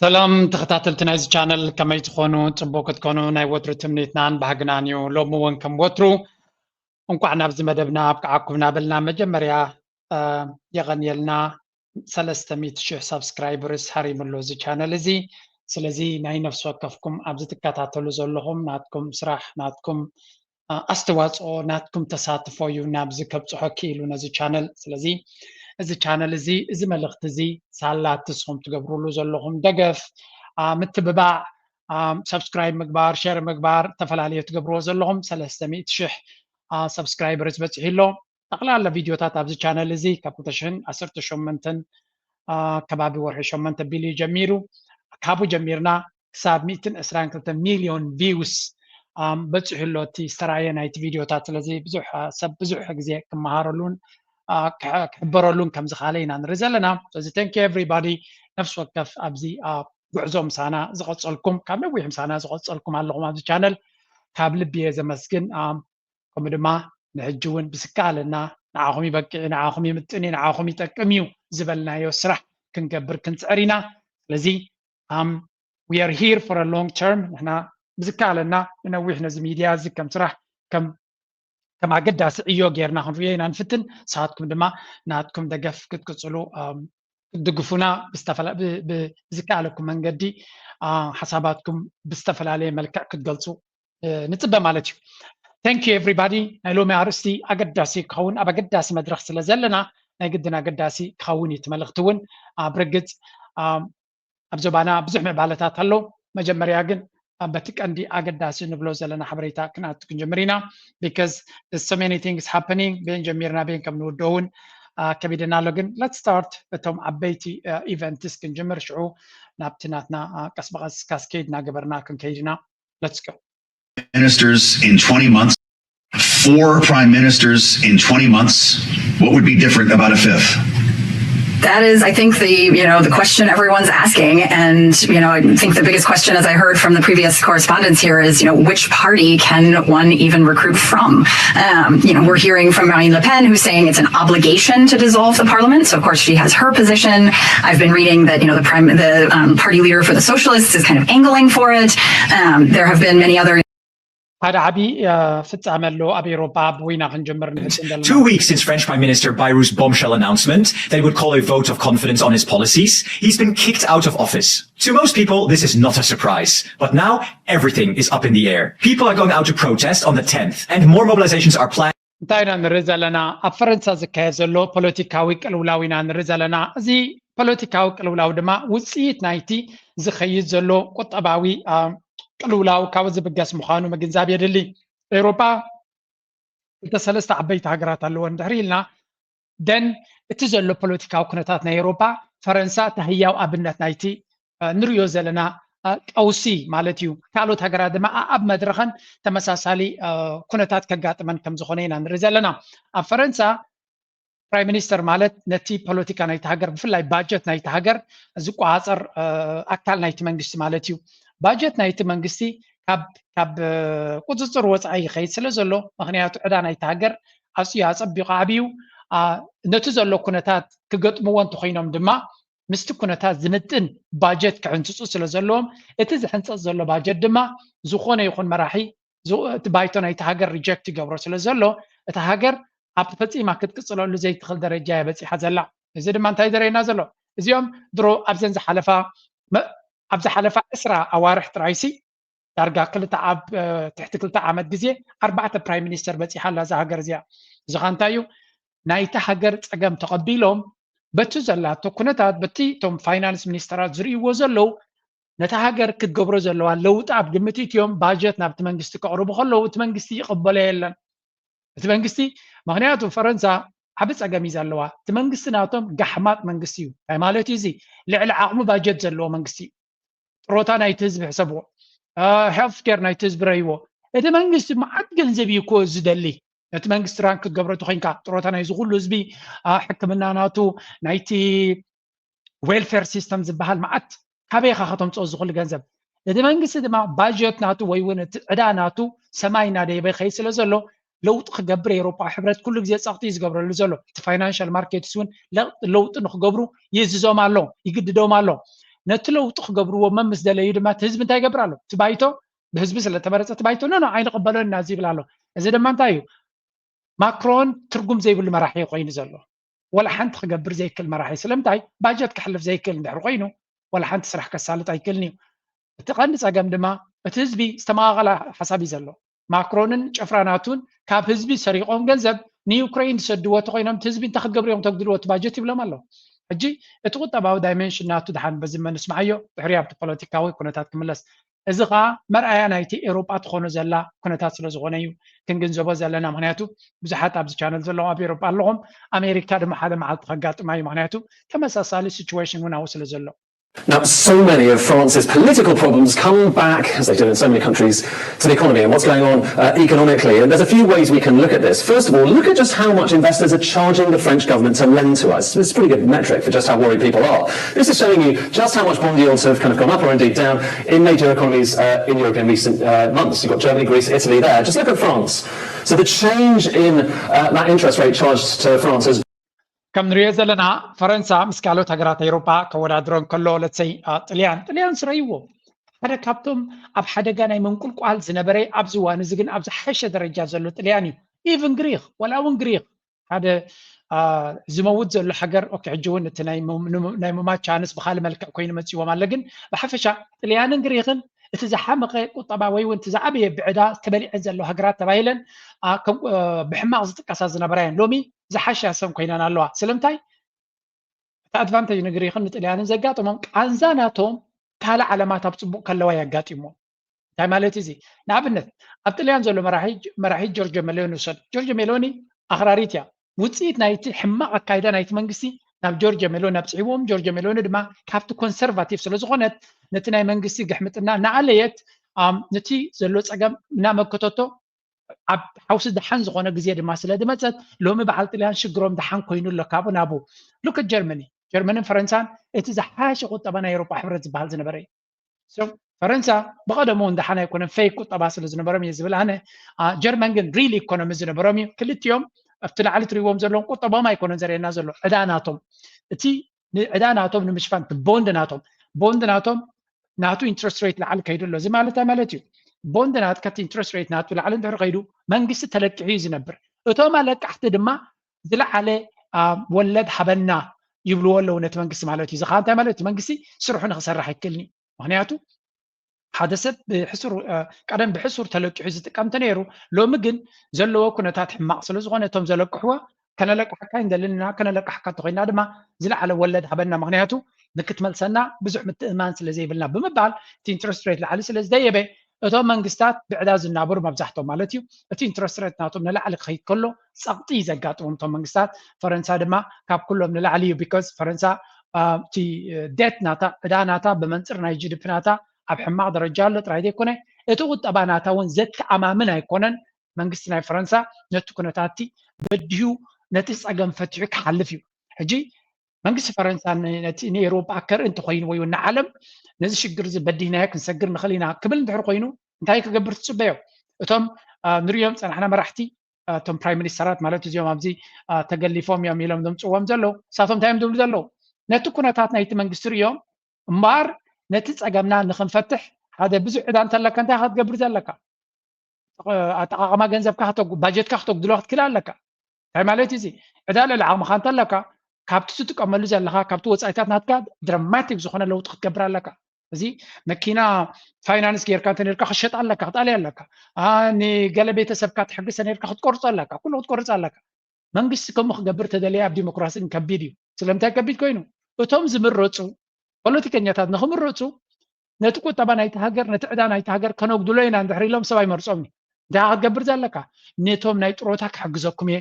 ሰላም ተኸታተልቲ ናይዚ ቻነል፣ ከመይ ትኾኑ? ጽቡቅ ክትኮኑ ናይ ወትሩ ትምኒትናን ባህግናን እዩ። ሎሚ እውን ከም ወትሩ እንቋዕ ናብዚ መደብና ኣብቅዓኩም እናበልና፣ መጀመርያ፣ እ፣ የቐንየልና። ሰለስተ ሚእቲ ሽሕ ሳብስክራይበርስ ሃሪምሎ እዚ ቻነል እዚ። ስለዚ ናይ ነፍሲ ወከፍኩም ኣብዚ ትከታተሉ ዘለኹም፣ ናትኩም ስራሕ፣ ናትኩም፣ እ፣ ኣስተዋጽኦ፣ ናትኩም ተሳትፎ እዩ ናብዚ ከብጽሖ ክኢሉ ነዚ ቻነል። ስለዚ እዚ ቻነል እዚ፣ እዚ መልእኽቲ እዚ ሳላ እቲ ንስኹም ትገብሩሉ ዘለኹም ደገፍ፣ እ፣ ምትብባዕ፣ እ፣ ሳብስክራይብ ምግባር፣ ሼር ምግባር፣ ተፈላለየ ትገብርዎ ዘለኹም ሰለስተ ሚእቲ ሽሕ፣ እ፣ ሳብስክራይበርስ በጺሑ ኣሎ። ጠቕላላ ቪድዮታት ኣብዚ ቻነል እዚ ካብ ክልተ ሽሕን ዓሰርተ ሸሞንተን፣ አ፣ ከባቢ ወርሒ ሸሞንተ ቢሉ ጀሚሩ፣ ካብኡ ጀሚርና ክሳብ ሚእትን ዕስራን ክልተ ሚልዮን ቪውስ፣ ኣም፣ በጺሑ ኣሎ እቲ ዝተራእየ ናይቲ ቪድዮታት። ስለዚ ብዙሕ፣ አ፣ ሰብ ብዙሕ ግዜ ክመሃረሉን፣ አ፣ ክሕ-፣ ክሕበረሉን ከም ዝኻለ ኢና ንርኢ ዘለና። ስለዚ thank you everybody፣ ነፍሲ ወከፍ ኣብዚ፣ አ፣ ጉዕዞ ምሳና ዝቐጸልኩም፣ ካብ ነዊሕ ምሳና ዝቐጸልኩም ኣለኹም ኣብዚ ቻነል፣ ካብ ልቢ እየ ዘመስግን። ኣም፣ ከምኡ ድማ ንሕጂ እውን ብዝከኣለና ንዓኹም ይበቅዕ፣ ንዓኹም ይምጥን እዩ፣ ንዓኹም ይጠቅም እዩ ዝበልናዮ ስራሕ ክንገብር ክንጽዕር ኢና። ስለዚ፣ ኣም፣ we are here for a long term። ንሕና ብዝከኣለና ንነዊሕ ነዚ ሚድያ እዚ ከም ስራሕ፣ ከም፣ ከም ኣገዳሲ ዕዮ ጌርና ክንርእዮ ኢና ንፍትን። ንስኻትኩም ድማ ናትኩም ደገፍ ክትቅጽሉ፣ ኣም፣ ክትድግፉና ብዝተፈላ-፣ ብ-፣ ብ-፣ ብዝከኣለኩም መንገዲ፣ አ፣ ሓሳባትኩም ብዝተፈላለየ መልክዕ ክትገልጹ፣ እ፣ ንጽበ ማለት እዩ። Thank you everybody። ናይ ሎሚ ኣርእስቲ ኣገዳሲ ክኸውን፣ ኣብ ኣገዳሲ መድረኽ ስለ ዘለና፣ ናይ ግድን ኣገዳሲ ክኸውን እዩ እቲ መልእኽቲ እውን። አ፣ ብርግጽ፣ አ፣ ኣብ ዞባና ብዙሕ ምዕባለታት ኣሎ። መጀመርያ ግን፣ አ፣ በቲ ቀንዲ ኣገዳሲ ንብሎ ዘለና ሓበሬታ ክንኣቱ ክንጅምር ኢና። Because there's so many things happening። ቤን ጀሚርና ቤን ከም ንውደውን፣ አ፣ ከቢድና ኣሎ። ግን let's start በቶም ዓበይቲ፣ አ፣ ኢቨንትስ ክንጅምር፣ ሽዑ ናብቲ ናትና፣ አ፣ ቀስ ብቐስ ካስኬድ እናገበርና ክንከይድ ኢና። Let's go። Ministers in twenty months, four prime ministers in twenty months. What would be different about a fifth? That is, I think, the, you know, the question everyone's asking. And, you know, I think the biggest question, as I heard from the previous correspondents here, is, you know, which party can one even recruit from? Um, you know, we're hearing from Marine Le Pen, who's saying it's an obligation to dissolve the parliament. So, of course, she has her position. I've been reading that, you know, the prime, the, um, party leader for the socialists is kind of angling for it. Um, there have been many other ሓደ ዓቢ፣ እ፣ ፍጻመ ኣሎ ኣብ ኤውሮጳ። ብወይና ክንጀምር ንፍትን ዘለና። Two weeks since French Prime Minister Bayrou's bombshell announcement that he would call a vote of confidence on his policies, he's been kicked out of office. To most people, this is not a surprise. But now, everything is up in the air. People are going out to protest on the tenth, and more mobilizations are planned. እንታይ ኢና ንርኢ ዘለና? ኣብ ፈረንሳ ዝካየድ ዘሎ ፖለቲካዊ ቅልውላው ኢና ንርኢ ዘለና። እዚ ፖለቲካዊ ቅልውላው ድማ ውጽኢት ናይቲ ዝኸይድ ዘሎ ቁጠባዊ፣ አ፣ ቅልውላው ካብኡ ዝብገስ ምዃኑ ምግንዛብ የድሊ። ኤውሮጳ ክልተ ሰለስተ ዓበይቲ ሃገራት ኣለወን። ድሕሪ ኢልና ደን እቲ ዘሎ ፖለቲካዊ ኩነታት ናይ ኤውሮጳ፣ ፈረንሳ እቲ ህያው ኣብነት ናይቲ፣ እ፣ ንሪኦ ዘለና፣ እ፣ ቀውሲ ማለት እዩ። ካልኦት ሃገራት ድማ ኣኣብ መድረኸን ተመሳሳሊ፣ እ፣ ኩነታት ከጋጥመን ከም ዝኾነ ኢና ንርኢ ዘለና። ኣብ ፈረንሳ ፕራይም ሚኒስተር ማለት ነቲ ፖለቲካ ናይቲ ሃገር፣ ብፍላይ ባጀት ናይቲ ሃገር ዝቆጻጸር፣ እ፣ ኣካል ናይቲ መንግስቲ ማለት እዩ። ባጀት ናይቲ መንግስቲ ካብ፣ ካብ፣ እ፣ ቁጽጽር ወጻኢ ይኸይድ ስለ ዘሎ፣ ምኽንያቱ ዕዳ ናይቲ ሃገር ኣዝዩ ኣጸቢቑ ዓብዩ፣ ኣ፣ ነቲ ዘሎ ኩነታት ክገጥምዎ እንተኾይኖም ድማ፣ ምስቲ ኩነታት ዝምጥን ባጀት ክሕንጽጹ ስለ ዘለዎም፣ እቲ ዝሕንጸጽ ዘሎ ባጀት ድማ ዝኾነ ይኹን መራሒ፣ ዝ-፣ እቲ ባይቶ ናይቲ ሃገር ሪጀክት ይገብሮ ስለ ዘሎ፣ እታ ሃገር ኣብቲ ፈጺማ ክትቅጽለሉ ዘይትኽእል ደረጃ እያ በጺሓ ዘላ። እዚ ድማ እንታይ ዘርእየና ዘሎ? እዚኦም ድሮ ኣብዘን ዝሓለፋ፣ መ-፣ ኣብ ዝሓለፋ ዕስራ ኣዋርሕ ጥራይሲ፣ ዳርጋ ክልተ ዓብ-፣ እ፣ ትሕቲ ክልተ ዓመት ግዜ ኣርባዕተ ፕራይም ሚኒስተር በጺሓ ኣላ እዛ ሃገር እዚኣ። እዚ ኸኣ እንታይ እዩ? ናይታ ሃገር ጸገም ተቐቢሎም፣ በቲ ዘላቶ ኩነታት፣ በቲ እቶም ፋይናንስ ሚኒስተራት ዝርእይዎ ዘለዉ፣ ነታ ሃገር ክትገብሮ ዘለዋ ለውጢ ኣብ ግምት እትዮም ባጀት ናብቲ መንግስቲ ከቕርቡ ከለዉ፣ እቲ መንግስቲ ይቕበሎ የለን። እቲ መንግስቲ፣ ምኽንያቱ ፈረንሳ ዓቢ ጸገም እዩ ዘለዋ። እቲ መንግስቲ ናቶም ጋሕማጥ መንግስቲ እዩ። እንታይ ማለት እዩ እዚ? ልዕሊ ዓቕሙ ባጀት ዘለዎ መንግስቲ እዩ። ጥሮታ ናይቲ ህዝቢ ሕሰብዎ። አ፣ ሄልት ኬር ናይቲ ህዝቢ ረይዎ። እቲ መንግስቲ መዓት ገንዘብ እዩ እኮ ዝደሊ። ነቲ መንግስቲ ራን ክትገብሮ ተኾይንካ፣ ጥሮታ ናይዚ ኩሉ ህዝቢ፣ አ፣ ሕክምና ናቱ፣ ናይቲ ዌልፌር ሲስተም ዝበሃል መዓት ካበይ ኢኻ ከተምጽኦ እዚ ኩሉ ገንዘብ? እቲ መንግስቲ ድማ ባጀት ናቱ ወይ እውን እቲ ዕዳ ናቱ ሰማይ እናደየበ ይኸይድ ስለ ዘሎ፣ ለውጢ ክገብር ኤውሮጳዊ ሕብረት ኩሉ ግዜ ጸቕጢ እዩ ዝገብረሉ ዘሎ። እቲ ፋይናንሻል ማርኬትስ እውን ለ-፣ ለውጢ ንክገብሩ ይእዝዞም ኣሎ፣ ይግድዶም ኣሎ። ነቲ ለውጢ ክገብርዎ መምስ ደለዩ ድማ እቲ ህዝቢ እንታይ ይገብር ኣሎ? እቲ ባይቶ ብህዝቢ ስለተመረፀ እቲ ባይቶ ኖ ኖ ኣይንቕበሎን ኢና ዝብል ኣሎ። እዚ ድማ እንታይ እዩ? ማክሮን ትርጉም ዘይብሉ መራሒ ኮይኑ ዘሎ፣ ወላ ሓንቲ ክገብር ዘይክእል መራሒ። ስለምንታይ? ባጀት ክሕልፍ ዘይክእል እንድሕር ኮይኑ ወላ ሓንቲ ስራሕ ከሳልጥ ኣይክእልን እዩ። እቲ ቀንዲ ፀገም ድማ እቲ ህዝቢ ዝተመቓቐለ ሓሳብ እዩ ዘሎ። ማክሮንን ጭፍራናቱን ካብ ህዝቢ ሰሪቖም ገንዘብ ንዩክሬን ዝሰድዎ ተኮይኖም እቲ ህዝቢ እንታይ ክገብሩ እዮም ተግድልዎ እቲ ባጀት ይብሎም ኣለዉ። ሕጂ እቲ ቁጠባዊ ዳይሜንሽን ናቱ ድሓን በዚ መንስማዓዮ ድሕሪ ኣብቲ ፖለቲካዊ ኩነታት ክምለስ። እዚ ከዓ መርኣያ ናይቲ ኤሮጳ ትኾኖ ዘላ ኩነታት ስለ ዝኾነ እዩ ክንግንዘቦ ዘለና። ምክንያቱ ብዙሓት ኣብዚ ቻነል ዘለኹም ኣብ ኤሮጳ ኣለኹም። ኣሜሪካ ድማ ሓደ መዓልቲ ከጋጥማ እዩ። ምክንያቱ ተመሳሳሊ ሲቹዌሽን እውን ኣብኡ ስለ ዘሎ። Now, so many of France's political problems come back, as they do in so many countries, to the economy and what's going on uh, economically. And there's a few ways we can look at this. First of all, look at just how much investors are charging the French government to lend to us. It's a pretty good metric for just how worried people are. This is showing you just how much bond yields have kind of gone up or indeed down in major economies uh, in Europe in recent uh, months. You've got Germany, Greece, Italy there. Just look at France. So the change in uh, that interest rate charged to France has ከም ንሪኦ ዘለና ፈረንሳ ምስ ካልኦት ሃገራት ኤውሮጳ ከወዳድሮ እንከሎ ለትሰይ ጥልያን ጥልያን ስረይዎ ሓደ ካብቶም ኣብ ሓደጋ ናይ ምንቁልቋል ዝነበረ ኣብዚ እዋን እዚ ግን ኣብ ዝሓሸ ደረጃ ዘሎ ጥልያን እዩ። ኢቭን ግሪክ ወላ እውን ግሪክ ሓደ ዝመውት ዘሎ ሃገር ኦኬ ሕጂ እውን እቲ ናይ ምማት ቻንስ ብካልእ መልክዕ ኮይኑ መፅዎም ኣሎ። ግን ብሓፈሻ ጥልያንን ግሪክን እቲ ዝሓመቐ ቁጠባ ወይ እውን እቲ ዝዓበየ ብዕዳ ተበሊዐን ዘሎ ሃገራት ተባሂለን ብሕማቕ ዝጥቀሳ ዝነበራ እየን። ሎሚ ዝሓሻ ሰም ኮይነን ኣለዋ። ስለምንታይ? እቲ ኣድቫንቴጅ ንግሪክን ንጥልያንን ዘጋጥሞም ቃንዛ ናቶም ካልእ ዓለማት ኣብ ፅቡቕ ከለዋ የጋጢሞ። እንታይ ማለት እዚ? ንኣብነት ኣብ ጥልያን ዘሎ መራሒ ጆርጆ ሜሎኒ ውሰድ። ጆርጆ ሜሎኒ ኣኽራሪት እያ። ውፅኢት ናይቲ ሕማቕ ኣካይዳ ናይቲ መንግስቲ ናብ ጆርጆ ሜሎኒ ኣብፅሕዎም። ጆርጆ ሜሎኒ ድማ ካብቲ ኮንሰርቫቲቭ ስለ ዝኾነት ነቲ ናይ መንግስቲ ግሕምጥና እናኣለየት ነቲ ዘሎ ፀገም እናመከተቶ ኣብ ሓውሲ ደሓን ዝኾነ ግዜ ድማ ስለ ዝመፀት ሎሚ በዓል ጥልያን ሽግሮም ደሓን ኮይኑ ኣሎ ካብኡ ናብኡ። ሉክ ጀርመኒ ጀርመንን ፈረንሳን እቲ ዝሓሸ ቁጠባ ናይ ኤውሮጳ ሕብረት ዝበሃል ዝነበረ እዩ። ፈረንሳ ብቐደሙ እውን ደሓን ኣይኮነን፣ ፌክ ቁጠባ ስለ ዝነበሮም እየ ዝብል ኣነ። ጀርመን ግን ሪል ኢኮኖሚ ዝነበሮም እዩ። ክልቲኦም ኣብቲ ላዕሊ ትሪእዎም ዘለዎም ቁጠባኦም ኣይኮነን ዘርእየና ዘሎ፣ ዕዳ ናቶም። እቲ ዕዳ ናቶም ንምሽፋን ቦንድ ናቶም ቦንድ ናቶም ናቱ ኢንትረስት ሬት ላዕሊ ከይዱ ኣሎ። እዚ ማለት እንታይ ማለት እዩ? ቦንድ ናትካ እቲ ኢንትረስት ሬት ናቱ ላዕሊ እንድሕር ከይዱ መንግስቲ ተለቂሑ እዩ ዝነብር። እቶም ኣለቃሕቲ ድማ ዝለዓለ ወለድ ሃበና ይብልዎ ኣለዉ ነቲ መንግስቲ ማለት እዩ። እዚ ከዓ እንታይ ማለት እዩ? መንግስቲ ስርሑ ንክሰርሕ ኣይክእልን እዩ። ምክንያቱ ሓደ ሰብ ብሕሱር ቀደም ብሕሱር ተለቂሑ ዝጥቀም እንተነይሩ ሎሚ ግን ዘለዎ ኩነታት ሕማቕ ስለ ዝኾነ እቶም ዘለቅሕዎ ከነለቅሓካ እንደልን ኢና፣ ከነለቅሓካ እንተኮይና ድማ ዝለዓለ ወለድ ሃበና። ምክንያቱ ንክትመልሰና ብዙሕ ምትእማን ስለ ዘይብልና ብምባል እቲ ኢንትረስት ሬት ላዕሊ ስለ ዝደየበ እቶም መንግስታት ብዕዳ ዝናበሩ መብዛሕቶም ማለት እዩ እቲ ኢንትረስት ሬት ናቶም ንላዕሊ ክኸይድ ከሎ ፀቕጢ እዩ ዘጋጥሞም እቶም መንግስታት። ፈረንሳ ድማ ካብ ኩሎም ንላዕሊ እዩ። ቢኮዝ ፈረንሳ እቲ ዴት ናታ ዕዳ ናታ ብመንፅር ናይ ጂዲፒ ናታ ኣብ ሕማቕ ደረጃ ኣሎ ጥራይ ዘይኮነ እቲ ቁጠባ ናታ እውን ዘተኣማምን ኣይኮነን። መንግስቲ ናይ ፈረንሳ ነቲ ኩነታትቲ በዲሁ ነቲ ፀገም ፈቲሑ ክሓልፍ እዩ። ሕጂ መንግስቲ ፈረንሳ ነቲ ንኤውሮጳ ከርኢ እንተኮይኑ ወይ ንዓለም ነዚ ሽግር እዚ በዲህናዮ ክንሰግር ንኽእል ኢና ክብል እንድሕር ኮይኑ እንታይ ክገብር ትፅበዮ? እቶም ንሪኦም ፀናሕና መራሕቲ እቶም ፕራይም ሚኒስተራት ማለት እዚኦም ኣብዚ ተገሊፎም እዮም ኢሎም ዘምፅዎም ዘለዉ ንሳቶም እንታይ እዮም ዝብሉ ዘለዉ? ነቲ ኩነታት ናይቲ መንግስቲ ሪኦም እምበኣር ነቲ ፀገምና ንክንፈትሕ ሓደ ብዙሕ ዕዳ እንተለካ እንታይ ክትገብር ዘለካ? ኣጠቃቅማ ገንዘብካ ባጀትካ ክተጉድሎ ክትክእል ኣለካ። እንታይ ማለት እዚ? ዕዳ ልዕሊ ዓቕምኻ እንተለካ ካብቲ ትጥቀመሉ ዘለካ ካብቲ ወፃኢታት ናትካ ድራማቲክ ዝኾነ ለውጢ ክትገብር ኣለካ። እዚ መኪና ፋይናንስ ጌርካ እንተ ነርካ ክሸጥ ኣለካ፣ ክጣልያ ኣለካ። ንገለ ቤተሰብካ ትሕግዝ ነርካ ክትቆርጾ ኣለካ፣ ኩሉ ክትቆርጽ ኣለካ። መንግስቲ ከምኡ ክገብር ተደለየ ኣብ ዲሞክራሲ ግን ከቢድ እዩ። ስለምንታይ ከቢድ ኮይኑ? እቶም ዝምረፁ ፖለቲከኛታት ንክምረፁ ነቲ ቁጠባ ናይቲ ሃገር ነቲ ዕዳ ናይቲ ሃገር ከነጉድሎ ኢና እንድሕር ኢሎም ሰብ ኣይመርፆም እዩ። እንታይ ክትገብር ዘለካ? ነቶም ናይ ጥሮታ ክሕግዘኩም እየ፣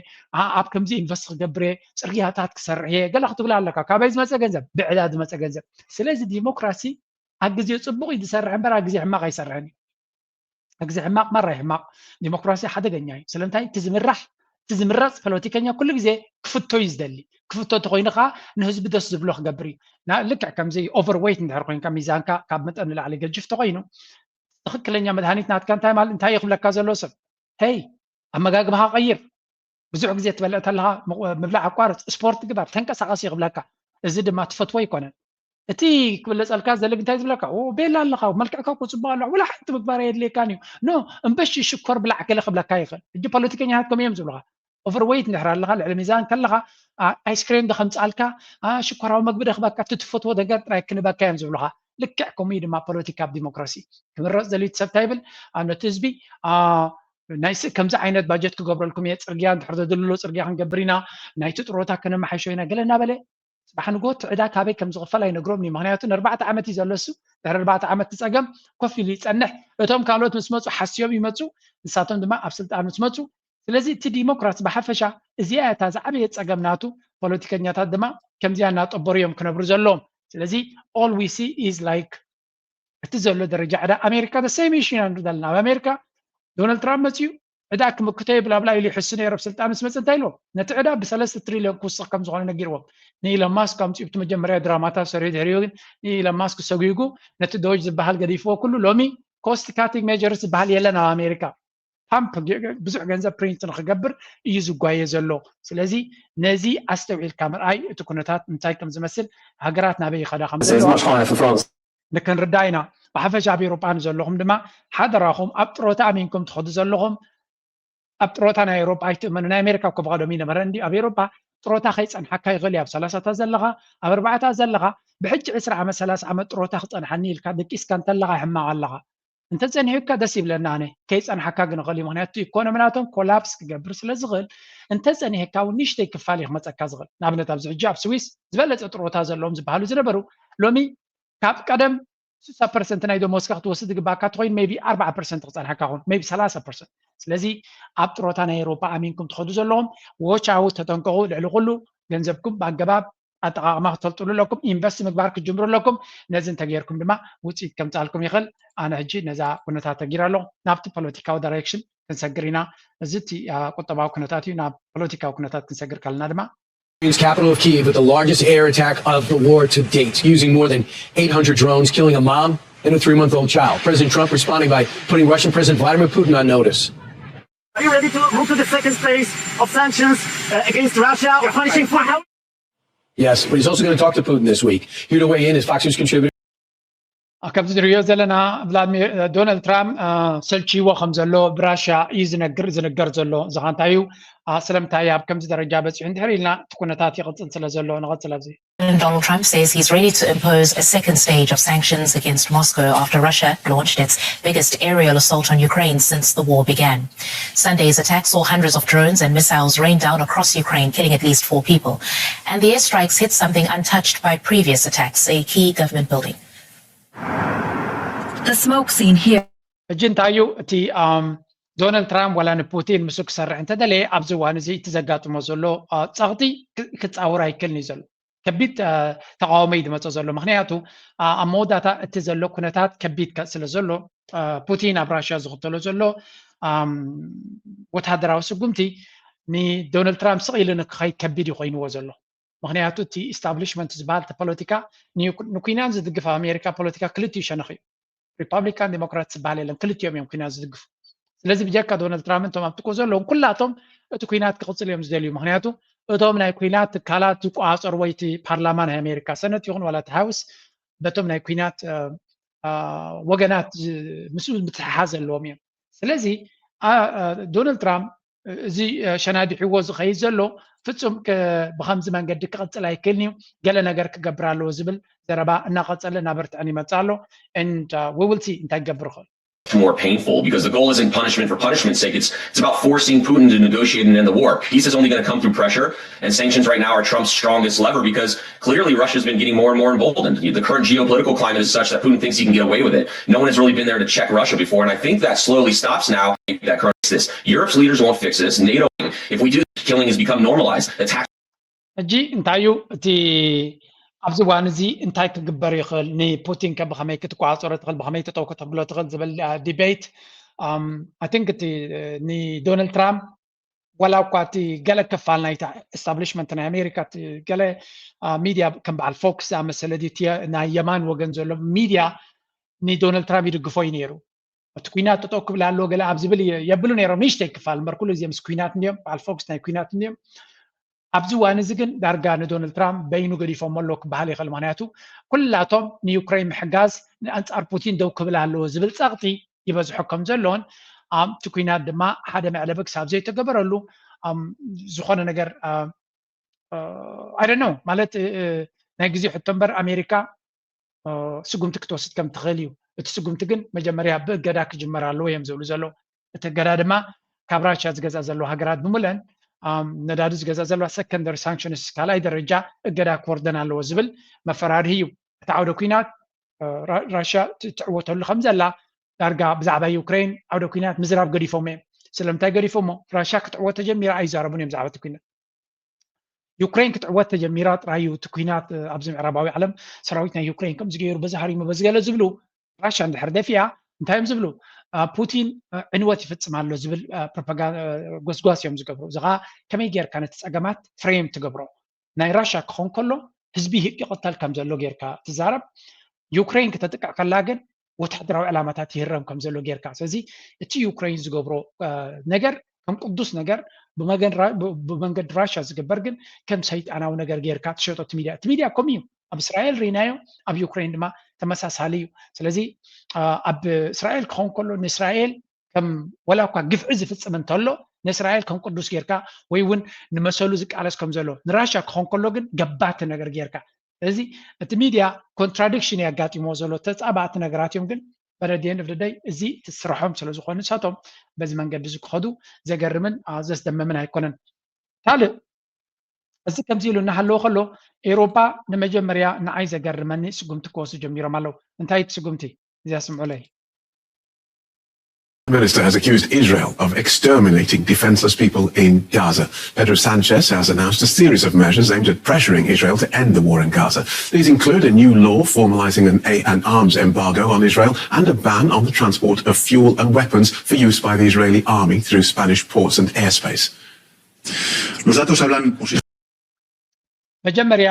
ኣብ ከምዚ ኢንቨስት ክገብር እየ፣ ፅርግያታት ክሰርሕ እየ ገለ ክትብላ ኣለካ። ካበይ ዝመፀ ገንዘብ? ብዕዳ ዝመፀ ገንዘብ። ስለዚ ዲሞክራሲ ኣብ ግዜ ፅቡቕ እዩ ዝሰርሕ እምበር ኣብ ግዜ ሕማቕ ኣይሰርሕን እዩ። ኣብ ግዜ ሕማቕ ማራ እዩ ሕማቕ። ዲሞክራሲ ሓደገኛ እዩ። ስለምንታይ? እቲ ዝምራሕ እቲ ዝምረፅ ፖለቲከኛ ኩሉ ግዜ ክፍቶ እዩ ዝደሊ። ክፍቶ እንተኮይኑ ከዓ ንህዝቢ ደስ ዝብሎ ክገብር እዩ። ልክዕ ከምዚ ኦቨርዌይት እንድሕር ኮይንካ ሚዛንካ ካብ መጠን ንላዕሊ ገጅፍ ተኮይኑ ትክክለኛ መድሃኒት ናትካ እንታይ ማለት እንታይ ይክብለካ ዘሎ ሰብ? ሄይ ኣመጋግባኻ ቀይር፣ ብዙሕ ግዜ ትበልዕ ተለኻ ምብላዕ ኣቋርፅ፣ ስፖርት ግበር፣ ተንቀሳቐስ ይክብለካ። እዚ ድማ ትፈትዎ ኣይኮነን። እቲ ክብለፀልካ ዘለግ እንታይ ዝብለካ ቤላ ኣለካ፣ መልክዕካ እኮ ፅቡቅ ኣሎ፣ ውላ ሓንቲ ምግባር የድልየካን እዩ። ኖ እምበሽ ሽኮር ብላዕ ገለ ክብለካ ይኽእል። ሕጂ ፖለቲከኛታት ከም እዮም ዝብሉካ፣ ኦቨርወይት እንድሕር ኣለካ፣ ልዕሊ ሚዛን ከለካ፣ ኣይስክሬም ዶ ከምፅኣልካ፣ ሽኮራዊ መግቢ ዶ ክበካ፣ እቲ ትፈትዎ ነገር ጥራይ ክንበካ እዮም ዝብሉካ። ልክዕ ከምኡ እዩ ድማ ፖለቲካ ኣብ ዲሞክራሲ። ክምረፅ ዘልዩ ሰብ እንታይ ይብል? ኣብ ነቲ ህዝቢ ናይ ከምዚ ዓይነት ባጀት ክገብረልኩም እየ፣ ፅርግያ እንድሕር ዘድልሎ ፅርግያ ክንገብር ኢና፣ ናይቲ ጥሮታ ከነመሓይሾ ኢና ገለ እናበለ፣ ፅባሕ ንጎ እቲ ዕዳ ካበይ ከም ዝኽፈል ኣይነግሮም እዩ። ምክንያቱ ንኣርባዕተ ዓመት እዩ ዘሎ እሱ። ድሕሪ ኣርባዕተ ዓመት እቲ ፀገም ኮፍ ኢሉ ይፀንሕ። እቶም ካልኦት ምስ መፁ ሓስዮም ይመፁ፣ ንሳቶም ድማ ኣብ ስልጣን ምስ መፁ። ስለዚ እቲ ዲሞክራሲ ብሓፈሻ እዚኣ እታ ዝዓበየ ፀገም ናቱ። ፖለቲከኛታት ድማ ከምዚኣ እናጠበሩ እዮም ክነብሩ ዘለዎም። ስለዚ all we see is like እቲ ዘሎ ደረጃ ዕዳ ኣሜሪካ the same issue ኢና ንርኢ ዘለና። ኣብ ኣሜሪካ ዶናልድ ትራምፕ መፅዩ ዕዳ ክምክቶ እየ ብላብላ ኢሉ ይሕሱ ነይሩ። ኣብ ስልጣን ምስ መፀ እንታይ ኢልዎም? ነቲ ዕዳ ብሰለስተ ትሪልዮን ክውስኽ ከም ዝኾነ ነጊርዎም። ንኢሎን ማስክ ኣምፅኡ፣ እቲ መጀመርያ ድራማታት ሰሪሑ ድሕሪኡ ግን ንኢሎን ማስክ ሰጒጉ ነቲ ዶጅ ዝበሃል ገዲፍዎ። ኩሉ ሎሚ ኮስት ካቲንግ ሜጀርስ ዝበሃል የለን ኣብ ኣሜሪካ። ፓምፕ ብዙሕ ገንዘብ ፕሪንት ንክገብር እዩ ዝጓየ ዘሎ። ስለዚ ነዚ ኣስተውዒልካ ምርኣይ፣ እቲ ኩነታት እንታይ ከም ዝመስል፣ ሃገራት ናበይ ይኸዳ ከም ዘለዋ ንክንርዳ ኢና። ብሓፈሻ ኣብ ኤሮጳ ንዘለኹም ድማ ሓደራኹም ኣብ ጥሮታ ኣሚንኩም ትኸዱ ዘለኹም ኣብ ጥሮታ ናይ ኤሮጳ ኣይትእመኑ። ናይ ኣሜሪካ እኮ ብቐደሙ ይነበረ እንዲ ኣብ ኤሮጳ ጥሮታ ከይጸንሓካ ይኽእል እዩ። ኣብ ሰላሳታት ዘለኻ፣ ኣብ ኣርባዕታት ዘለኻ፣ ብሕጂ ዕስራ ዓመት ሰላሳ ዓመት ጥሮታ ክጸንሓኒ ኢልካ ደቂስካ እንተለኻ ሕማቕ ኣለኻ። እንተጸኒሑካ ደስ ይብለና ኣነ፣ ከይጸንሓካ ግን ይኽእል እዩ። ምኽንያቱ ኢኮኖሚ ናቶም ኮላፕስ ክገብር ስለ ዝኽእል፣ እንተጸኒሕካ እውን ንእሽተይ ክፋል እዩ ክመጸካ ዝኽእል። ንኣብነት ኣብዚ ሕጂ ኣብ ስዊስ ዝበለጸ ጥሮታ ዘለዎም ዝበሃሉ ዝነበሩ ሎሚ ካብ ቀደም ስሳ ፐርሰንት ናይ ደሞዝካ ክትወስድ ዝግባካ እንተኾይኑ maybe ኣርባዓ ፐርሰንት ክጸንሐካ ይኸውን፣ maybe ሰላሳ ፐርሰንት። ስለዚ ኣብ ጥሮታ ናይ ኤውሮጳ ኣሚንኩም ትኸዱ ዘለኹም watch out፣ ተጠንቀቑ። ልዕሊ ኩሉ ገንዘብኩም ብኣገባብ ኣጠቓቕማ ክትፈልጥሉ ኣለኩም። ኢንቨስት ምግባር ክትጅምሩ ኣለኩም። ነዚ እንተገይርኩም ድማ ውፅኢት ከምፅኣልኩም ይኽእል። ኣነ ሕጂ ነዛ ኩነታት ተጊረ ኣለኹ። ናብቲ ፖለቲካዊ ዳይሬክሽን ክንሰግር ኢና። እዚ እቲ ቁጠባዊ ኩነታት እዩ። ናብ ፖለቲካዊ ኩነታት ክንሰግር ከለና ድማ Ukraine's capital of Kyiv with the largest air attack of the war to date, using more than eight hundred drones, killing a mom and a three-month-old child. President Trump responding by putting Russian President Vladimir Putin on notice. Are you ready to move to the second phase of sanctions uh, against Russia or punishing for how? Yes, but he's also going to talk to Putin this week. Here to weigh in is Fox News contributor. ከምዚ ንሪኦ ዘለና ቭላድሚር ዶናልድ ትራምፕ ሰልችይዎ ከም ዘሎ ብራሽያ እዩ ዝነግር ዝንገር ዘሎ። እዚ ኸ እንታይ እዩ? ስለምንታይ ኣብ ከምዚ ደረጃ በፂሑ? እንድሕር ኢልና እቲ ኩነታት ይቕፅል ስለ ዘሎ ንቐፅል ኣብዚ። President Donald Trump says he's ready to impose a second stage of sanctions against Moscow after Russia launched its biggest aerial assault on Ukraine since the war began. Sunday's attack saw hundreds of drones and missiles rain down across Ukraine, killing at least four people. And the airstrikes hit something untouched by previous attacks, a key government building. The smoke seen here. ሕጂ እንታይ እዩ እቲ ዶናልድ ትራምፕ ዋላ ንፑቲን ምስኡ ክሰርሕ እንተደለየ ኣብዚ እዋን እዚ እቲ ዘጋጥሞ ዘሎ ፀቕጢ ክፃወር ኣይክእልን እዩ ዘሎ። ከቢድ ተቃውሞ እዩ ዝመፀ ዘሎ። ምክንያቱ ኣብ መወዳእታ እቲ ዘሎ ኩነታት ከቢድ ስለ ዘሎ ፑቲን ኣብ ራሽያ ዝኽተሎ ዘሎ ወታደራዊ ስጉምቲ ንዶናልድ ትራምፕ ስቕ ኢሉ ንክኸይድ ከቢድ እዩ ኮይንዎ ዘሎ። ምክንያቱ እቲ ኢስታብሊሽመንት ዝበሃል እቲ ፖለቲካ ንኩናት ዝድግፍ ኣብ ኣሜሪካ ፖለቲካ ክልቲኡ ሸነኽ እዩ። ሪፓብሊካን ዴሞክራት ዝበሃል የለን፣ ክልቲኦም እዮም ኩናት ዝድግፉ። ስለዚ ብጀካ ዶናልድ ትራምፕ እቶም ኣብ ጥቁ ዘለዎም ኩላቶም እቲ ኩናት ክቕፅል እዮም ዝደልዩ። ምክንያቱ እቶም ናይ ኩናት ትካላት ዝቆፃፀሩ ወይ እቲ ፓርላማ ናይ ኣሜሪካ ሰነት ይኹን ዋላ እቲ ሃውስ በቶም ናይ ኩናት ወገናት ምስኡ ምትሕሓዝ ዘለዎም እዮም። ስለዚ ዶናልድ ትራምፕ እዚ ሸናዲሕዎ ዝኸይድ ዘሎ ፍፁም ብከምዚ መንገዲ ክቕፅል ኣይክእልን እዩ፣ ገለ ነገር ክገብር ኣለዎ ዝብል ዘረባ እናቐፀለ እናበርትዐን ይመፅእ ኣሎ። And we will see እንታይ ክገብር ይኽእል። More painful because the goal isn't punishment for punishment's sake. It's it's about forcing Putin to negotiate and end the war. Peace is only going to come through pressure, and sanctions right now are Trump's strongest lever because clearly Russia's been getting more and more emboldened. The current geopolitical climate is such that Putin thinks he can get away with it. No one has really been there to check Russia before, and I think that slowly stops now. That current this Europe's leaders won't fix this. NATO, if we do, killing has become normalized. Attacks. ሕጂ እንታይ እዩ እቲ ኣብዚ እዋን እዚ እንታይ ክግበር ይኽእል? ንፑቲን ከ ብኸመይ ክትቆፃፀሮ ትኽእል? ብኸመይ ተጠውኩ ተብሎ ትኽእል ዝብል ዲቤት። I think እቲ ንዶናልድ ትራምፕ ዋላ እኳ እቲ ገለ ክፋል ናይታ ኤስታብሊሽመንት ናይ ኣሜሪካ ገለ ሚድያ ከም በዓል ፎክስ ዝኣመሰለ ናይ የማን ወገን ዘሎ ሚድያ ንዶናልድ ትራምፕ ይድግፎ እዩ ነይሩ። እቲ ኩናት ጠጠው ክብል ኣለዎ ገለ ኣብ ዝብል የብሉ ነይሮም ንእሽተይ ክፋል እምበር ኩሉ ግዜ ምስ ኩናት እንዲዮም። በዓል ፎክስ ናይ ኩናት እንዲዮም። ኣብዚ እዋን እዚ ግን ዳርጋ ንዶናልድ ትራምፕ በይኑ ገዲፎሞ ኣሎ ክበሃል ይኽእል። ምክንያቱ ኩላቶም ንዩክሬን ምሕጋዝ፣ ንኣንጻር ፑቲን ደው ክብል ኣለዎ ዝብል ጸቕጢ ይበዝሖ ከም ዘሎን፣ እቲ ኲናት ድማ ሓደ መዕለቢ ክሳብ ዘይተገበረሉ ዝኾነ ነገር፣ I don't know፣ ማለት ናይ ግዜ ሕቶ እምበር፣ ኣሜሪካ ስጉምቲ ክትወስድ ከም ትኽእል እዩ። እቲ ስጉምቲ ግን መጀመርያ ብእገዳ ክጅመር ኣለዎ እዮም ዝብሉ ዘለዉ። እቲ እገዳ ድማ ካብ ራሽያ ዝገዝኣ ዘለዋ ሃገራት ብምለን፣ ነዳዲ ዝገዝኣ ዘለዋ ሰከንደሪ ሳንክሽንስ፣ ካልኣይ ደረጃ እገዳ ክወርደን ኣለዎ ዝብል መፈራርሂ እዩ። እቲ ዓውደ ኲናት ራሽያ ትዕወተሉ ከም ዘላ፣ ዳርጋ ብዛዕባ ዩክሬን ዓውደ ኲናት ምዝራብ ገዲፎም እዮም። ስለምንታይ ገዲፎሞ? ራሽያ ክትዕወት ተጀሚራ ኣይዛረቡን እዮም ብዛዕባ እቲ ኲናት። ዩክሬን ክትዕወት ተጀሚራ ጥራይ እዩ እቲ ኲናት ኣብዚ ምዕራባዊ ዓለም ሰራዊት ናይ ዩክሬን ከምዚ ገይሩ፣ በዚ ሃሪሙ፣ በዚ ገለ ዝብሉ። ራሽያ እንድሕር ደፊኣ እንታይ እዮም ዝብሉ? ፑቲን ዕንወት ይፍጽም ኣሎ ዝብል ጎስጓስ እዮም ዝገብሩ። እዚ ከዓ ከመይ ጌርካ ነቲ ጸገማት ፍሬም ትገብሮ? ናይ ራሽያ ክኾን ከሎ ህዝቢ ይቕተል ከም ዘሎ ጌርካ ትዛረብ። ዩክሬን ክተጥቅዕ ከላ ግን ወታደራዊ ዕላማታት ይህረም ከም ዘሎ ጌርካ። ስለዚ እቲ ዩክሬን ዝገብሮ ነገር ከም ቅዱስ ነገር ብመንገዲ ራሽያ ዝግበር ግን ከም ሰይጣናዊ ነገር ጌርካ ትሸጦ። እቲ ሚድያ እቲ ሚድያ ከምኡ እዩ። ኣብ እስራኤል ርኢናዮ፣ ኣብ ዩክሬን ድማ ተመሳሳሊ እዩ። ስለዚ ኣብ እስራኤል ክኸውን ከሎ ንእስራኤል ከም ወላ እኳ ግፍዒ ዝፍጽም እንተሎ ንእስራኤል ከም ቅዱስ ጌርካ ወይ እውን ንመሰሉ ዝቃለስ ከም ዘሎ ንራሽያ ክኾን ከሎ ግን ገባቲ ነገር ጌርካ። ስለዚ እቲ ሚድያ ኮንትራዲክሽን የጋጢሞ ዘሎ ተጻባእቲ ነገራት እዮም። ግን በረድየን እብደደይ እዚ እቲ ስርሖም ስለ ዝኾኑ ንሳቶም በዚ መንገዲ እዚ ክኸዱ ዘገርምን ዘስደምምን ኣይኮነን። ካልእ እዚ ከምዚ ኢሉ እናሃለወ ከሎ ኤውሮጳ ንመጀመርያ ንዓይ ዘገርመኒ ስጉምቲ ክወስዱ ጀሚሮም ኣለዉ። እንታይ እቲ ስጉምቲ? እዚኣ ስምዑለይ። Minister has accused Israel of exterminating defenseless people in Gaza. Pedro Sanchez has announced a series of measures aimed at pressuring Israel to end the war in Gaza. These include a new law formalizing an, a, an arms embargo on Israel and a ban on the transport of fuel and weapons for use by the Israeli army through Spanish ports and airspace. Los datos hablan por sí. መጀመርያ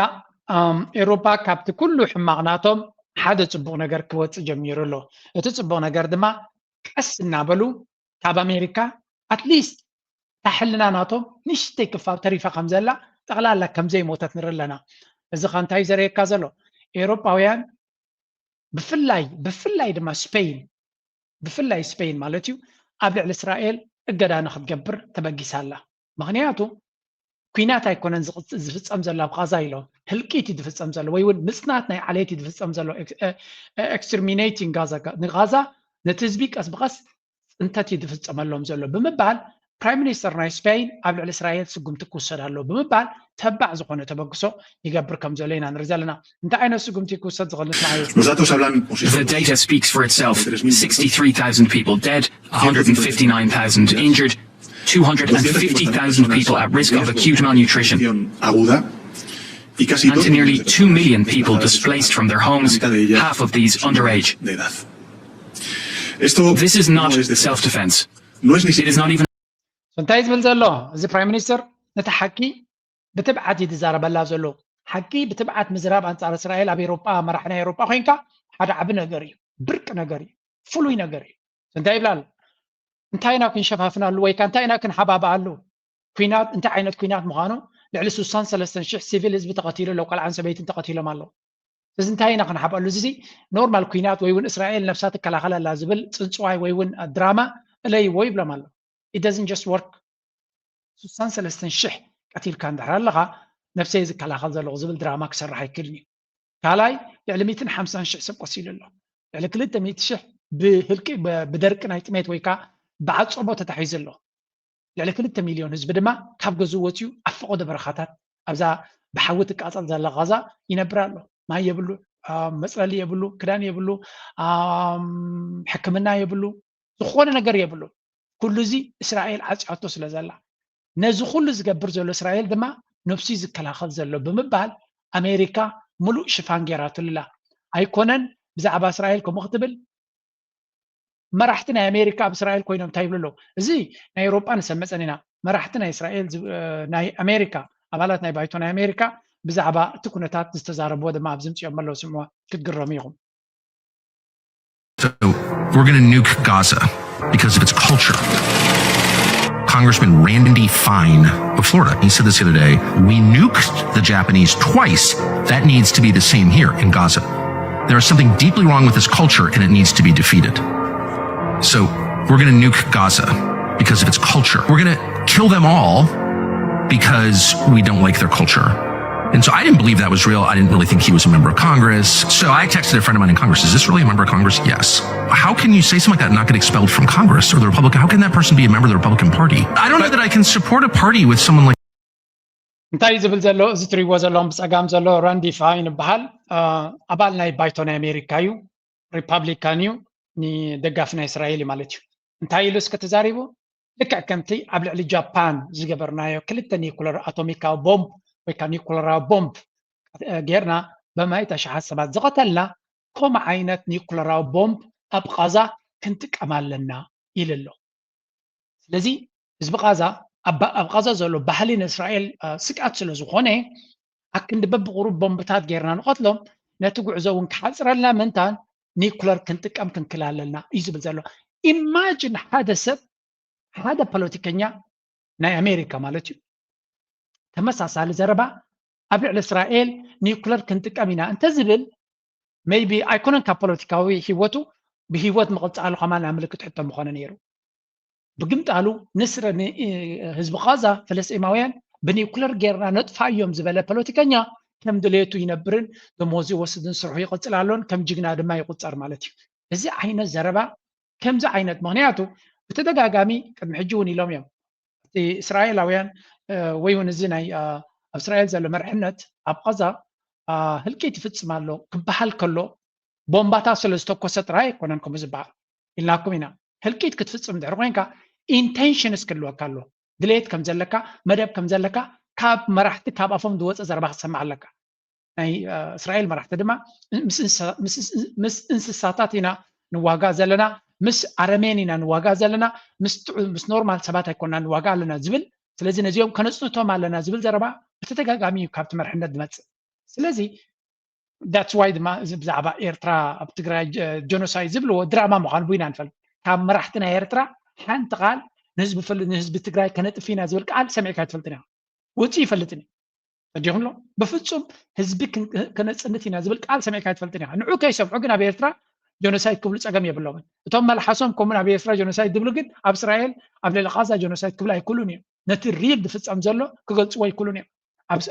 ኤውሮፓ ካብቲ ኩሉ ሕማቕ ናቶም ሓደ ጽቡቕ ነገር ክወጽእ ጀሚሩ ኣሎ። እቲ ጽቡቕ ነገር ድማ ቀስ እናበሉ ካብ ኣሜሪካ ኣትሊስት እታ ሕልና ናቶም ንእሽተይ ክፋል ተሪፋ ከም ዘላ፣ ጠቕላላ ከም ዘይሞተት ንርኢ ኣለና። እዚ ኸ እንታይ እዩ ዘርእየካ ዘሎ? ኤውሮጳውያን ብፍላይ ብፍላይ ድማ ስፔን ብፍላይ ስፔን ማለት እዩ ኣብ ልዕሊ እስራኤል እገዳ ንክትገብር ተበጊሳ ኣላ። ምክንያቱ ኲናት ኣይኮነን ዝፍፀም ዘሎ ኣብ ቃዛ ኢሎም፣ ህልቂት እዩ ዝፍፀም ዘሎ ወይ እውን ምፅናት ናይ ዓሌት እዩ ዝፍፀም ዘሎ። Exterminating Gaza፣ ንጋዛ ነቲ ህዝቢ ቀስ ብቀስ ፅንተት እዩ ዝፍፀመሎም ዘሎ ብምባል ፕራይም ሚኒስተር ናይ ስፔን ኣብ ልዕሊ እስራኤል ስጉምቲ ክውሰድ ኣለዎ ብምባል ተባዕ ዝኾነ ተበግሶ ይገብር ከም ዘሎ ኢና ንርኢ ዘለና። እንታይ ዓይነት ስጉምቲ ክውሰድ ዝኽእል ንስማዓዮ። Los datos hablan por sí The solos. data speaks for itself. sixty-three thousand people dead, one hundred fifty-nine thousand injured, two hundred fifty thousand people at risk of acute malnutrition, Aguda. Y casi and nearly two million people displaced from their homes, half of these underage. De edad. Esto This is not no es de self-defense. No es ni It is not even እንታይ ዝብል ዘሎ እዚ ፕራይም ሚኒስተር? ነቲ ሓቂ ብትብዓት እዩ ዝዛረበላ ዘሎ። ሓቂ ብትብዓት ምዝራብ ኣንጻር እስራኤል ኣብ ኤሮጳ፣ መራሕ ናይ ኤሮጳ ኮይንካ ሓደ ዓቢ ነገር እዩ፣ ብርቂ ነገር እዩ፣ ፍሉይ ነገር እዩ። እንታይ ይብላ ኣሎ? እንታይ ኢና ክንሸፋፍናሉ ወይ ከ እንታይ ኢና ክንሓባብኣሉ? ኲናት እንታይ ዓይነት ኲናት ምዃኑ፣ ልዕሊ ስሳን ሰለስተን ሽሕ ሲቪል ህዝቢ ተቐቲሉ ኣሎ፣ ቆልዓን ሰበይትን ተቐቲሎም ኣለዉ። እዚ እንታይ ኢና ክንሓብኣሉ? እዚ ኖርማል ኲናት ወይ እውን እስራኤል ነብሳ ትከላኸል ኣላ ዝብል ጽንጽዋይ ወይ እውን ድራማ እለይዎ ይብሎም ኣሎ። It doesn't just work። ስሳን ሰለስተን ሽሕ ቀቲልካ እንድሕር ኣለኻ ነብሰይ ዝከላኸል ዘለኹ ዝብል ድራማ ክሰርሕ ኣይክእልን እዩ። ካልኣይ ልዕሊ ሚእትን ሓምሳን ሽሕ ሰብ ቆሲሉ ኣሎ። ልዕሊ ክልተ ሚእቲ ሽሕ ብህልቂ ብደርቂ ናይ ጥሜት ወይ ከዓ ብዓጸቦ ተታሒዙ ኣሎ። ልዕሊ ክልተ ሚልዮን ህዝቢ ድማ ካብ ገዝኡ ወፂኡ ኣብ ፈቐዶ በረኻታት ኣብዛ ብሓዊ ትቃፀል ዘላ ቃዛ ይነብር ኣሎ። ማይ የብሉ፣ መፅለሊ የብሉ፣ ክዳን የብሉ፣ ሕክምና የብሉ፣ ዝኾነ ነገር የብሉ። ኩሉ እዚ እስራኤል ዓፅያቶ ስለ ዘላ ነዚ ኩሉ ዝገብር ዘሎ እስራኤል ድማ ነብሱ ዝከላኸል ዘሎ ብምባል ኣሜሪካ ሙሉእ ሽፋን ገይራትሉ ኣላ። ኣይኮነን ብዛዕባ እስራኤል ከምኡ ክትብል መራሕቲ ናይ ኣሜሪካ ኣብ እስራኤል ኮይኖም እንታይ ይብሉ ኣለዉ? እዚ ናይ ኤውሮጳ ንሰምዕ ጸኒና። መራሕቲ ናይ እስራኤል ናይ ኣሜሪካ ኣባላት ናይ ባይቶ ናይ ኣሜሪካ ብዛዕባ እቲ ኩነታት ዝተዛረብዎ ድማ ኣብዚ ምጽኦም ኣለዉ ስምዕዋ ክትግረሙ ኢኹም። So we're going to nuke Gaza because of its culture. Congressman Randy Fine of Florida. He said this the other day. We nuked the Japanese twice. That needs to be the same here in Gaza. There is something deeply wrong with this culture, and it needs to be defeated. So we're going to nuke Gaza because of its culture. We're going to kill them all because we don't like their culture. And so I didn't believe that was real. I didn't really think he was a member of Congress. So I texted a friend of mine in Congress, "Is this really a member of Congress?" "Yes." How can you say something like that and not get expelled from Congress or the Republican? How can that person be a member of the Republican Party? I don't know that I can support a party with someone like እንታይ እዩ ዝብል ዘሎ? እዚ ትሪዎ ዘለኹም ብፀጋም ዘሎ ራንዲ ፋይን ይበሃል። ኣባል ናይ ባይቶ ናይ ኣሜሪካ እዩ። ሪፓብሊካን እዩ። ንደጋፊ ናይ እስራኤል እዩ ማለት እዩ። እንታይ ኢሉ እስከ ተዛሪቡ? ልክዕ ከምቲ ኣብ ልዕሊ ጃፓን ዝገበርናዮ ክልተ ኒኩለር ኣቶሚካዊ ቦምብ ወይ ከዓ ኒኩለራዊ ቦምብ ጌርና በማይት ኣሽሓት ሰባት ዝቐተልና፣ ከምኡ ዓይነት ኒኩለራዊ ቦምብ ኣብ ቃዛ ክንጥቀም ኣለና ኢሉ ኣሎ። ስለዚ ህዝቢ ቃዛ ኣብ ቃዛ ዘሎ ባህሊ ንእስራኤል ስግኣት ስለ ዝኾነ፣ ኣክንዲ በብቑሩብ ቦምብታት ጌርና ንቐትሎም፣ ነቲ ጉዕዞ እውን ክሓፅረልና ምእንታን ኒኩለር ክንጥቀም ክንክል ኣለና እዩ ዝብል ዘሎ። ኢማጅን ሓደ ሰብ፣ ሓደ ፖለቲከኛ ናይ ኣሜሪካ ማለት እዩ፣ ተመሳሳሊ ዘረባ ኣብ ልዕሊ እስራኤል ኒኩለር ክንጥቀም ኢና እንተዝብል፣ ሜይቢ ኣይኮነን ካብ ፖለቲካዊ ህይወቱ ብህይወት ምቕፃሉ ከማን ናይ ምልክት ሕቶ ምኾነ ነይሩ። ብግምጣሉ ንስረ ንህዝቢ ቃዛ ፍልስጤማውያን ብኒኩለር ጌርና ነጥፋዮም ዝበለ ፖለቲከኛ ከም ድሌቱ ይነብርን ደሞዝ ይወስድን ስርሑ ይቕፅል ኣሎን ከም ጅግና ድማ ይቑፀር ማለት እዩ። እዚ ዓይነት ዘረባ ከምዚ ዓይነት ምክንያቱ ብተደጋጋሚ ቅድሚ ሕጂ እውን ኢሎም እዮም እቲ እስራኤላውያን ወይ እውን እዚ ናይ ኣብ እስራኤል ዘሎ መርሕነት ኣብ ቃዛ ህልቂት ይፍፅም ኣሎ ክበሃል ከሎ ቦምባታት ስለ ዝተኮሰ ጥራይ ኣይኮነን ከምኡ ዝበሃል ኢልናኩም ኢና። ህልቂት ክትፍፅም ድሕሪ ኮይንካ ኢንቴንሽንስ ክህልወካ ኣለዎ። ድሌት ከም ዘለካ፣ መደብ ከም ዘለካ ካብ መራሕቲ ካብ ኣፎም ዝወፀ ዘረባ ክትሰምዕ ኣለካ። ናይ እስራኤል መራሕቲ ድማ ምስ እንስሳታት ኢና ንዋጋእ ዘለና፣ ምስ ኣረሜን ኢና ንዋጋእ ዘለና፣ ምስ ኖርማል ሰባት ኣይኮና ንዋጋእ ኣለና ዝብል። ስለዚ ነዚኦም ከነፅንቶም ኣለና ዝብል ዘረባ ብተደጋጋሚ እዩ ካብቲ መርሕነት ዝመፅእ። ስለዚ that's why ድማ እዚ ብዛዕባ ኤርትራ ኣብ ትግራይ ጀኖሳይድ ዝብልዎ ድራማ ምዃኑ ቡይና ንፈልጥ። ካብ መራሕቲ ናይ ኤርትራ ሓንቲ ቃል ንህዝቢ ትግራይ ከነጥፍ ኢና ዝብል ቃል ሰሚዕካ ኣይትፈልጥን ኢኻ። ውፅእ ይፈልጥን እዩ። ተዲኹምሎ ብፍፁም ህዝቢ ከነፅንት ኢና ዝብል ቃል ሰሚዕካ ኣይትፈልጥን ኢኻ። ንዑ ከይሰምዑ ግን ኣብ ኤርትራ ጀኖሳይድ ክብሉ ፀገም የብሎምን። እቶም መልሓሶም ከምኡ ኣብ ኤርትራ ጀኖሳይድ ዝብሉ ግን ኣብ እስራኤል ኣብ ልዕሊ ቃዛ ጀኖሳይድ ክብሉ ኣይክእሉን እዮም። ነቲ ሪል ዝፍፀም ዘሎ ክገልፅዎ ኣይክእሉን እዮም።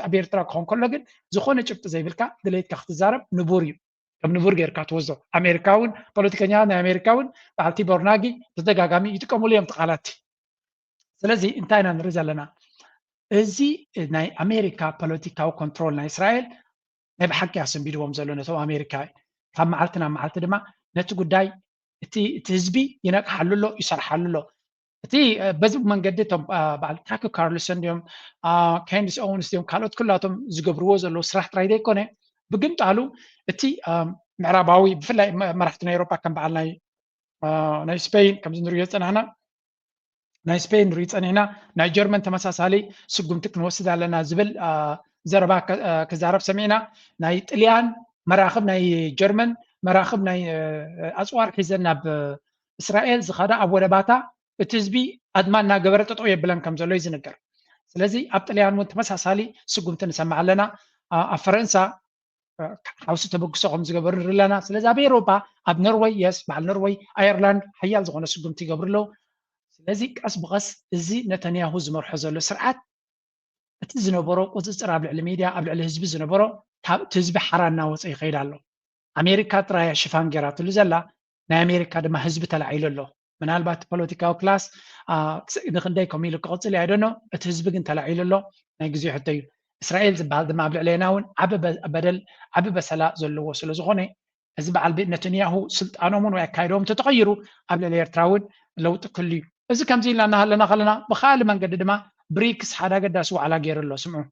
ኣብ ኤርትራ ክኾን ከሎ ግን ዝኾነ ጭብጢ ዘይብልካ ድሌትካ ክትዛረብ ንቡር እዩ። ከም ንቡር ጌርካ ትወስዶ። ኣሜሪካ እውን ፖለቲከኛታት ናይ ኣሜሪካ እውን በዓል ቲቦር ናጊ ብተደጋጋሚ ይጥቀሙሉ እዮም ቃላት። ስለዚ እንታይ ኢና ንርኢ ዘለና? እዚ ናይ ኣሜሪካ ፖለቲካዊ ኮንትሮል ናይ እስራኤል ናይ ብሓቂ ኣሰንቢድዎም ዘሎ ነቶም ኣሜሪካ። ካብ መዓልቲ ናብ መዓልቲ ድማ ነቲ ጉዳይ እቲ ህዝቢ ይነቅሓሉ ኣሎ፣ ይሰርሓሉ ኣሎ። እቲ በዚ መንገዲ እቶም በዓል ታክ ካርልሰን ድዮም፣ ኬንዲስ ኦውንስ ድዮም፣ ካልኦት ኩላቶም ዝገብርዎ ዘለዉ ስራሕ ጥራይ ዘይኮነ፣ ብግምጣሉ እቲ ምዕራባዊ ብፍላይ መራሕቲ ናይ ኤውሮጳ ከም በዓል ናይ ናይ ስፔይን ከምዚ ንሪኦ ዝፀናሕና ናይ ስፔይን ንሪኢ ፀኒሕና፣ ናይ ጀርመን ተመሳሳሊ ስጉምቲ ክንወስድ ኣለና ዝብል ዘረባ ክዛረብ ሰሚዕና። ናይ ጥልያን መራኽብ ናይ ጀርመን መራኽብ ናይ ኣፅዋር ሒዘን ናብ እስራኤል ዝኸዳ ኣብ ወደባታ እቲ ህዝቢ ኣድማ እናገበረ ጠጠው የብለን ከም ዘሎ እዩ ዝንገር። ስለዚ ኣብ ጥልያን እውን ተመሳሳሊ ስጉምቲ ንሰምዕ ኣለና። ኣብ ፈረንሳ ሓውሲ ተበግሶ ከም ዝገበሩ ንርኢ ኣለና። ስለዚ ኣብ ኤውሮጳ ኣብ ኖርወይ የስ በዓል ኖርወይ ኣየርላንድ ሓያል ዝኾነ ስጉምቲ ይገብሩ ኣለዉ። ስለዚ ቀስ ብቐስ እዚ ነተንያሁ ዝመርሖ ዘሎ ስርዓት እቲ ዝነበሮ ቁፅፅር ኣብ ልዕሊ ሚድያ ኣብ ልዕሊ ህዝቢ ዝነበሮ ካብ እቲ ህዝቢ ሓራ እናወፀ ይኸይድ ኣሎ። ኣሜሪካ ጥራያ ሽፋን ገይራትሉ ዘላ ናይ ኣሜሪካ ድማ ህዝቢ ተላዒሉ ኣሎ። ምናልባት ፖለቲካዊ ክላስ ንክንደይ ከምኡ ኢሉ ክቕፅል እያ ደኖ እቲ ህዝቢ ግን ተላዒሉ ኣሎ። ናይ ግዜ ሕቶ እዩ። እስራኤል ዝበሃል ድማ ኣብ ልዕሌና እውን ዓቢ በደል ዓቢ በሰላ ዘለዎ ስለ ዝኾነ እዚ በዓል ነተንያሁ ስልጣኖም እውን ወይ ኣካይዶም ተተቐይሩ ኣብ ልዕሊ ኤርትራ እውን ለውጢ ክህሉ እዩ። እዚ ከምዚ ኢልና እናሃለና ከለና ብካልእ መንገዲ ድማ ብሪክስ ሓደ ኣገዳሲ ዋዕላ ገይሩ ኣሎ። ስምዑ።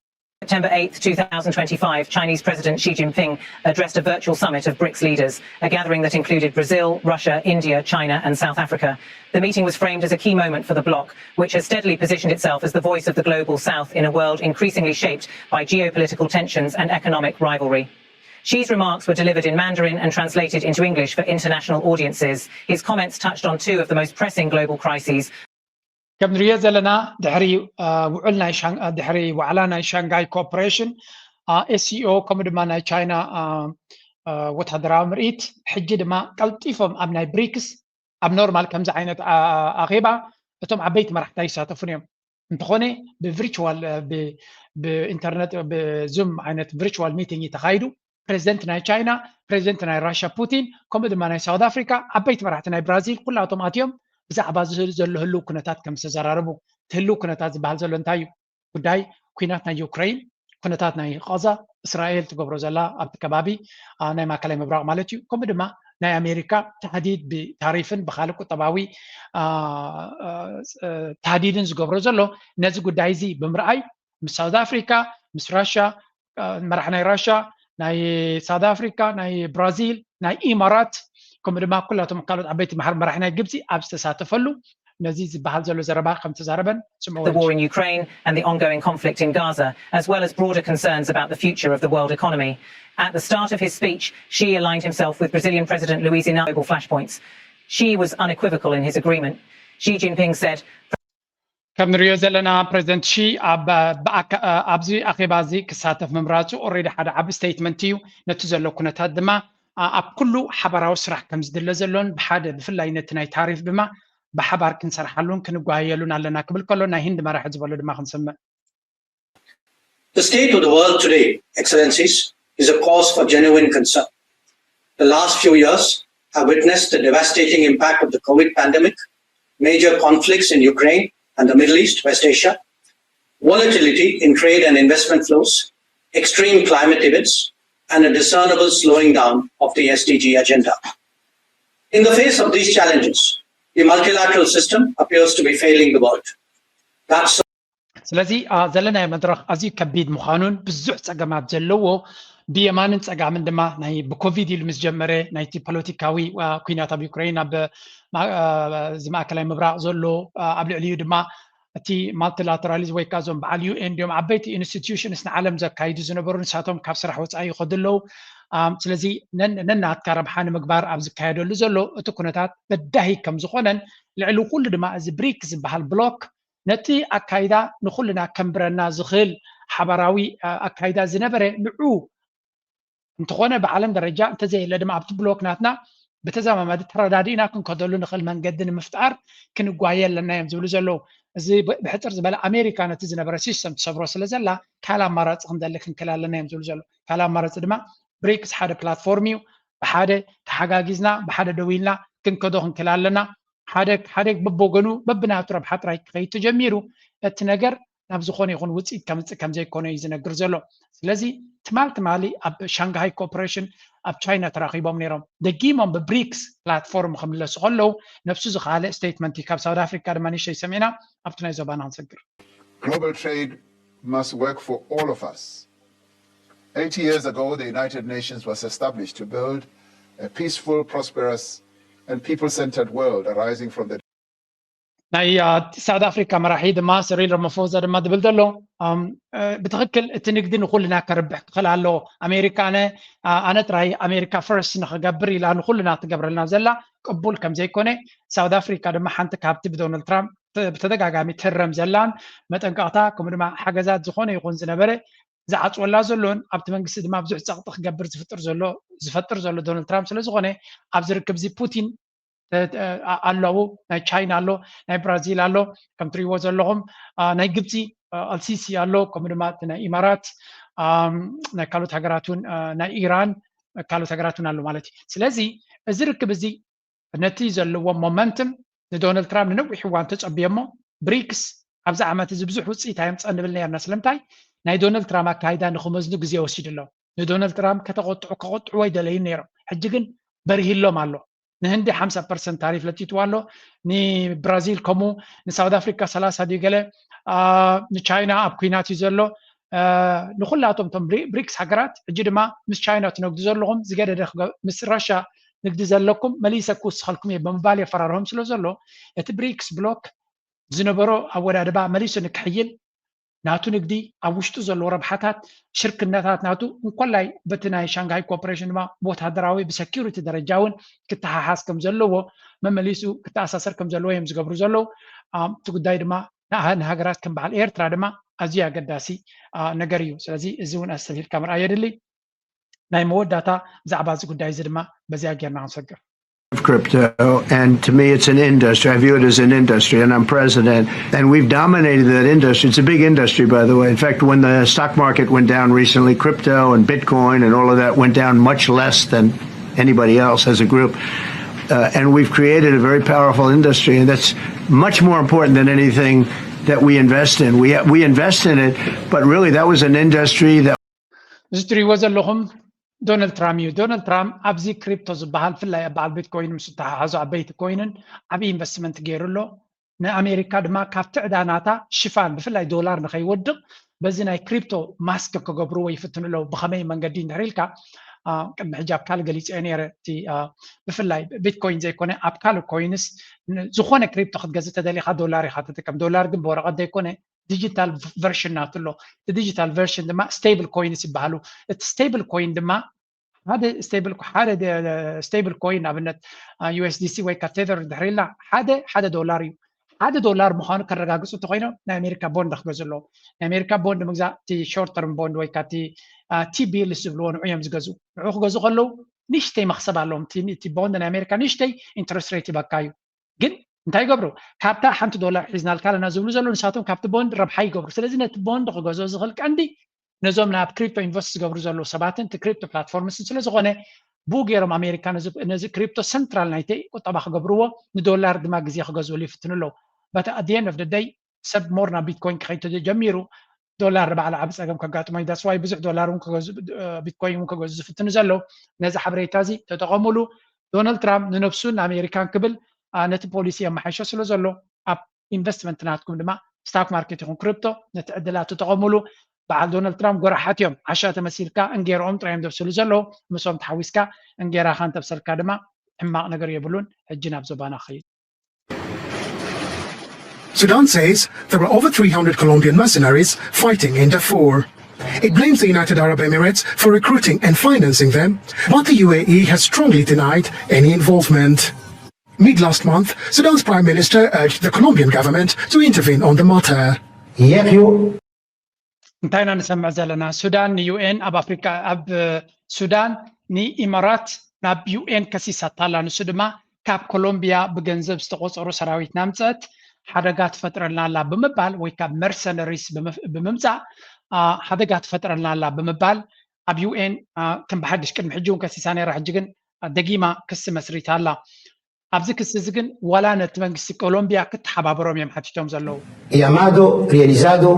September eighth, two thousand twenty-five, Chinese President Xi Jinping addressed a virtual summit of brics leaders, a gathering that included Brazil, Russia, India, China, and South Africa. The meeting was framed as a key moment for the bloc, which has steadily positioned itself as the voice of the global south in a world increasingly shaped by geopolitical tensions and economic rivalry. Xi's remarks were delivered in Mandarin and translated into English for international audiences. His comments touched on two of the most pressing global crises. ከም ንሪኦ ዘለና ድሕሪ ውዕል ናይ ድሕሪ ዋዕላ ናይ ሻንጋይ ኮኦፕሬሽን፣ ኤስሲኦ፣ ከምኡ ድማ ናይ ቻይና ወታደራዊ ምርኢት፣ ሕጂ ድማ ቀልጢፎም ኣብ ናይ ብሪክስ ኣብ ኖርማል ከምዚ ዓይነት ኣኼባ እቶም ዓበይቲ መራሕቲ ኣይሳተፉን እዮም። እንተኾነ ብቪርቹዋል ብኢንተርነት ብዙም ዓይነት ቪርቹዋል ሚቲንግ እዩ ተኻይዱ። ፕሬዚደንት ናይ ቻይና፣ ፕሬዚደንት ናይ ራሽያ ፑቲን፣ ከምኡ ድማ ናይ ሳውት ኣፍሪካ ዓበይቲ መራሕቲ ናይ ብራዚል ኩላቶም ኣትዮም ብዛዕባ ዘሎ ህልው ኩነታት ከም ዝተዘራረቡ። እቲ ህልው ኩነታት ዝበሃል ዘሎ እንታይ እዩ? ጉዳይ ኩናት ናይ ዩክሬን፣ ኩነታት ናይ ቃዛ፣ እስራኤል ትገብሮ ዘላ ኣብቲ ከባቢ ናይ ማእከላይ ምብራቕ ማለት እዩ። ከምኡ ድማ ናይ ኣሜሪካ ታህዲድ ብታሪፍን ብካልእ ቁጠባዊ ታህዲድን ዝገብሮ ዘሎ፣ ነዚ ጉዳይ እዚ ብምርኣይ ምስ ሳውት ኣፍሪካ፣ ምስ ራሽያ፣ መራሕ ናይ ራሽያ፣ ናይ ሳውት ኣፍሪካ፣ ናይ ብራዚል፣ ናይ ኢማራት፣ ከምኡ ድማ ኩላቶም ካልኦት ዓበይቲ መራሒ ናይ ግብፂ ኣብ ዝተሳተፈሉ ነዚ ዝበሃል ዘሎ ዘረባ ከም ተዛረበን ስምዑ። The war in Ukraine and the ongoing conflict in Gaza, as well as broader concerns about the future of the world economy. At the start of his speech, Xi aligned himself with Brazilian President Luiz Inácio. Flashpoints. Xi was unequivocal in his agreement. Xi Jinping said, ከም ንሪኦ ዘለና ፕሬዚደንት ሺ ኣብዚ ኣኼባ እዚ ክሳተፍ ምምራፁ ኦሬዲ ሓደ ዓቢ ስቴትመንት እዩ። ነቲ ዘሎ ኩነታት ድማ ኣብ ኩሉ ሓባራዊ ስራሕ ከም ዝድለ ዘሎን ብሓደ ብፍላይ ነቲ ናይ ታሪፍ ድማ ብሓባር ክንሰርሓሉን ክንጓየሉን ኣለና ክብል ከሎ ናይ ህንድ መራሒ ዝበሎ ድማ ክንሰምዕ። The state of the world today, Excellencies, is a cause for genuine concern. The last few years have witnessed the devastating impact of the COVID pandemic, major conflicts in Ukraine and the Middle East, West Asia, volatility in trade and investment flows, extreme climate events, and a discernible slowing down of the S D G agenda. In the face of these challenges, the multilateral system appears to be failing the world. That's ስለዚ ዘለናዮ መድረኽ ኣዝዩ ከቢድ ምዃኑን ብዙሕ ጸገማት ዘለዎ ብየማንን ጸጋምን ድማ ናይ ብኮቪድ ኢሉ ምስ ጀመረ ናይቲ ፖለቲካዊ ኩናት ኣብ ዩክሬን ኣብ እዚ ማእከላይ ምብራቕ ዘሎ ኣብ ልዕሊኡ ድማ እቲ ማልቲላተራሊዝም ወይ ከዓ እዞም በዓል ዩኤን ድዮም ዓበይቲ ኢንስቲትዩሽንስ ንዓለም ዘካይዱ ዝነበሩ ንሳቶም ካብ ስራሕ ወፃኢ ይኸዱ ኣለዉ። ስለዚ ነናትካ ረብሓ ንምግባር ኣብ ዝካየደሉ ዘሎ እቲ ኩነታት በዳሂ ከም ዝኾነን ልዕሊ ኩሉ ድማ እዚ ብሪክ ዝበሃል ብሎክ ነቲ ኣካይዳ ንኹልና ከንብረና ዝኽእል ሓባራዊ ኣካይዳ ዝነበረ ንዑ እንተኾነ ብዓለም ደረጃ እንተዘየለ ድማ ኣብቲ ብሎክ ናትና ብተዘማማዲ ተረዳዲእና ክንከደሉ ንኽእል መንገዲ ንምፍጣር ክንጓየ ኣለና እዮም ዝብሉ ዘለዉ። እዚ ብሕፅር ዝበለ ኣሜሪካ ነቲ ዝነበረ ሲስተም ትሰብሮ ስለ ዘላ ካልእ ኣማራፂ ክንደሊ ክንክእል ኣለና እዮም ዝብሉ ዘለዉ። ካልእ ኣማራፂ ድማ ብሪክስ ሓደ ፕላትፎርም እዩ። ብሓደ ተሓጋጊዝና ብሓደ ደው ኢልና ክንከዶ ክንክእል ኣለና። ሓደ ሓደ በብወገኑ በብናቱ ረብሓ ጥራይ ክኸይድ ተጀሚሩ እቲ ነገር ናብ ዝኾነ ይኹን ውፅኢት ከምፅእ ከም ዘይኮነ እዩ ዝነግር ዘሎ። ስለዚ ትማል ትማሊ ኣብ ሻንግሃይ ኮኦፕሬሽን ኣብ ቻይና ተራኺቦም ነይሮም። ደጊሞም ብብሪክስ ፕላትፎርም ክምለሱ ከለዉ ነብሱ ዝኸኣለ ስቴትመንት እዩ። ካብ ሳውት ኣፍሪካ ድማ ንእሽተይ ሰሚዕና ኣብቲ ናይ ዞባና ክንሰግር። Global trade must work for all of us. Eighty years ago, the United Nations was established to build a peaceful, prosperous, and people centered world arising from the ናይ ሳውት ኣፍሪካ መራሒ ድማ ስሪል ረመፎዛ ድማ ዝብል ዘሎ ብትኽክል እቲ ንግዲ ንኩልና ከርብሕ ክኽእል ኣለዎ። ኣሜሪካ ኣነ ኣነ ጥራይ ኣሜሪካ ፈርስት ንክገብር ኢላ ንኩልና ትገብረልና ዘላ ቅቡል ከም ዘይኮነ ሳውት ኣፍሪካ ድማ ሓንቲ ካብቲ ብዶናልድ ትራምፕ ብተደጋጋሚ ትህረም ዘላን መጠንቀቕታ ከምኡ ድማ ሓገዛት ዝኾነ ይኹን ዝነበረ ዝዓፅወላ ዘሎን ኣብቲ መንግስቲ ድማ ብዙሕ ፀቕጢ ክገብር ዝፍጥር ዘሎ ዝፈጥር ዘሎ ዶናልድ ትራምፕ ስለዝኾነ ኣብዚ ርክብ እዚ ፑቲን ኣለዉ ናይ ቻይና ኣሎ ናይ ብራዚል ኣሎ ከም ትሪእዎ ዘለኹም ናይ ግብፂ ኣልሲሲ ኣሎ ከምኡ ድማ ናይ ኢማራት ናይ ካልኦት ሃገራት እውን ናይ ኢራን ካልኦት ሃገራት እውን ኣሎ ማለት እዩ ስለዚ እዚ ርክብ እዚ ነቲ ዘለዎ ሞመንትም ንዶናልድ ትራምፕ ንነዊሕ እዋን ተፀብዮሞ ብሪክስ ኣብዚ ዓመት እዚ ብዙሕ ውፅኢት ኣየምፀ ንብል ነርና ስለምንታይ ናይ ዶናልድ ትራምፕ ኣካይዳ ንክመዝኑ ግዜ ወሲዱ ኣሎ ንዶናልድ ትራምፕ ከተቆጥዑ ከቆጥዕዎ ኣይደለዩን ነይሮም ሕጂ ግን በርሂሎም ኣሎ ንህንዲ ሓምሳ ፐርሰንት ታሪፍ ለጢጥዋ ኣሎ ንብራዚል ከምኡ ንሳውት ኣፍሪካ ሰላሳ ድዩ ገለ ንቻይና ኣብ ኩናት እዩ ዘሎ ንኩላቶም ቶም ብሪክስ ሃገራት ሕጂ ድማ ምስ ቻይና ትነግዱ ዘለኹም ዝገደደ ምስ ራሻ ንግዲ ዘለኩም መሊሰ ክውስኸልኩም እየ ብምባል የፈራርሆም ስለ ዘሎ እቲ ብሪክስ ብሎክ ዝነበሮ ኣወዳድባ መሊሱ ንክሕይል ናቱ ንግዲ ኣብ ውሽጡ ዘለዎ ረብሓታት ሽርክነታት ናቱ እንኮላይ በቲ ናይ ሻንጋይ ኮርፖሬሽን ድማ ብወታደራዊ ብሰኪሪቲ ደረጃ እውን ክተሓሓዝ ከም ዘለዎ መመሊሱ ክተኣሳሰር ከም ዘለዎ እዮም ዝገብሩ ዘለዉ። እቲ ጉዳይ ድማ ንሃገራት ከም በዓል ኤርትራ ድማ ኣዝዩ ኣገዳሲ ነገር እዩ። ስለዚ እዚ እውን ኣስተብሂልካ ምርኣይ የድሊ። ናይ መወዳእታ ብዛዕባ እዚ ጉዳይ እዚ ድማ በዚኣ ጌርና ክንሰግር። Of crypto, and to me it's an industry. I view it as an industry, and I'm president, and we've dominated that industry. It's a big industry, by the way. In fact, when the stock market went down recently, crypto and Bitcoin and all of that went down much less than anybody else as a group. Uh, and we've created a very powerful industry, and that's much more important than anything that we invest in. We, we invest in it, but really that was an industry that እዚ ትሪእዎ ዘለኹም ዶናልድ ትራምፕ እዩ። ዶናልድ ትራምፕ ኣብዚ ክሪፕቶ ዝበሃል ብፍላይ ኣብ በዓል ቢትኮይን ምስ ዝተሓሓዙ ዓበይቲ ኮይንን ዓብዪ ኢንቨስትመንት ገይሩ ኣሎ። ንኣሜሪካ ድማ ካብቲ ዕዳ ናታ ሽፋን ብፍላይ ዶላር ንኸይወድቕ በዚ ናይ ክሪፕቶ ማስክ ክገብርዎ ይፍትኑ ኣለዉ። ብኸመይ መንገዲ እንድሕር ኢልካ ቅድሚ ሕጂ ኣብ ካልእ ገሊፀ ነይረ። እቲ ብፍላይ ቢትኮይን ዘይኮነ ኣብ ካልእ ኮይንስ ዝኾነ ክሪፕቶ ክትገዝእ ተደሊኻ ዶላር ኢኻ ትጥቀም። ዶላር ግን ብወረቐት ዘይኮነ ዲጂታል ቨርሽን ናቱ ኣሎ። እቲ ዲጂታል ቨርሽን ድማ ስቴብል ኮይንስ ይበሃሉ። እቲ ስቴብል ኮይን ድማ ሓደ ስቴብል ሓደ ስቴብል ኮይን ንኣብነት ዩኤስዲሲ ወይ ካ ቴዘር እንድሕር ኢልና ሓደ ሓደ ዶላር እዩ። ሓደ ዶላር ምዃኑ ከረጋግፁ እንተኮይኖም ናይ ኣሜሪካ ቦንድ ክገዝኡ ኣለዎም። ናይ ኣሜሪካ ቦንድ ምግዛእ እቲ ሾርት ተርም ቦንድ ወይ ካ እቲ ቲ ቢልስ ዝብልዎ ንዑ እዮም ዝገዝኡ። ንዑ ክገዝኡ ከለዉ ንእሽተይ መክሰብ ኣለዎም። እቲ ቦንድ ናይ ኣሜሪካ ንእሽተይ ኢንትረስት ሬት ይበካ እዩ። ግን እንታይ ይገብሩ? ካብታ ሓንቲ ዶላር ሒዝናልካ ኣለና ዝብሉ ዘለዉ ንሳቶም ካብቲ ቦንድ ረብሓ ይገብሩ። ስለዚ ነቲ ቦንድ ክገዝኦ ዝኽእል ቀንዲ ነዞም ናብ ክሪፕቶ ኢንቨስት ዝገብሩ ዘለዉ ሰባትን እቲ ክሪፕቶ ፕላትፎርምስን ስለ ዝኾነ ብኡ ገይሮም ኣሜሪካ ነዚ ክሪፕቶ ሰንትራል ናይቲ ቁጠባ ክገብርዎ ንዶላር ድማ ግዜ ክገዝእሉ ይፍትኑ ኣለዉ። But at the end of the day ሰብ more ናብ ቢትኮይን ክኸይድ ተጀሚሩ ዶላር ንባዕሉ ዓቢ ጸገም ከጋጥሞ እዩ። That's why ብዙሕ ዶላር እውን ቢትኮይን እውን ክገዝኡ ዝፍትኑ ዘለዉ። ነዚ ሓበሬታ እዚ ተጠቐሙሉ። ዶናልድ ትራምፕ ንነብሱን ንኣሜሪካን ክብል ነቲ ፖሊሲ የመሓይሾ ስለ ዘሎ ኣብ ኢንቨስትመንት ናትኩም ድማ ስታክ ማርኬት ይኹን ክሪፕቶ ነቲ ዕድላት ተጠቐሙሉ። በዓል ዶናልድ ትራምፕ ጎራሓት እዮም። ዓሻ ተመሲልካ እንጌርኦም ጥራይ እዮም ዘብስሉ ዘለዉ። ምስኦም ተሓዊስካ እንጌራኻ እንተብሰልካ ድማ ሕማቕ ነገር የብሉን። ሕጂ ናብ ዞባና ክኸይድ። Sudan says there are over three hundred Colombian mercenaries fighting in Darfur. It blames the United Arab Emirates for recruiting and financing them, but the U A E has strongly denied any involvement. Mid last month, Sudan's Prime Minister urged the Colombian government to intervene on the matter. እንታይ ኢና ንሰምዕ ዘለና? ሱዳን ንዩኤን ኣብ ኣፍሪካ ኣብ ሱዳን ንኢማራት ናብ ዩኤን ከሲሳታ ኣላ። ንሱ ድማ ካብ ኮሎምቢያ ብገንዘብ ዝተቆፀሩ ሰራዊት ናምፀት ሓደጋ ትፈጥረልና ኣላ ብምባል ወይ ካብ መርሰነሪስ ብምምፃእ ሓደጋ ትፈጥረልና ኣላ ብምባል ኣብ ዩኤን ከም ብሓድሽ ቅድሚ ሕጂ እውን ከሲሳ ነይራ። ሕጂ ግን ደጊማ ክሲ መስሪታ ኣላ። ኣብዚ ክሲ እዚ ግን ዋላ ነቲ መንግስቲ ኮሎምቢያ ክተሓባበሮም እዮም ሓቲቶም ዘለዉ። Llamado, realizado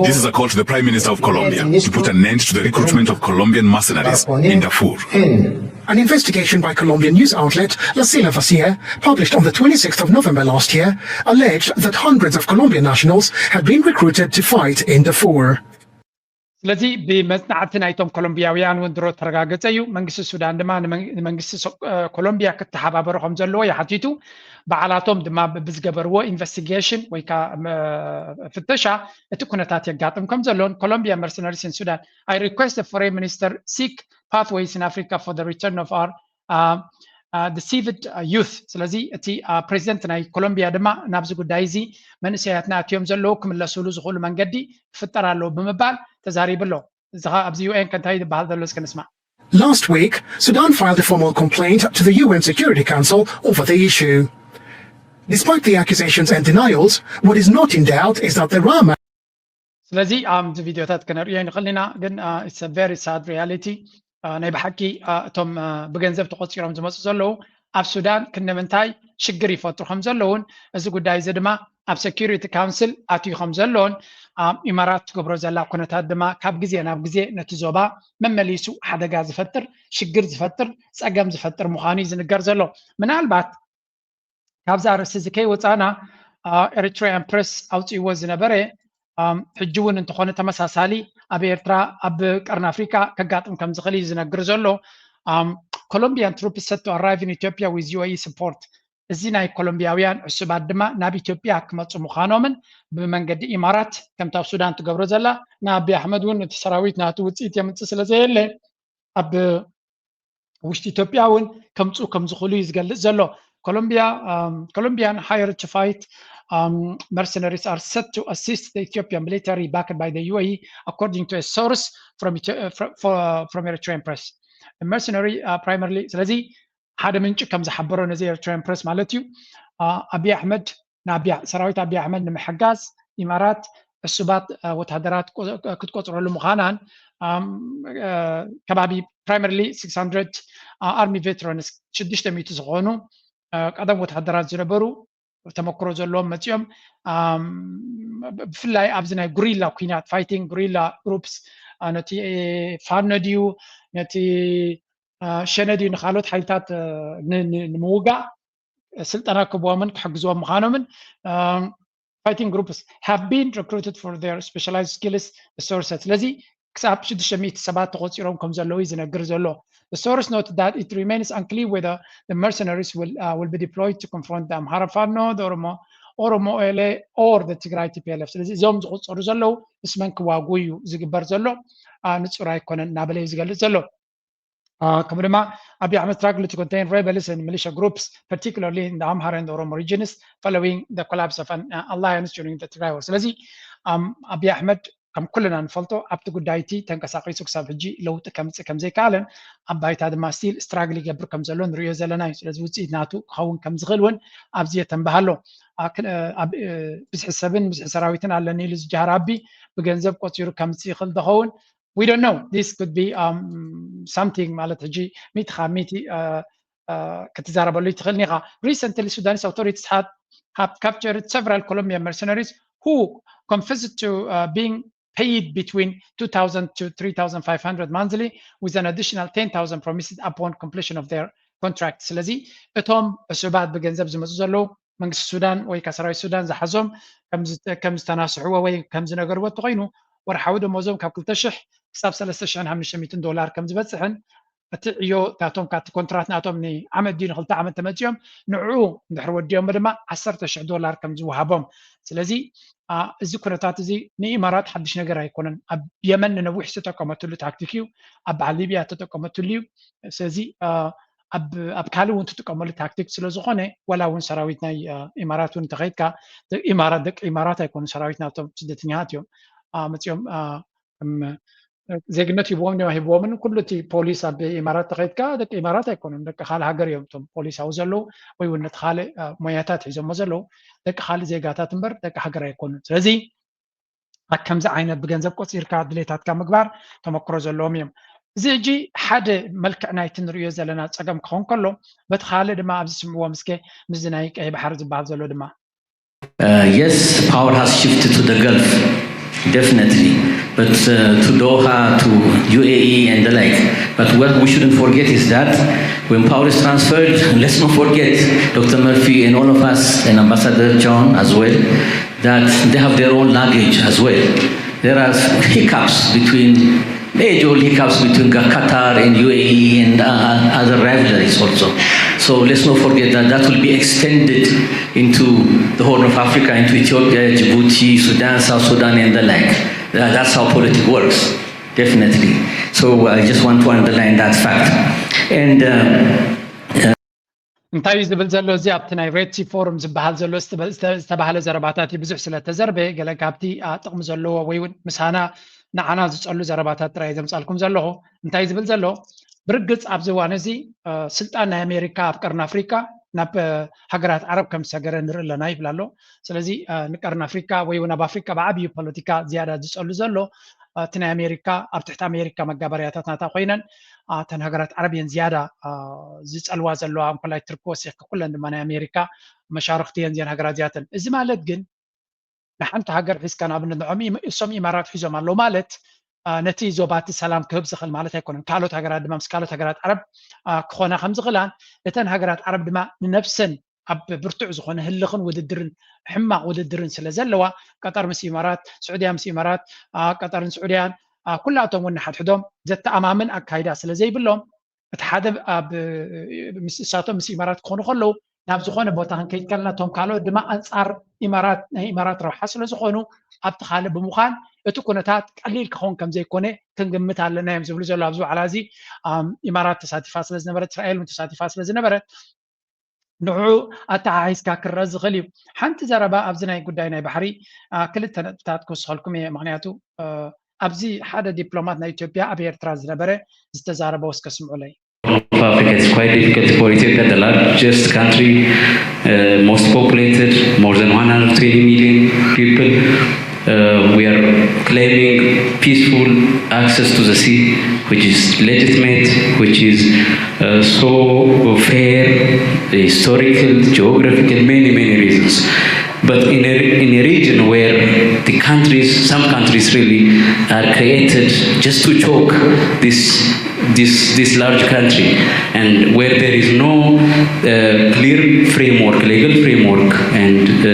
This is a call to the Prime Minister of Colombia to put an end to the recruitment of Colombian mercenaries in Darfur. An investigation by Colombian news outlet La Silva Vacía, published on the twenty-sixth of November last year, alleged that hundreds of Colombian nationals had been recruited to fight in Darfur. ስለዚ ብመፅናዕቲ ናይቶም ኮሎምቢያውያን እውን ድሮ ተረጋገፀ እዩ። መንግስቲ ሱዳን ድማ ንመንግስቲ ኮሎምቢያ ክተሓባበሩ ከም ዘለዎ እዩ ሓቲቱ። በዓላቶም ድማ ብዝገበርዎ ኢንቨስቲጌሽን ወይ ከዓ ፍተሻ እቲ ኩነታት የጋጥም ከም ዘሎን Colombia mercenaries in Sudan, I request the foreign minister seek pathways in Africa for the return of our deceived youth. ስለዚ እቲ ፕሬዚደንት ናይ ኮሎምቢያ ድማ ናብዚ ጉዳይ እዚ መንእሰያትና ኣትዮም ዘለዉ ክምለስሉ ዝኽእሉ መንገዲ ክፍጠር ኣለዎ ብምባል ተዛሪቡ ኣሎ። እዚ ኸ ኣብዚ ዩኤን ከ እንታይ ዝበሃል ዘሎ እስከ ንስማዕ። Last week, Sudan filed a formal complaint to the U N Security Council over the issue. Despite the accusations and denials, what is not in doubt is that the Rama ስለዚ ኣብዚ ቪዲዮታት ከነርእዮ ንኽእል ኢና፣ ግን it's a very sad reality። ናይ ብሓቂ እቶም ብገንዘብ ተቆፂሮም ዝመፁ ዘለዉ ኣብ ሱዳን ክንደምንታይ ሽግር ይፈጥሩ ከም ዘለውን እዚ ጉዳይ እዚ ድማ ኣብ ሴኪሪቲ ካውንስል ኣትዩ ከም ዘሎን ኢማራት ትገብሮ ዘላ ኩነታት ድማ ካብ ግዜ ናብ ግዜ ነቲ ዞባ መመሊሱ ሓደጋ ዝፈጥር ሽግር ዝፈጥር ፀገም ዝፈጥር ምዃኑ እዩ ዝንገር ዘሎ። ምናልባት ካብዚ ኣርእስቲ እዚ ከይወፃእና ኤሪትራያን ፕሬስ ኣውፅእዎ ዝነበረ ሕጂ እውን እንተኾነ ተመሳሳሊ ኣብ ኤርትራ ኣብ ቀርኒ ኣፍሪካ ከጋጥም ከም ዝኽእል እዩ ዝነግር ዘሎ። Colombian troops set to arrive in Ethiopia with U A E support. እዚ ናይ ኮሎምብያውያን ዕሱባት ድማ ናብ ኢትዮጵያ ክመፁ ምዃኖምን ብመንገዲ ኢማራት ከምታ ኣብ ሱዳን ትገብሮ ዘላ ንኣቢ ኣሕመድ እውን እቲ ሰራዊት ናቱ ውፅኢት የምፅእ ስለ ዘየለ ኣብ ውሽጢ ኢትዮጵያ እውን ከምፁ ከም ዝኽእሉ እዩ ዝገልፅ ዘሎ። Colombia, um, Colombian hired to fight um, mercenaries are set to assist the Ethiopian military backed by the U A E, according to a source from, Etho- uh, fr- for, from Eritrean press. The mercenary uh, primarily ስለዚ ሓደ ምንጭ ከም ዝሓበሮ ነዚ ኤርትራያን ፕረስ ማለት እዩ። ኣቢ ኣሕመድ ንኣቢ ሰራዊት ኣቢ ኣሕመድ ንምሕጋዝ ኢማራት ዕሱባት ወታደራት ክትቆፅረሉ ምዃናን ከባቢ primarily six hundred army veterans ሽዱሽተ ሚእቲ ዝኾኑ ቀደም ወታደራት ዝነበሩ ተመክሮ ዘለዎም መፂኦም ብፍላይ ኣብዚ ናይ ጉሪላ ኩናት fighting guerrilla groups ነቲ ፋኖ ድዩ ነቲ ሸነ ድዩ ንካልኦት ሓይልታት ንምውጋእ ስልጠና ክህብዎምን ክሕግዝዎም ምዃኖምን fighting groups have been recruited for their specialized skills sources ስለዚ ክሳብ ሽዱሽተ ሚእቲ ሰባት ተቆፂሮም ከም ዘለዉ እዩ ዝነግር ዘሎ The source note that it remains unclear whether the mercenaries will, uh, will be deployed to confront the Amhara Fano, the Oromo, Oromo L A or the Tigray T P L F ስለዚ እዞም ዝቁፀሩ ዘለዉ ምስ መን ክዋጉ እዩ ዝግበር ዘሎ ንፁር ኣይኮነን እናበለ እዩ ዝገልፅ ዘሎ ከምኡ ድማ ኣቢ ኣሕመድ struggle to contain rebels and militia groups particularly in the Amhara and Oromo regions following the collapse of an uh, alliance during the Tigray war ስለዚ ኣቢ ኣሕመድ ከም ኩልና ንፈልጦ ኣብቲ ጉዳይ እቲ ተንቀሳቂሱ ክሳብ ሕጂ ለውጢ ከምፅእ ከም ዘይከኣለን ኣብ ባይታ ድማ still struggle ይገብር ከም ዘሎ ንሪኦ ዘለና እዩ ስለዚ ውፅኢት ናቱ ክኸውን ከም ዝኽእል እውን ኣብዚ የተንብህ ኣሎ ብዝሒ ሰብን ብዝሒ ሰራዊትን ኣለኒ ኢሉ ዝጀሃር ኣቢ ብገንዘብ ቆፂሩ ከምፅእ ይኽእል ዝኸውን we don't know this could be um, something ማለት ሕጂ ሚእቲ ካብ ሚእቲ ክትዛረበሉ ትኽእል ኒኻ recently Sudanese authorities had have captured several Colombian mercenaries who confessed to uh, being paid between two thousand to three thousand five hundred monthly with an additional ten thousand promised upon completion of their contract ስለዚ እቶም ዕሱባት ብገንዘብ ዝመፁ ዘለዉ መንግስቲ ሱዳን ወይ ከ ሰራዊት ሱዳን ዝሓዞም ከም ዝተናስሕዎ ወይ ከም ዝነገርዎ እንተኮይኑ ወርሓዊ ደሞዞም ካብ ክልተ ሽሕ ክሳብ ሰለስተ ሽሕን ሓሙሽተ ሚእትን ዶላር ከም ዝበፅሕን እቲ ዕዮ እታቶም ካብቲ ኮንትራት ናቶም ንዓመት ድዩ ንክልተ ዓመት ተመፂኦም ንዕኡ እንድሕር ወዲኦሞ ድማ ዓሰርተ ሽሕ ዶላር ከም ዝወሃቦም ስለዚ እዚ ኩነታት እዚ ንኢማራት ሓድሽ ነገር ኣይኮነን ኣብ የመን ንነዊሕ ዝተጠቀመትሉ ታክቲክ እዩ ኣብ በዓል ሊብያ ተጠቀመትሉ እዩ ስለዚ ኣብ ካልእ እውን ትጥቀመሉ ታክቲክ ስለ ዝኾነ ወላ እውን ሰራዊት ናይ ኢማራት እውን ተኸይድካ ኢማራት ደቂ ኢማራት ኣይኮኑ ሰራዊት ናብቶም ስደተኛታት እዮም መፂኦም ዜግነት ሂብዎም ዲማ ሂብዎምን ኩሉ እቲ ፖሊስ ኣብ ኢማራት ተኸይድካ ደቂ ኢማራት ኣይኮኑን ደቂ ካልእ ሃገር እዮም እቶም ፖሊስ ኣብኡ ዘለዉ ወይ እውን ነቲ ካልእ ሞያታት ሒዞሞ ዘለዉ ደቂ ካልእ ዜጋታት እምበር ደቂ ሃገር ኣይኮኑን ስለዚ ከምዚ ዓይነት ብገንዘብ ቆፂርካ ድሌታትካ ምግባር ተመክሮ ዘለዎም እዮም እዚ ሕጂ ሓደ መልክዕ ናይቲ ንሪኦ ዘለና ፀገም ክኸውን ከሎ በቲ ካልእ ድማ ኣብዚ ስምዕዎም እስከ ምስዚ ናይ ቀይ ባሕሪ ዝበሃል ዘሎ ድማ Uh, yes, power has shifted to the Gulf, definitely. But uh, to Doha, to U A E and the like. But what we shouldn't forget is that when power is transferred, let's not forget Doctor Murphy and all of us and Ambassador John as well, that they have their own luggage as well. There are hiccups between major hiccups between Qatar and U A E and uh, other rivalries also. So let's not forget that that will be extended into the Horn of Africa, into Ethiopia, Djibouti, Sudan, South Sudan, and the like. That, that's how politics works, definitely. So I just want to underline that fact. And uh, እንታይ እዩ ዝብል ዘሎ እዚ ኣብቲ ናይ ሬድሲ ፎርም ዝበሃል ዘሎ ዝተባህለ ዘረባታት እዩ ብዙሕ ስለ ተዘርበ ገለ ካብቲ ጥቕሚ ዘለዎ ወይ እውን ምሳና ንዓና ዝፀሉ ዘረባታት ጥራይ ዘምፃልኩም ዘለኹ እንታይ ዝብል ዘሎ ብርግፅ ኣብዚ እዋን እዚ ስልጣን ናይ ኣሜሪካ ኣብ ቀርኒ ኣፍሪካ ናብ ሃገራት ዓረብ ከም ዝሰገረ ንርኢ ኣለና ይብል ኣሎ ስለዚ ንቀርኒ ኣፍሪካ ወይ እውን ኣብ ኣፍሪካ ብዓብዩ ፖለቲካ ዝያዳ ዝፀሉ ዘሎ እቲ ናይ ኣሜሪካ ኣብ ትሕቲ ኣሜሪካ መጋበርያታት ናታ ኮይነን እተን ሃገራት ዓረብ እየን ዝያዳ ዝፀልዋ ዘለዋ እንኮላይ ትርኪ ወሲኽካ ኩለን ድማ ናይ ኣሜሪካ መሻርክቲ እየን እዚአን ሃገራት እዚኣተን እዚ ማለት ግን ንሓንቲ ሃገር ሒዝካ ንኣብነት ንዖም እሶም ኢማራት ሒዞም ኣለዉ ማለት ነቲ ዞባ እቲ ሰላም ክህብ ዝኽእል ማለት ኣይኮነን ካልኦት ሃገራት ድማ ምስ ካልኦት ሃገራት ዓረብ ክኾና ከም ዝኽእላን እተን ሃገራት ዓረብ ድማ ንነብሰን ኣብ ብርቱዕ ዝኾነ ህልኽን ውድድርን ሕማቕ ውድድርን ስለ ዘለዋ ቀጠር ምስ ኢማራት ስዑድያ ምስ ኢማራት ቀጠርን ስዑድያን ኩላቶም እውን ንሓድሕዶም ዘተኣማምን ኣካይዳ ስለ ዘይብሎም እቲ ሓደ እሳቶም ምስ ኢማራት ክኾኑ ከለዉ ናብ ዝኾነ ቦታ ክንከይድ ከለና፣ እቶም ካልኦት ድማ ኣንጻር ኢማራት፣ ናይ ኢማራት ረብሓ ስለ ዝኾኑ፣ ኣብቲ ካልእ ብምዃን እቲ ኩነታት ቀሊል ክኸውን ከም ዘይኮነ ክንግምት ኣለና እዮም ዝብሉ ዘለዉ። ኣብዚ ዋዕላ እዚ፣ ኣም፣ ኢማራት ተሳቲፋ ስለ ዝነበረት፣ እስራኤል እውን ተሳቲፋ ስለ ዝነበረት፣ ንዕኡ ኣተሓሒዝካ ክረአ ዝኽእል እዩ። ሓንቲ ዘረባ ኣብዚ ናይ ጉዳይ ናይ ባሕሪ፣ ኣ፣ ክልተ ነጥብታት ክውስኸልኩም እየ። ምኽንያቱ፣ እ፣ ኣብዚ ሓደ ዲፕሎማት ናይ ኢትዮጵያ ኣብ ኤርትራ ዝነበረ ዝተዛረቦ እስከ ስምዑለይ። Of Africa, it's quite difficult for Ethiopia, the largest country, uh, most populated, more than one hundred twenty million people. Uh, we are claiming peaceful access to the sea, which is legitimate, which is, uh, so fair, historical, geographical, many, many reasons. But in a, in a region where the countries, some countries really are created just to choke this this this large country, and where there is no, uh, clear framework, legal framework, and, uh,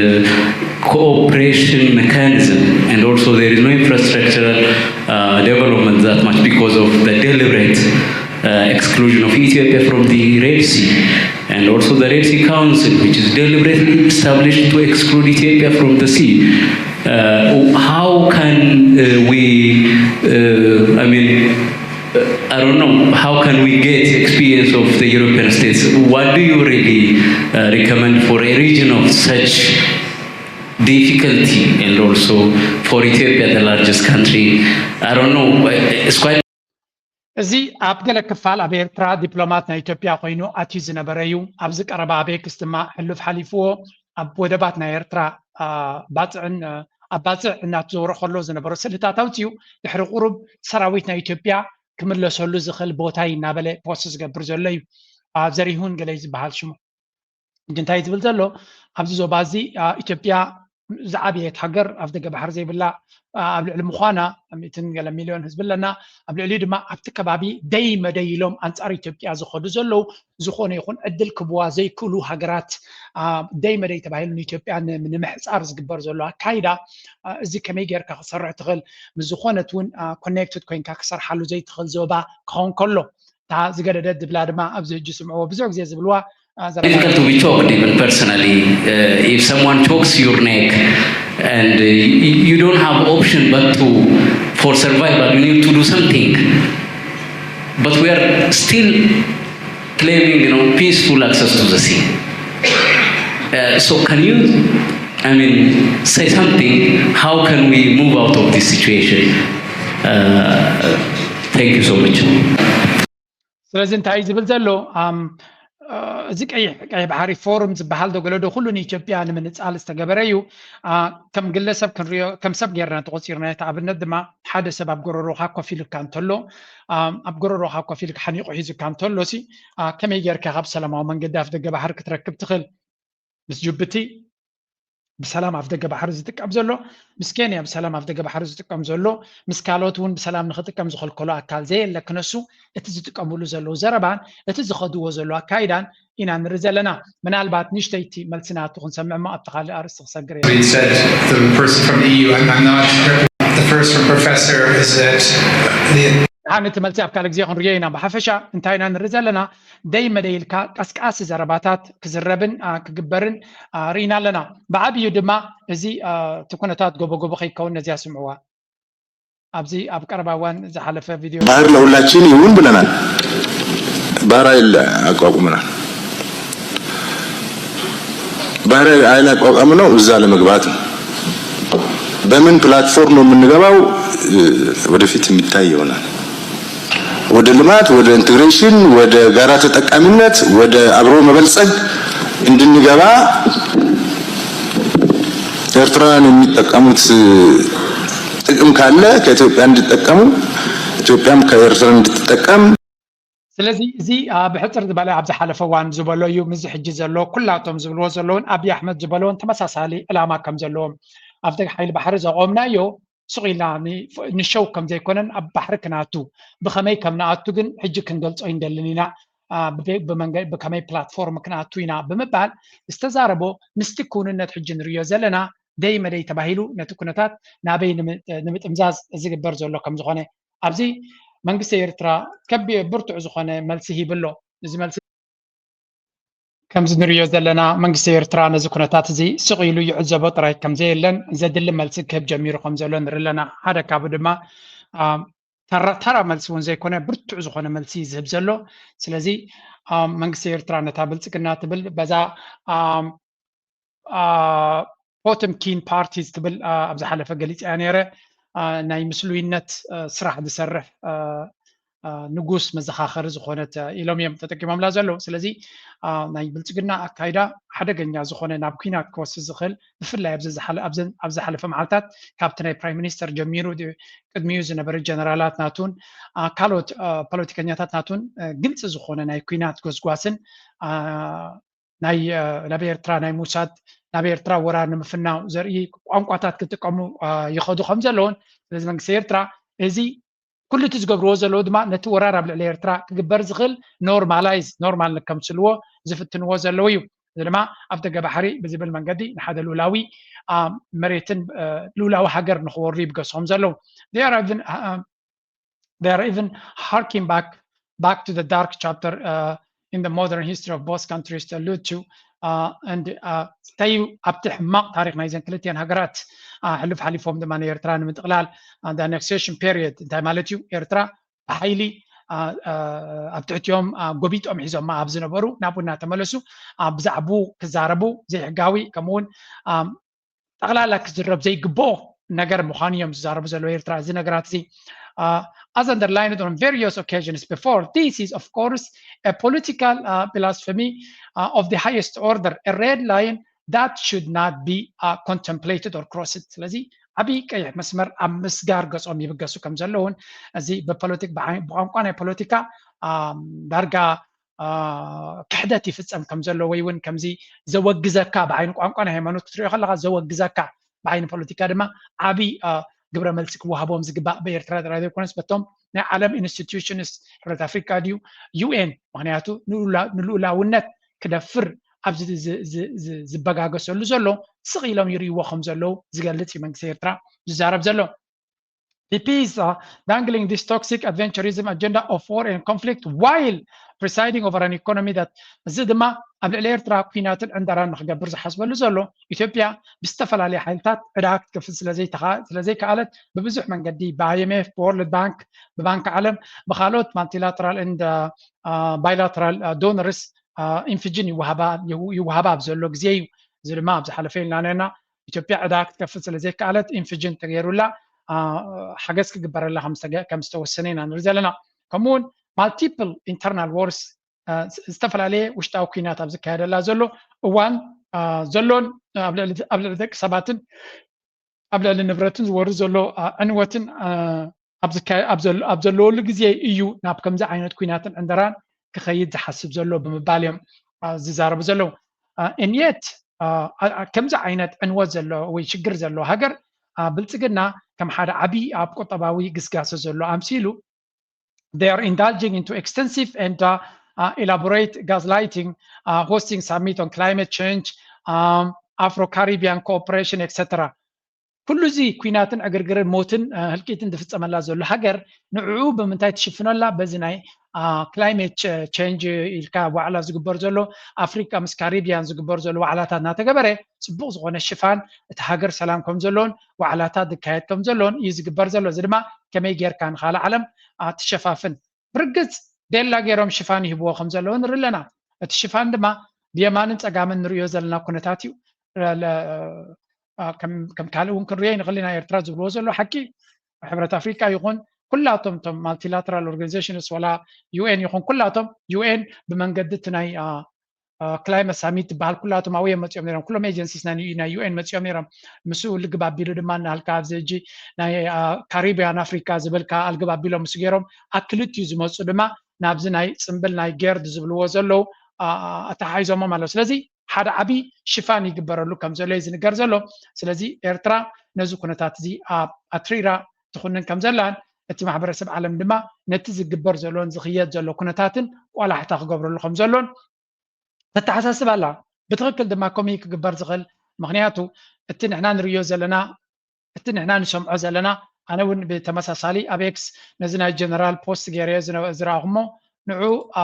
cooperation mechanism, and also there is no infrastructural, uh, development that much because of the deliberate, uh, exclusion of Ethiopia from the Red Sea, and also the Red Sea Council, which is deliberately established to exclude Ethiopia from the sea. Uh, how can, uh, we, uh, I mean, uh, I don't know, how can we get experience of the European states? What do you really, uh, recommend for a region of such difficulty, and also for Ethiopia, the largest country? I don't know, uh, it's quite እዚ ኣብ ገለ ክፋል ኣብ ኤርትራ ዲፕሎማት ናይ ኢትዮጵያ ኮይኑ ኣትዩ ዝነበረ እዩ። ኣብዚ ቀረባ ኣቤክስ ድማ ሕሉፍ ሓሊፍዎ ኣብ ወደባት ናይ ኤርትራ፣ ኣ፣ ባጽዕን፣ ኣ፣ ኣብ ባጽዕ እናተዘውረ ከሎ ዝነበሮ ስእልታት ኣውጺኡ ድሕሪ ቁሩብ ሰራዊት ናይ ኢትዮጵያ ክምለሰሉ ዝኽእል ቦታ እዩ እናበለ ፖስት ዝገብር ዘሎ እዩ። ኣ፣ ዘሪሁን ገለ እዩ ዝበሃል ሽሙ። ሕጂ እንታይ ዝብል ዘሎ ኣብዚ ዞባ እዚ፣ ኣ፣ ኢትዮጵያ ዝዓበየት ሃገር ኣፍ ደገ ባሕሪ ዘይብላ፣ ኣ፣ ኣብ ልዕሊ ምዃና ሚእትን ገለ ሚልዮን ህዝቢ ኣለና። ኣብ ልዕሊኡ ድማ ኣብቲ ከባቢ ደይ መደይ ኢሎም ኣንጻር ኢትዮጵያ ዝኸዱ ዘለዉ ዝኾነ ይኹን ዕድል ክብዋ ዘይክእሉ ሃገራት፣ ኣ፣ ደይ መደይ ተባሂሉ ንኢትዮጵያ ን-፣ ንምሕጻር ዝግበር ዘሎ ኣካይዳ፣ ኣ፣ እዚ ከመይ ጌርካ ክሰርሕ ትኽእል ምስ ዝኾነት እውን፣ ኣ፣ ኮኔክትድ ኮይንካ ክሰርሓሉ ዘይትኽእል ዞባ ክኸውን ከሎ እታ ዝገደደት ዝብላ ድማ ኣብዚ ሕጂ ስምዕዎ ብዙሕ ግዜ ዝብልዋ፣ ኣ፣ ዘረባ difficult to be choked even personally. Uh, if someone chokes your neck and, uh, y-, you don't have option but to, for survival, you need to do something. But we are still claiming, you know, peaceful access to the sea. Uh, so can you, I mean, say something? How can we move out of this situation? Uh, thank you so much. ስለዚ እንታይ እዩ ዝብል ዘሎ? ኣም፣ እ፣ እዚ ቀይሕ፣ ቀይሕ ባሕሪ ፎርም ዝበሃል ዶ ገለ ዶ ኩሉ ንኢትዮጵያ ንምንጻል ዝተገበረ እዩ። ኣ፣ ከም ግለሰብ ክንሪኦ፣ ከም ሰብ ጌርና ተቖጺርና፣ እቲ ኣብነት ድማ ሓደ ሰብ ኣብ ጎረሮኻ ኮፍ ኢሉካ እንተሎ፣ ኣም፣ ኣብ ጎረሮኻ ኮፍ ኢልካ ሓኒቑ ሒዙካ እንተሎ ሲ፣ ኣ፣ ከመይ ጌርካ ካብ ሰላማዊ መንገዲ ኣፍ ደገ ባሕሪ ክትረክብ ትኽእል? ምስ ጅቡቲ ብሰላም ኣፍ ደገ ባሕሪ ዝጥቀም ዘሎ፣ ምስ ኬንያ ብሰላም ኣፍ ደገ ባሕሪ ዝጥቀም ዘሎ፣ ምስ ካልኦት እውን ብሰላም ንኽጥቀም ዝኸልከሎ ኣካል ዘየለ ክነሱ፣ እቲ ዝጥቀምሉ ዘለዉ ዘረባን እቲ ዝኸድዎ ዘለዉ ኣካይዳን ኢና ንርኢ ዘለና። ምናልባት ንእሽተይቲ መልሲ ናቱ ክንሰምዕ እሞ ኣብቲ ካልእ ኣርእስቲ ክሰግር እየ። Reid said, the person from the E U, I'm, I'm not, the first from professor is that the ደሓን እቲ መልሲ ኣብ ካልእ ግዜ ክንርእዮ ኢና። ብሓፈሻ እንታይ ኢና ንርኢ ዘለና? ደይ መደይ ኢልካ ቀስቃሲ ዘረባታት ክዝረብን፣ ኣ፣ ክግበርን፣ ኣ፣ ርኢና ኣለና። ብዓብዩ ድማ እዚ፣ ኣ፣ እቲ ኩነታት ጎቦ ጎቦ ከይከውን ነዚኣ ስምዕዋ። ኣብዚ ኣብ ቀረባ እዋን ዝሓለፈ ቪድዮ ባህር ለሁላችን ይሁን ብለናል። ባህር ኃይል አቋቁመናል። ባህር ኃይል አቋቋም ነው እዛ ለመግባት ነው። በምን ፕላትፎርም ነው የምንገባው? እ፣ ወደፊት የሚታይ ይሆናል። ወደ ልማት፣ ወደ ኢንቴግሬሽን፣ ወደ ጋራ ተጠቃሚነት፣ ወደ አብሮ መበልጸግ እንድንገባ ኤርትራውያን የሚጠቀሙት ጥቅም ካለ ከኢትዮጵያ እንዲጠቀሙ፣ ኢትዮጵያም ከኤርትራ እንድትጠቀም። ስለዚ እዚ፣ ኣ፣ ብሕጽር ዝበለ ኣብ ዝሓለፈ እዋን ዝበሎ እዩ። ምስዚ ሕጂ ዘሎ ኩላቶም ዝብልዎ ዘለውን ኣብይ ኣሕመድ ዝበሎን ተመሳሳሊ ዕላማ ከም ዘለዎም፣ ኣብ ደገ ሓይሊ ባሕሪ ዘቆምናዮ ሱቕ ኢልና ን-፣ ንሸው ከም ዘይኮነን ኣብ ባሕሪ ክንኣቱ፣ ብኸመይ ከም ንኣቱ ግን ሕጂ ክንገልጾ ኣይንደልን ኢና። ኣ፣ ብደ-፣ ብመንገ-፣ ብከመይ ፕላትፎርም ክንኣቱ ኢና ብምባል ዝተዛረቦ፣ ምስቲ ክውንነት ሕጂ ንርእዮ ዘለና ደይ መደይ ተባሂሉ ነቲ ኩነታት ናበይ ንምጥምዛዝ ዝግበር ዘሎ ከም ዝኾነ ኣብዚ መንግስቲ ኤርትራ ከቢ-፣ ብርቱዕ ዝኾነ መልሲ ሂቡ ኣሎ። እዚ መልሲ ከምዚ ንሪኦ ዘለና መንግስቲ ኤርትራ ነዚ ኩነታት እዚ ስቕ ኢሉ ይዕዘቦ ጥራይ ከም ዘየለን ዘድሊ መልሲ ክህብ ጀሚሩ ከም ዘሎ ንርኢ ኣለና። ሓደ ካብኡ ድማ ተራ መልሲ እውን ዘይኮነ ብርቱዕ ዝኾነ መልሲ እዩ ዝህብ ዘሎ። ስለዚ መንግስቲ ኤርትራ ነታ ብልጽግና ትብል በዛ ፖተምኪን ፓርቲ ትብል ኣብ ዝሓለፈ ገሊፀያ ነይረ ናይ ምስሉይነት ስራሕ ዝሰርሕ ንጉስ መዘኻኸሪ ዝኾነት ኢሎም እዮም ተጠቂሞምላ ዘለዉ። ስለዚ ናይ ብልፅግና ኣካይዳ ሓደገኛ ዝኾነ ናብ ኲናት ክወስድ ዝኽእል ብፍላይ ኣብ ዝሓለፈ መዓልታት ካብቲ ናይ ፕራይም ሚኒስተር ጀሚሩ ቅድሚኡ ዝነበረ ጀነራላት ናቱን ካልኦት ፖለቲከኛታት ናቱን ግልፂ ዝኾነ ናይ ኲናት ጎስጓስን ናይ ናብ ኤርትራ ናይ ሙሳድ ናብ ኤርትራ ወራር ንምፍናው ዘርኢ ቋንቋታት ክጥቀሙ ይኸዱ ከም ዘለውን ስለዚ መንግስቲ ኤርትራ እዚ ኩሉ እቲ ዝገብርዎ ዘለዉ ድማ ነቲ ወራር ኣብ ልዕሊ ኤርትራ ክግበር ዝኽእል ኖርማላይዝ ኖርማል ከምስልዎ ዝፍትንዎ ዘለዉ እዩ። እዚ ድማ ኣብ ደገ ባሕሪ ብዝብል መንገዲ ንሓደ ልኡላዊ መሬትን ልኡላዊ ሃገር ንክወሩ ይብገሶም ዘለዉ they are even harking back back to the dark chapter uh, in the modern history of both countries to allude to uh, and uh, እንታይ ኣብቲ ሕማቕ ታሪክ ናይዘን ክልቲአን ሃገራት ሕሉፍ ሓሊፎም ድማ ንኤርትራ ንምጥቕላል the annexation period እንታይ ማለት እዩ? ኤርትራ ብሓይሊ ኣብ ትሕቲኦም ጎቢጦም ሒዞማ ኣብ ዝነበሩ ናብኡ እናተመለሱ ብዛዕባኡ ክዛረቡ ዘይሕጋዊ ከምኡውን ጠቕላላ ክዝረብ ዘይግብኦ ነገር ምዃኑ እዮም ዝዛረቡ ዘለዉ ኤርትራ እዚ ነገራት እዚ as underlined on various occasions before this is of course a political uh, blasphemy uh, of the highest order a red line that should not be uh, contemplated or crossed ስለዚ ዓብዪ ቀይሕ መስመር ኣብ ምስጋር ገጾም ይብገሱ ከም ዘለውን እዚ ብፖለቲክ ብቋንቋ ናይ ፖለቲካ ዳርጋ ክሕደት ይፍጸም ከም ዘሎ ወይ እውን ከምዚ ዘወግዘካ ብዓይኒ ቋንቋ ናይ ሃይማኖት ክትሪኦ ከለካ ዘወግዘካ ብዓይኒ ፖለቲካ ድማ ዓብዪ ግብረ መልሲ ክወሃቦም ዝግባእ ብኤርትራ ጥራይ ዘይኮነስ በቶም ናይ ዓለም ኢንስቲትዩሽንስ ሕብረት ኣፍሪካ ድዩ ዩኤን ምክንያቱ ንልኡላውነት ክደፍር ኣብዚ ዝበጋገሰሉ ዘሎ ስቕ ኢሎም ይርእይዎ ከም ዘለዉ ዝገልጽ እዩ መንግስቲ ኤርትራ ዝዛረብ ዘሎ። P P is uh, dangling this toxic adventurism agenda of war and conflict while presiding over an economy that እዚ ድማ ኣብ ልዕሊ ኤርትራ ኩናትን ዕንደራን ንክገብር ዝሓስበሉ ዘሎ ኢትዮጵያ ብዝተፈላለየ ሓይልታት ዕዳ ክትከፍል ስለዘይከኣለት ብብዙሕ መንገዲ ብ I M F ብ World Bank ብባንክ ዓለም ብካልኦት multilateral and bilateral donors ኢንፍጅን ይወሃባ ኣብ ዘሎ ግዜ እዩ። እዚ ድማ ኣብ ዝሓለፈ ኢልና ነርና ኢትዮጵያ ዕዳ ክትከፍል ስለዘይከኣለት ኢንፍጅን ተገይሩላ ሓገዝ ክግበረላ ከም ዝተወሰነ ኢና ንርኢ ዘለና። ከምኡውን multiple internal wars ዝተፈላለየ ውሽጣዊ ኩናት ኣብ ዝካየደላ ዘሎ እዋን ዘሎን ኣብ ልዕሊ ደቂ ሰባትን ኣብ ልዕሊ ንብረትን ዝወርድ ዘሎ ዕንወትን ኣብ ዘለወሉ ግዜ እዩ ናብ ከምዚ ዓይነት ኩናትን ዕንደራን ክኸይድ ዝሓስብ ዘሎ ብምባል እዮም ዝዛረቡ ዘለዉ። And yet ከምዚ ዓይነት ዕንወት ዘሎ ወይ ሽግር ዘሎ ሃገር ብልፅግና ከም ሓደ ዓብዪ ኣብ ቁጠባዊ ግስጋሰ ዘሎ ኣምሲሉ they are indulging into extensive and uh, uh, elaborate gaslighting, uh, hosting summit on climate change, um, Afro-Caribbean cooperation, et cetera. ኩሉ እዚ ኩናትን ዕግርግርን ሞትን ህልቂትን ዝፍፀመላ ዘሎ ሃገር ንዕኡ ብምንታይ ትሽፍኖላ? በዚ ናይ ክላይሜት ቸንጅ ኢልካ ዋዕላ ዝግበር ዘሎ ኣፍሪካ ምስ ካሪቢያን ዝግበር ዘሎ ዋዕላታት እናተገበረ ፅቡቅ ዝኾነ ሽፋን እቲ ሃገር ሰላም ከም ዘሎን ዋዕላታት ዝካየድ ከም ዘሎን እዩ ዝግበር ዘሎ። እዚ ድማ ከመይ ጌርካ ንካልእ ዓለም ትሸፋፍን ብርግፅ ዴላ ገይሮም ሽፋን ይህብዎ ከም ዘለዉ ንርኢ ኣለና። እቲ ሽፋን ድማ ብየማንን ፀጋምን ንርእዮ ዘለና ኩነታት እዩ። ከም ካልእ እውን ክንርእዮ ንኽእል ኢና። ኤርትራ ዝብልዎ ዘሎ ሓቂ ሕብረት ኣፍሪቃ ይኹን ኩላቶም ቶም multilateral organizations ወላ ዩ ኤን ይኹን ኩላቶም ዩ ኤን ብመንገዲ እቲ ናይ ክላይመት ሳሚት ዝበሃል ኩላቶም ኣብኡ እዮም መፂኦም ነይሮም። ኩሎም ኤጀንሲስ ናይ ዩ ኤን መፂኦም ነይሮም። ምስኡ ልግብ ኣቢሉ ድማ እናሃልካ ኣብዚ ሕጂ ናይ ካሪቢያን ኣፍሪካ ዝብልካ ኣልግብ ኣቢሎም ምስ ገይሮም ኣክልቲኡ ዝመፁ ድማ ናብዚ ናይ ፅምብል ናይ ጌርድ ዝብልዎ ዘለዉ ኣተሓሒዞሞም ኣለዉ። ስለዚ ሓደ ዓብዪ ሽፋን ይግበረሉ ከም ዘሎ እዩ ዝንገር ዘሎ። ስለዚ ኤርትራ ነዚ ኩነታት እዚ ኣትሪራ ትኹንን ከም ዘላን እቲ ማሕበረሰብ ዓለም ድማ ነቲ ዝግበር ዘሎን ዝኽየድ ዘሎ ኩነታትን ቆላሕታ ክገብረሉ ከም ዘሎን ተተሓሳስብ ኣላ። ብትኽክል ድማ ከምኡ ክግበር ዝኽእል ምክንያቱ እቲ ንሕና ንርእዮ ዘለና እቲ ንሕና ንሰምዖ ዘለና ኣነ እውን ብተመሳሳሊ ኣብ ኤክስ ነዚ ናይ ጀነራል ፖስት ገይረዮ ዝረኣኹሞ ንዑ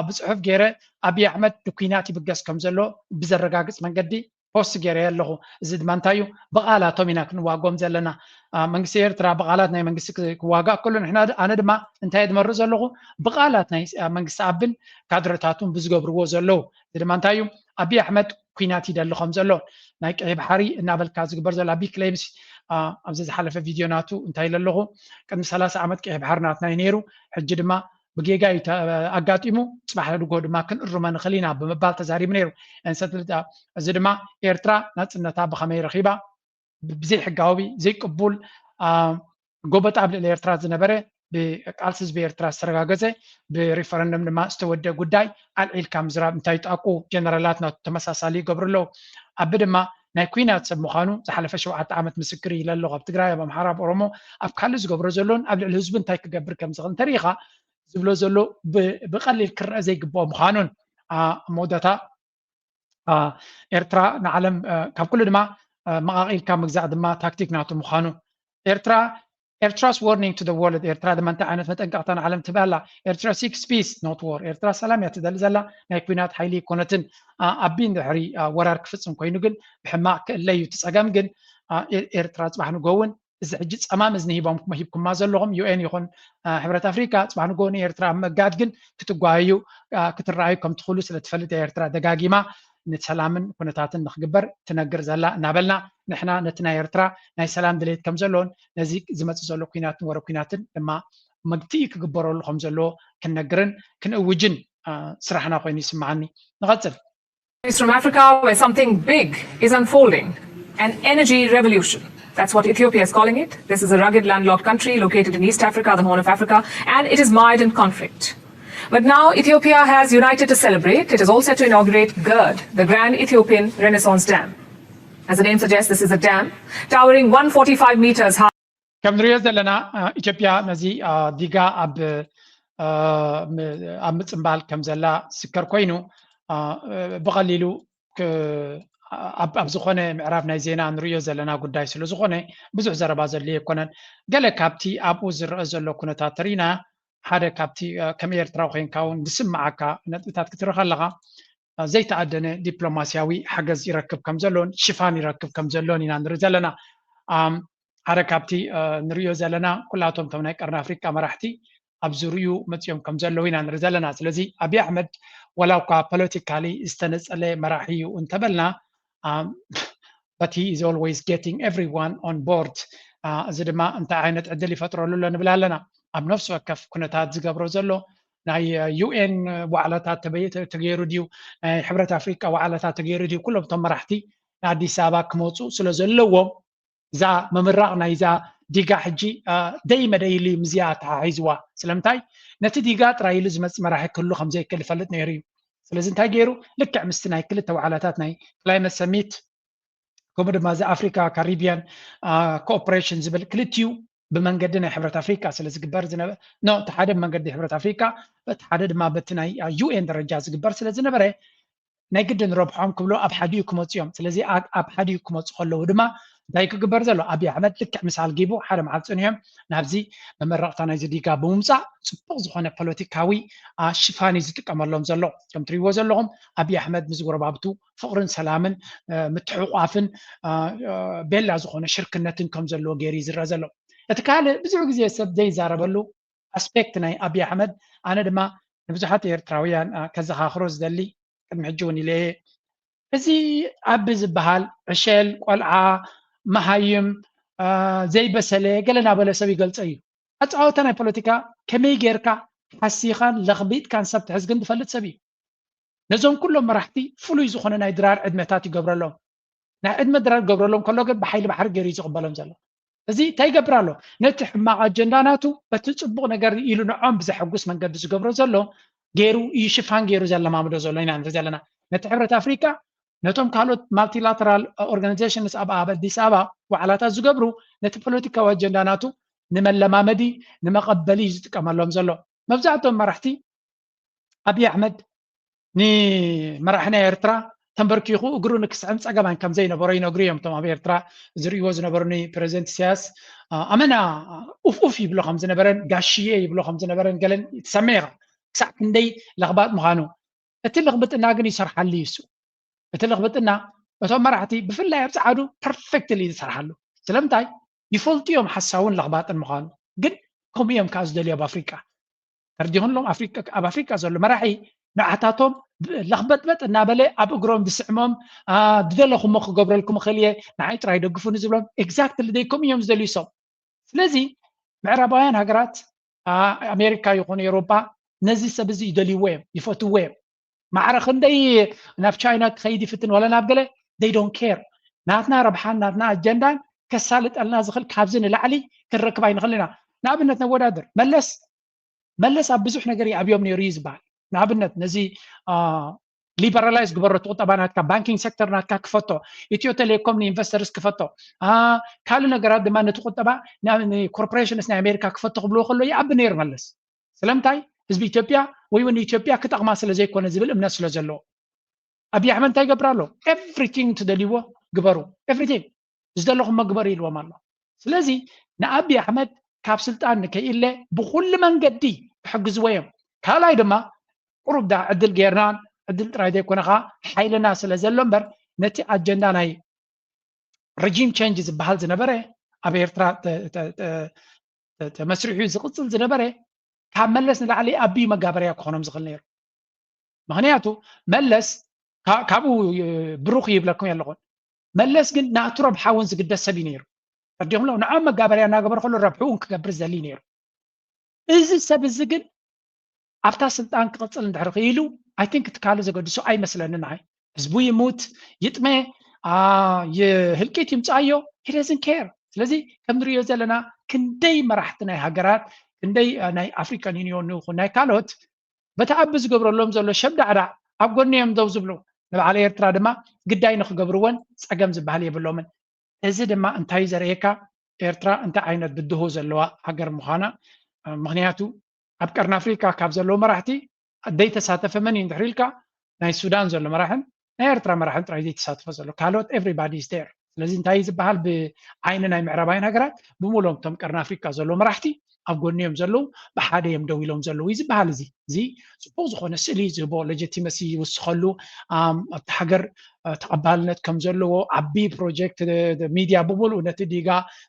ብፅሑፍ ገይረ ኣብይ ኣሕመድ ንኩናት ይብገስ ከም ዘሎ ብዘረጋግፅ መንገዲ ፖስት ገይረ ኣለኹ። እዚ ድማ እንታይ እዩ? ብቓላቶም ኢና ክንዋጎም ዘለና። መንግስቲ ኤርትራ ብቓላት ናይ መንግስቲ ክዋጋእ ከሎ ንሕና ኣነ ድማ እንታይ እየ ዝመርእ ዘለኹ? ብቓላት ናይ መንግስቲ ኣብን ካድረታቱን ብዝገብርዎ ዘለዉ። እዚ ድማ እንታይ እዩ? ኣብይ ኣሕመድ ኩናት ይደሊ ከም ዘሎ ናይ ቀይ ባሕሪ እናበልካ ዝግበር ዘሎ ኣብይ ክሌምስ ኣብዚ ዝሓለፈ ቪድዮ ናቱ እንታይ ኢለ ኣለኹ? ቅድሚ ሰላሳ ዓመት ቀይ ባሕሪ ናትና እዩ ነይሩ፣ ሕጂ ድማ ብጌጋ እዩ ኣጋጢሙ፣ ፅባሕ ንግሆ ድማ ክንእርሞ ንኽእል ኢና ብምባል ተዛሪቡ ነይሩ። እዚ ድማ ኤርትራ ናፅነታ ብኸመይ ረኺባ? ብዘይሕጋዊ ዘይቅቡል ጎበጣ ኣብ ልዕሊ ኤርትራ ዝነበረ ብቃልሲ ህዝቢ ኤርትራ ዝተረጋገፀ ብሪፈረንደም ድማ ዝተወደ ጉዳይ ኣልዒልካ ምዝራብ እንታይ ይጣቁ ጀነራላት ናቱ ተመሳሳሊ ይገብሩ ኣለዉ። ኣቢ ድማ ናይ ኩናት ሰብ ምዃኑ ዝሓለፈ ሸውዓተ ዓመት ምስክር ኢለ ኣለኹ። ኣብ ትግራይ፣ ኣብ ኣምሓራ፣ ኣብ ኦሮሞ፣ ኣብ ካልእ ዝገብሮ ዘሎን ኣብ ልዕሊ ህዝቡ እንታይ ክገብር ከም ዝኽእል እንተሪኢኻ ዝብሎ ዘሎ ብቐሊል ክረአ ዘይግብኦ ምዃኑን መወዳእታ ኤርትራ ንዓለም ካብ ኩሉ ድማ መቓቒልካ ምግዛእ ድማ ታክቲክ ናቱ ምዃኑ ኤርትራ ኤርትራስ ዋርኒንግ ቱ ወርልድ ኤርትራ ድማ እንታይ ዓይነት መጠንቀቕታ ንዓለም ትህብ ኣላ? ኤርትራ ሲክስ ፒስ ኖት ዋር። ኤርትራ ሰላም እያ ትደሊ ዘላ፣ ናይ ኩናት ሓይሊ ኣይኮነትን። ኣቢ እንድሕሪ ወራር ክፍጽም ኮይኑ ግን ብሕማቕ ክእለ እዩ እቲ ጸገም። ግን ኤርትራ ጽባሕ ንጎ እውን እዚ ሕጂ ጸማም እዝኒ ሂቦም ሂብኩማ ዘለኹም ዩኤን ይኹን ሕብረት ኣፍሪካ ጽባሕ ንጎ ንኤርትራ ኣብ መጋድ ግን ክትጓየዩ ክትረኣዩ ከም ትኽእሉ ስለ ትፈልጥ እያ ኤርትራ ደጋጊማ ንሰላምን ኩነታትን ንክግበር ትነግር ዘላ እናበልና ንሕና ነቲ ናይ ኤርትራ ናይ ሰላም ድሌት ከም ዘለዎን ነዚ ዝመፅእ ዘሎ ኩናትን ወረ ኩናትን ድማ መግትኢ ክግበረሉ ከም ዘለዎ ክንነግርን ክንእውጅን ስራሕና ኮይኑ ይስምዓኒ። ንቐፅል። From Africa, where something big is unfolding, an energy revolution. That's what Ethiopia is calling it. This is a rugged, landlocked country located in East Africa, the Horn of Africa, and it is mired in conflict. But now Ethiopia has united to celebrate. It is all set to inaugurate GERD, the Grand Ethiopian Renaissance Dam. As the name suggests, this is a dam towering one forty-five meters high. ከም ንሪኦ ዘለና ኢትዮጵያ ነዚ ዲጋ ኣብ ኣብ ምፅምባል ከም ዘላ ዝስከር ኮይኑ ብቐሊሉ ኣብ ዝኾነ ምዕራፍ ናይ ዜና ንሪኦ ዘለና ጉዳይ ስለ ዝኾነ ብዙሕ ዘረባ ዘድልዮ ኣይኮነን። ገለ ካብቲ ኣብኡ ዝረአ ዘሎ ኩነታት ተሪእና ሓደ ካብቲ ከም ኤርትራ ኮይንካ እውን ዝስምዓካ ነጥብታት ክትርኢ ከለኻ ዘይተኣደነ ዲፕሎማስያዊ ሓገዝ ይረክብ ከም ዘሎን ሽፋን ይረክብ ከም ዘሎን ኢና ንርኢ ዘለና። ሓደ ካብቲ ንሪኦ ዘለና ኩላቶም እቶም ናይ ቀርኒ ኣፍሪቃ መራሕቲ ኣብ ዝርኡ መፂኦም ከም ዘለዉ ኢና ንርኢ ዘለና። ስለዚ ኣብይ ኣሕመድ ዋላ እኳ ፖለቲካሊ ዝተነፀለ መራሒ እዩ እንተበልና but he is always getting everyone on board። እዚ ድማ እንታይ ዓይነት ዕድል ይፈጥረሉ ኣሎ ንብል ኣለና። ኣብ ነፍሲ ወከፍ ኩነታት ዝገብሮ ዘሎ ናይ ዩኤን ዋዕላታት ተገይሩ ድዩ፣ ናይ ሕብረት ኣፍሪቃ ዋዕላታት ተገይሩ ድዩ፣ ኩሎም እቶም መራሕቲ ንኣዲስ ኣበባ ክመፁ ስለ ዘለዎም እዛ ምምራቕ ናይዛ ዲጋ ሕጂ ደይ መደይሊ ምዝያ ኣተሓሒዝዋ። ስለምንታይ ነቲ ዲጋ ጥራይ ኢሉ ዝመፅእ መራሒ ክህሉ ከምዘይክእል ይፈልጥ ነይሩ እዩ። ስለዚ እንታይ ገይሩ ልክዕ ምስቲ ናይ ክልተ ዋዕላታት ናይ ክላይመት ሰሚት ከምኡ ድማ እዚ ኣፍሪካ ካሪቢያን ኮኦፕሬሽን ዝብል ክልቲኡ ብመንገዲ ናይ ሕብረት ኣፍሪካ ስለ ዝግበር ዝነበረ ኖ እቲ ሓደ ብመንገዲ ሕብረት ኣፍሪካ እቲ ሓደ ድማ በቲ ናይ ዩኤን ደረጃ ዝግበር ስለ ዝነበረ ናይ ግድን ረብሖም ክብሎ ኣብ ሓዲኡ ክመፁ እዮም። ስለዚ ኣብ ሓዲኡ ክመፁ ከለዉ ድማ እንታይ ክግበር ዘሎ ኣብይ ኣሕመድ ልክዕ ምስ ኣልጊቡ ሓደ መዓልቲ ንዮም ናብዚ መመረቕታ ናይዚ ዲጋ ብምምፃእ ፅቡቕ ዝኾነ ፖለቲካዊ ሽፋን እዩ ዝጥቀመሎም ዘሎ። ከም ትሪእዎ ዘለኹም ኣብይ ኣሕመድ ምስ ጎረባብቱ ፍቕርን ሰላምን ምትሕቋፍን ቤላ ዝኾነ ሽርክነትን ከም ዘለዎ ገይሩ እዩ ዝረአ ዘሎ። እቲ ካልእ ብዙሕ ግዜ ሰብ ዘይዛረበሉ ኣስፔክት ናይ ኣብይ ኣሕመድ ኣነ ድማ ንብዙሓት ኤርትራውያን ከዘኻኽሮ ዝደሊ ቅድሚ ሕጂ እውን ኢለ እየ። እዚ ኣቢ ዝበሃል ዕሸል ቆልዓ መሃይም ዘይበሰለ ገለ ናበለ ሰብ ይገልጾ እዩ። ኣፀዋውታ ናይ ፖለቲካ ከመይ ጌርካ ሓሲኻን ለኽቢጥካን ሰብ ትሕዝ ግን ዝፈልጥ ሰብ እዩ። ነዞም ኩሎም መራሕቲ ፍሉይ ዝኾነ ናይ ድራር ዕድመታት ይገብረሎም። ናይ ዕድመ ድራር ገብረሎም ከሎ ግን ብሓይሊ ባሕሪ ገይሩ እዩ ዝቕበሎም ዘሎ። እዚ እንታይ ይገብር ኣሎ? ነቲ ሕማቕ ኣጀንዳ ናቱ በቲ ፅቡቕ ነገር ኢሉ ንዖም ብዘሐጉስ መንገዲ ዝገብሮ ዘሎ ገይሩ እዩ ሽፋን ገይሩ ዘለማምዶ ዘሎ ኢና ንርኢ ዘለና። ነቲ ሕብረት ኣፍሪካ ነቶም ካልኦት ማልቲላተራል ኦርጋናይዜሽንስ ኣብ ኣብ ኣዲስ ኣበባ ዋዕላታት ዝገብሩ ነቲ ፖለቲካዊ ኣጀንዳ ናቱ ንመለማመዲ ንመቐበሊ እዩ ዝጥቀመሎም ዘሎ። መብዛሕትኦም መራሕቲ ኣብይ ኣሕመድ ንመራሒ ናይ ኤርትራ ተንበርኪኹ እግሩ ንክስዕም ፀገማን ከም ዘይነበሮ ይነግሩ እዮም። እቶም ኣብ ኤርትራ ዝርእይዎ ዝነበሩኒ ፕሬዚደንት ኢሳያስ ኣመና ኡፍ ኡፍ ይብሎ ከም ዝነበረን ጋሽዬ ይብሎ ከም ዝነበረን ገለን ትሰምዕ ኢኻ። ክሳዕ ክንደይ ለኽባጥ ምዃኑ። እቲ ልኽብጥና ግን ይሰርሓሉ እዩ እሱ። እቲ ልኽብጥና እቶም መራሕቲ ብፍላይ ኣብ ጸዓዱ ፐርፌክትሊ ዝሰርሓሉ። ስለምንታይ? ይፈልጡ እዮም ሓሳውን ለኽባጥን ምዃኑ። ግን ከምኡ እዮም ከዓ ዝደልዩ ኣብ ኣፍሪቃ። ተርዲኹንሎም ኣፍሪቃ፣ ኣብ ኣፍሪቃ ዘሎ መራሒ ንዓታቶም ለኽበጥበጥ እናበለ ኣብ እግሮም ዝስዕሞም፣ "አ፣ ዝደለኹሞ ክገብረልኩም እኽእል እየ፣ ንዓይ ጥራይ ደግፉኒ" ዝብሎም። ኤግዛክትሊ ደይ ከምኡ እዮም ዝደልዩ ሰው። ስለዚ ምዕራባውያን ሃገራት፣ አ፣ ኣሜሪካ ይኹን ኤውሮጳ ነዚ ሰብ እዚ ይደልይዎ እዮም፣ ይፈትዎ እዮም። ማዕረ ክንደይ ናብ ቻይና ክኸይድ ይፍትን ወላ ናብ ገለ፣ they don't care። ናትና ረብሓን ናትና ኣጀንዳን ከሳልጠልና ዝኽእል ካብዚ ንላዕሊ ክንረክብ ኣይንኽእል ኢና። ንኣብነት ነወዳድር፣ መለስ መለስ ኣብ ብዙሕ ነገር ይኣብዮም ነይሩ እዩ ዝበሃል። ንኣብነት ነዚ ሊበራላይዝ ግበሮ፣ እቲ ቁጠባ ናትካ፣ ባንኪንግ ሴክተር ናትካ ክፈቶ፣ ኢትዮ ቴሌኮም ንኢንቨስተርስ ክፈቶ፣ አ፣ ካልእ ነገራት ድማ ነቲ ቁጠባ ንኮርፖሬሽንስ ናይ ኣሜሪካ ክፈቶ ክብልዎ ከሎ ይኣቢ ነይሩ መለስ። ስለምንታይ? ህዝቢ ኢትዮጵያ ወይ እውን ኢትዮጵያ ክጠቕማ ስለ ዘይኮነ ዝብል እምነት ስለ ዘለዎ። ኣብይ ኣሕመድ እንታይ ይገብር ኣሎ? ኤቭሪቲንግ ትደልይዎ ግበሩ፣ ኤቭሪቲንግ ዝደለኹሞ ግበሩ ኢልዎም ኣሎ። ስለዚ ንኣብይ ኣሕመድ ካብ ስልጣን ንከይእለ ብኩሉ መንገዲ ክሕግዝዎ እዮም። ካልኣይ ድማ ቁሩብ ዳ ዕድል ጌርናን ዕድል ጥራይ ዘይኮነ ከዓ ሓይልና ስለ ዘሎ እምበር ነቲ ኣጀንዳ ናይ ረጂም ቼንጅ ዝበሃል ዝነበረ ኣብ ኤርትራ ተ- ተ- ተ- ተ- ተመስሪሑ ዝቕጽል ዝነበረ ካብ መለስ ንላዕሊ ኣብዩ መጋበርያ ክኾኖም ዝኽእል ነይሩ። ምኽንያቱ መለስ ካ- ካብኡ እ፣ ብሩኽ ይብለኩም የለኹን። መለስ ግን ናቱ ረብሓ እውን ዝግደስ ሰብ እዩ ነይሩ። ተረዲኹም ሎ? ንዖም መጋበርያ እናገበረ ከሎ ረብሕኡ እውን ክገብር ዘሊ ነይሩ። እዚ ሰብ እዚ ግን ኣብታ ስልጣን ክቕጽል እንድሕር ክኢሉ ኣይ ቲንክ ትካሉ ዘገድሶ ኣይመስለንን። ኣይ ህዝቡ ይሙት ይጥመ፣ አ፣ ይህልቂት ይምጻዮ፣ he doesn't care። ስለዚ ከም ንሪኦ ዘለና ክንደይ መራሕቲ ናይ ሃገራት፣ ክንደይ አ፣ ናይ ኣፍሪካን ዩኒዮን ይኹን ናይ ካልኦት በቲ ኣቢ ዝገብረሎም ዘሎ ሸብዳዕዳዕ ኣብ ጎኒ እዮም ደው ዝብሉ። ንበዓል ኤርትራ ድማ ግዳይ ንክገብርዎን ጸገም ዝበሃል የብሎምን። እዚ ድማ እንታይ እዩ ዘርእየካ? ኤርትራ እንታይ ዓይነት ብድሆ ዘለዋ ሃገር ምዃና። ምኽንያቱ ኣብ ቀርኒ ኣፍሪካ ካብ ዘለዉ መራሕቲ ዘይተሳተፈ መን እዩ እንድሕር ኢልካ፣ ናይ ሱዳን ዘሎ መራሕን ናይ ኤርትራ መራሕን ጥራይ ዘይተሳተፈ ዘሎ፣ ካልኦት everybody is there። ስለዚ እንታይ እዩ ዝበሃል? ብዓይኒ ናይ ምዕራባውያን ሃገራት ብምሎም እቶም ቀርኒ ኣፍሪካ ዘለዉ መራሕቲ ኣብ ጎኒ እዮም ዘለዉ፣ ብሓደ እዮም ደው ኢሎም ዘለዉ እዩ ዝበሃል። እዚ እዚ ጽቡቅ ዝኾነ ስእሊ ዝህቦ፣ ሌጂቲመሲ ይውስኸሉ፣ ኣም፣ ኣብቲ ሃገር እ፣ ተቐባልነት ከም ዘለዎ፣ ዓቢ ፕሮጀክት፣ እ፣ ሚድያ ብምሉእ ነቲ ዲጋ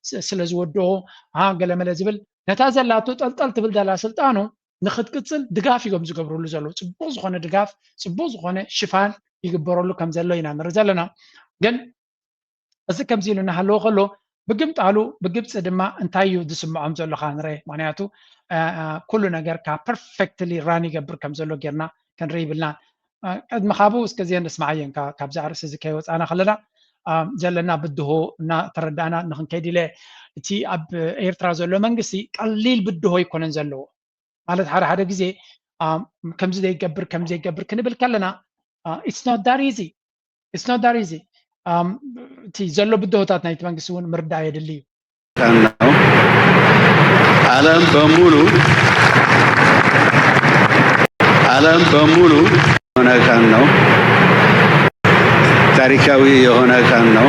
ስ- ስለ ዝወድኦ፣ አ፣ ገለመለ ዝብል፣ ነታ ዘላቶ ጠልጠል ትብል ዘላ ስልጣኑ ንክትቅጽል ድጋፍ እዮም ዝገብርሉ ዘለዉ። ጽቡቅ ዝኾነ ድጋፍ፣ ጽቡቅ ዝኾነ ሽፋን ይግበረሉ ከም ዘሎ ኢና ንርኢ ዘለና። ግን እዚ ከምዚ ኢሉ እናሃለወ ከሎ፣ ብግምጣሉ ብግብፂ ድማ እንታይ እዩ ዝስምዖም ዘሎ ከዓ ንርአ። ምክንያቱ እ፣ እ፣ ኩሉ ነገር ካብ ፐርፌክትሊ ራን ይገብር ከም ዘሎ ጌርና ክንርኢ ይብልና። እ፣ ቅድሚ ካብኡ እስከ እዚአን ንስማዓየን፣ ካ- ካብዚ ኣርእስቲ እዚ ከይወፃና ከለና እ፣ ዘለና ብድሆ እናተረዳእና ንክንከይድ ኢለ። እቲ ኣብ ኤርትራ ዘሎ መንግስቲ ቀሊል ብድሆ ኣይኮነን ዘለዎ። ማለት ሓደ ሓደ ግዜ እ፣ ከምዚ ዘይገብር ከምዚ ዘይገብር ክንብል ከለና it's not that easy it's not that easy። እቲ ዘሎ ብድሆታት ናይቲ መንግስቲ እውን ምርዳእ የድሊ እዩ። ነው። ዓለም በሙሉ ዓለም በሙሉ የሆነ ቀን ነው። ታሪካዊ የሆነ ቀን ነው።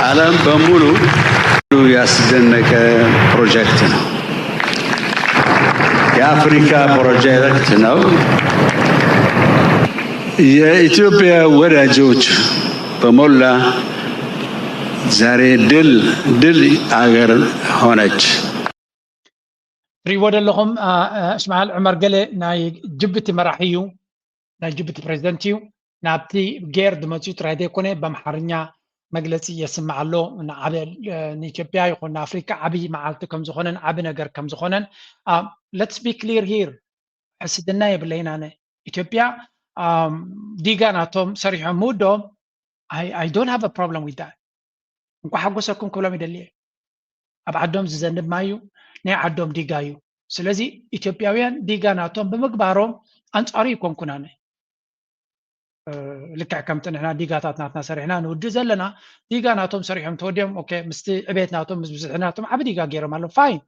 ዓለም በሙሉ ያስደነቀ ፕሮጀክት ነው። የአፍሪካ ፕሮጀክት ነው። የኢትዮጵያ ወዳጆች በሞላ ዛሬ ድል ድል አገር ሆነች። ትሪእዎ ዘለኹም እ፣ እ፣ እስማዓል ዑመር ገለ ናይ ጅቡቲ መራሒ እዩ፣ ናይ ጅቡቲ ፕሬዚደንት እዩ። ናብቲ ጌር ዝመፅኡ ጥራይ ዘይኮነ ብኣምሓርኛ መግለፂ የስምዕ ኣሎ። ንዓበ እ፣ ንኢትዮጵያ ይኹን ንኣፍሪካ ዓብዪ መዓልቲ ከም ዝኾነን ዓቢ ነገር ከም ዝኾነን let's be clear here። ሕስድና የብለይን ኣነ። ኢትዮጵያ ኣም፣ ዲጋ ናቶም ሰሪሖም ምውዶም I, I don't have a problem with that። እንኳ ሓጎሰኩም ክብሎም ይደሊ እየ። ኣብ ዓዶም ዝዘንብ ማይ እዩ፣ ናይ ዓዶም ዲጋ እዩ። ስለዚ ኢትዮጵያውያን ዲጋ ናቶም ብምግባሮም ኣንጻሩ ይኮንኩን ኣነ። እ፣ ልክዕ ከምቲ ንሕና ዲጋታት ናትና ሰሪሕና ንውድእ ዘለና፣ ዲጋ ናቶም ሰሪሖም ተወዲኦም፣ ኦኬ፣ ምስቲ ዕቤት ናቶም፣ ምስ ብዝሒ ናቶም ዓቢ ዲጋ ገይሮም ኣለዉ። ፋይን፣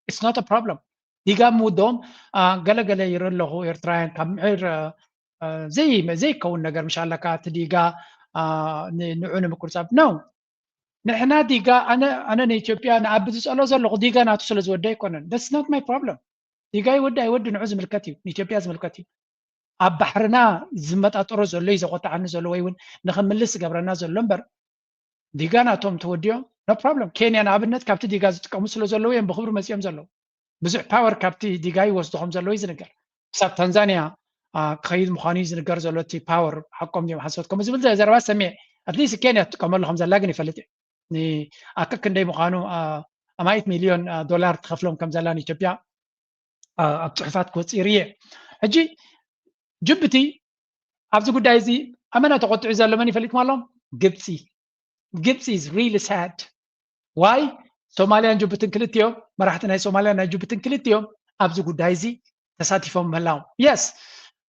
it's not a problem። ዲጋ ምውዶም አ፣ ገለ ገለ ይርኢ ኣለኹ ኤርትራውያን ካብ ምዕር አ፣ አ፣ ዘይ ዘይከውን ነገር ምሽ ኣለካ እቲ ዲጋ አ፣ ን- ንዑ ንምቁርጻብ ነው። ንሕና ዲጋ ኣነ ኣነ ንኢትዮጵያ ንኣቢ ዝጸሎ ዘለኹ ዲጋ ናቱ ስለ ዝወደ ኣይኮነን። That's not my problem። ዲጋ ይወዲ ኣይወዲ ንዑ ዝምልከት እዩ፣ ንኢትዮጵያ ዝምልከት እዩ። ኣብ ባሕርና ዝመጣጠሮ ዘሎ እዩ ዘቆጣዓኒ ዘሎ ወይ እውን ንኽምልስ ዝገብረና ዘሎ እምበር፣ ዲጋ ናቶም ተወዲኦ no problem። ኬንያ ንኣብነት ካብቲ ዲጋ ዝጥቀሙ ስለ ዘለዉ እዮም ብክብሪ መፂኦም ዘለዉ። ብዙሕ ፓወር ካብቲ ዲጋ ይወስዱ ከም ዘለዉ እዩ ዝንገር። ክሳብ ታንዛኒያ ክኸይድ ምዃኑ እዩ ዝንገር ዘሎ። እቲ ፓወር ሓቆም ድዮም ሓሶት ከምኡ ዝብል ዘረባ ሰሚዐ። ኣትሊስት ኬንያ ትጥቀመሉ ከም ዘላ ግን ይፈልጥ እየ። ኣክክ ክንደይ ምዃኑ ኣማኢት ሚልዮን ዶላር ትኸፍሎም ከም ዘላ ንኢትዮጵያ ኣብ ፅሑፋት ክወፅእ ይርየ። ሕጂ ጅቡቲ ኣብዚ ጉዳይ እዚ ኣመና ተቆጥዑ ዘሎ መን ይፈልጥኩም ኣለዎም? ግብፂ። ግብፂ is really sad። ዋይ? ሶማልያን ጅቡትን ክልቲኦም፣ መራሕቲ ናይ ሶማልያን ናይ ጅቡትን ክልቲኦም ኣብዚ ጉዳይ እዚ ተሳቲፎም ምህላዎም። የስ፣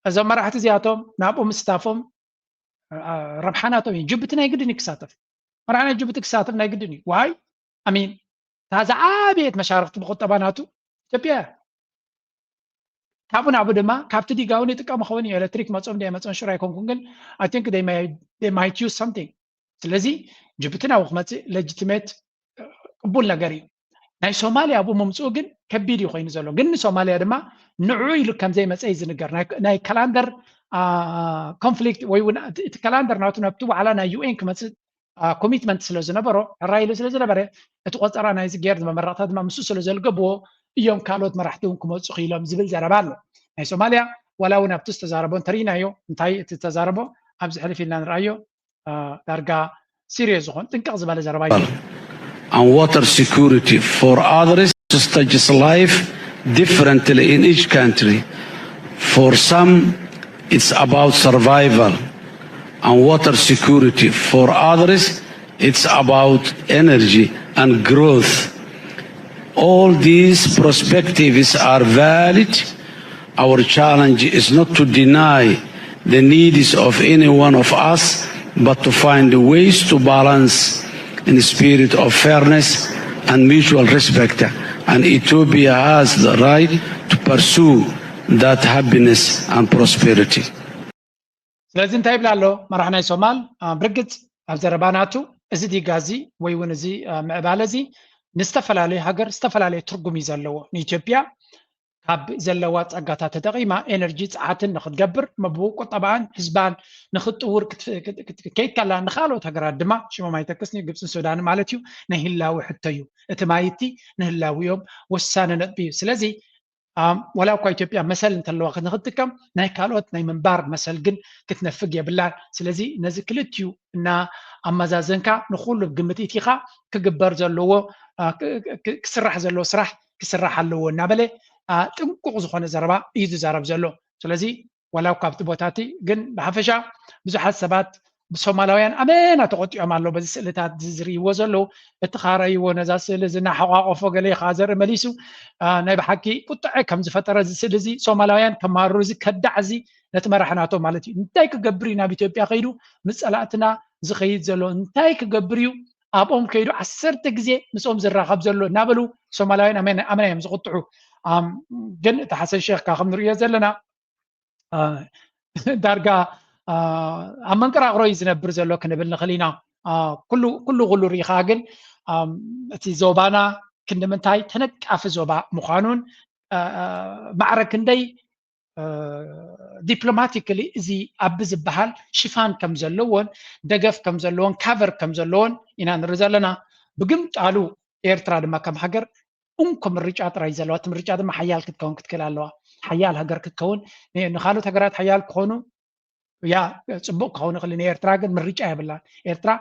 እዞም መራሕቲ እዚኣቶም ናብኡ ምስታፎም ረብሓ ናቶም እዩ። ጅቡቲ ናይ ግድን እዩ ክሳተፍ፣ መራሒ ናይ ጅቡቲ ክሳተፍ ናይ ግድን እዩ። ዋይ? ኣሚን እታ ዝዓበየት መሻርክቲ ብቁጠባ ናቱ ኢትዮጵያ እያ። ካብኡ ናብኡ ድማ ካብቲ ዲጋ እውን ይጥቀሙ ኸውን እዩ። ኤሌክትሪክ መፅኦም ዶ ኣይመፅኦን ሽር ኣይኮንኩን፣ ግን I think they might use something። ስለዚ ጅቡቲ ናብኡ ክመፅእ ሌጂቲሜት ቅቡል ነገር እዩ። ናይ ሶማልያ ኣብኡ ምምፅኡ ግን ከቢድ እዩ ኮይኑ ዘሎ። ግን ንሶማልያ ድማ ንዑ ኢሉ ከምዘይመፀ እዩ ዝንገር። ናይ ካላንደር ኮንፍሊክት ወይ እውን እቲ ካላንደር ናቱ ናብቲ ዋዕላ ናይ ዩ ኤን ክመፅእ ኮሚትመንት ስለ ዝነበሮ ሕራይ ኢሉ ስለ ዝነበረ እቲ ቆፀራ ናይዚ ጌር መመረቕታ ድማ ምስኡ ስለ ዘልገብዎ እዮም ካልኦት መራሕቲ እውን ክመፁ ክኢሎም ዝብል ዘረባ ኣሎ። ናይ ሶማልያ ዋላ እውን ኣብቲ ዝተዛረቦ እንተርኢናዮ እንታይ እቲ ዝተዛረቦ ኣብዚ ሕልፍ ኢልና ንርኣዮ ዳርጋ ሲሪየስ ዝኾን ጥንቅቕ ዝበለ ዘረባ እዩ። and water security for others stages life differently in each country. For some, it's about survival and water security. For others, it's about energy and growth. All these perspectives are valid. Our challenge is not to deny the needs of any one of us, but to find ways to balance in a spirit of fairness and mutual respect. And Ethiopia has the right to pursue that happiness and prosperity. ስለዚ እንታይ ይብል ኣሎ መራሕ ናይ ሶማል? ብርግፅ ኣብ ዘረባ ናቱ እዚ ዲጋ እዚ ወይ እውን እዚ ምዕባለ እዚ ንዝተፈላለዩ ሃገር ዝተፈላለየ ትርጉም እዩ ዘለዎ። ንኢትዮጵያ ካብ ዘለዋ ፀጋታት ተጠቒማ ኤነርጂ ፀዓትን ንክትገብር መብኡ ቁጠባኣን ህዝባን ንክትጥውር ክትከይድ ከላ ንካልኦት ሃገራት ድማ ሽሞም ኣይጠቅስን እዩ ግብፅን ሱዳን ማለት እዩ ናይ ህላዊ ሕቶ እዩ። እቲ ማይቲ ንህላዊኦም ወሳኒ ነጥቢ እዩ። ስለዚ ዋላ እኳ ኢትዮጵያ መሰል እንተለዋ ንክትጥቀም ናይ ካልኦት ናይ ምንባር መሰል ግን ክትነፍግ የብላን። ስለዚ ነዚ ክልቲኡ እና ኣመዛዘንካ ንኩሉ ግምት ኢቲኻ ክግበር ዘለዎ ክስራሕ ዘለዎ ስራሕ ክስራሕ ኣለዎ እናበለ ጥንቁቕ ዝኾነ ዘረባ እዩ ዝዛረብ ዘሎ። ስለዚ ዋላ እኳ ኣብቲ ቦታ እቲ ግን ብሓፈሻ ብዙሓት ሰባት ብሶማላውያን ኣመና ተቆጢዖም ኣለዉ። በዚ ስእልታት እዚ ዝርእይዎ ዘለዉ እቲ ካረይዎ ነዛ ስእሊ እዚ እናሓቋቆፎ ገለ ከዓ ዘርኢ መሊሱ ናይ ብሓቂ ቁጥዐ ከም ዝፈጠረ እዚ ስእሊ እዚ ሶማላውያን ከማርሩ እዚ ከዳዕ እዚ ነቲ መራሒ ናቶም ማለት እዩ እንታይ ክገብር እዩ ናብ ኢትዮጵያ ከይዱ ምስ ፀላእትና ዝኸይድ ዘሎ እንታይ ክገብር እዩ ኣብኦም ከይዱ ዓሰርተ ግዜ ምስኦም ዝራኸብ ዘሎ እናበሉ ሶማላውያን ኣመና እዮም ዝቁጥዑ። ግን እቲ ሓሰን ሼክ ካብ ከም ንርእዮ ዘለና ዳርጋ ኣብ መንቀራቕሮ እዩ ዝነብር ዘሎ ክንብል ንኽእል ኢና። ኩሉ ኩሉ ርኢኻ ግን እቲ ዞባና ክንዲ ምንታይ ተነቃፊ ዞባ ምዃኑን ማዕረ ክንደይ ዲፕሎማቲካሊ እዚ ኣብ ዝበሃል ሽፋን ከም ዘለዎን ደገፍ ከም ዘለዎን ካቨር ከም ዘለዎን ኢና ንርኢ ዘለና። ብግምጣሉ ኤርትራ ድማ ከም ሃገር እንኮ ምርጫ ጥራይ ዘለዋ እቲ ምርጫ ድማ ሓያል ክትከውን ክትክእል ኣለዋ። ሓያል ሃገር ክትከውን ንካልኦት ሃገራት ሓያል ክኾኑ ያ ፅቡቅ ክኸውን ይኽእል ንኤርትራ ግን ምርጫ የብላን። ኤርትራ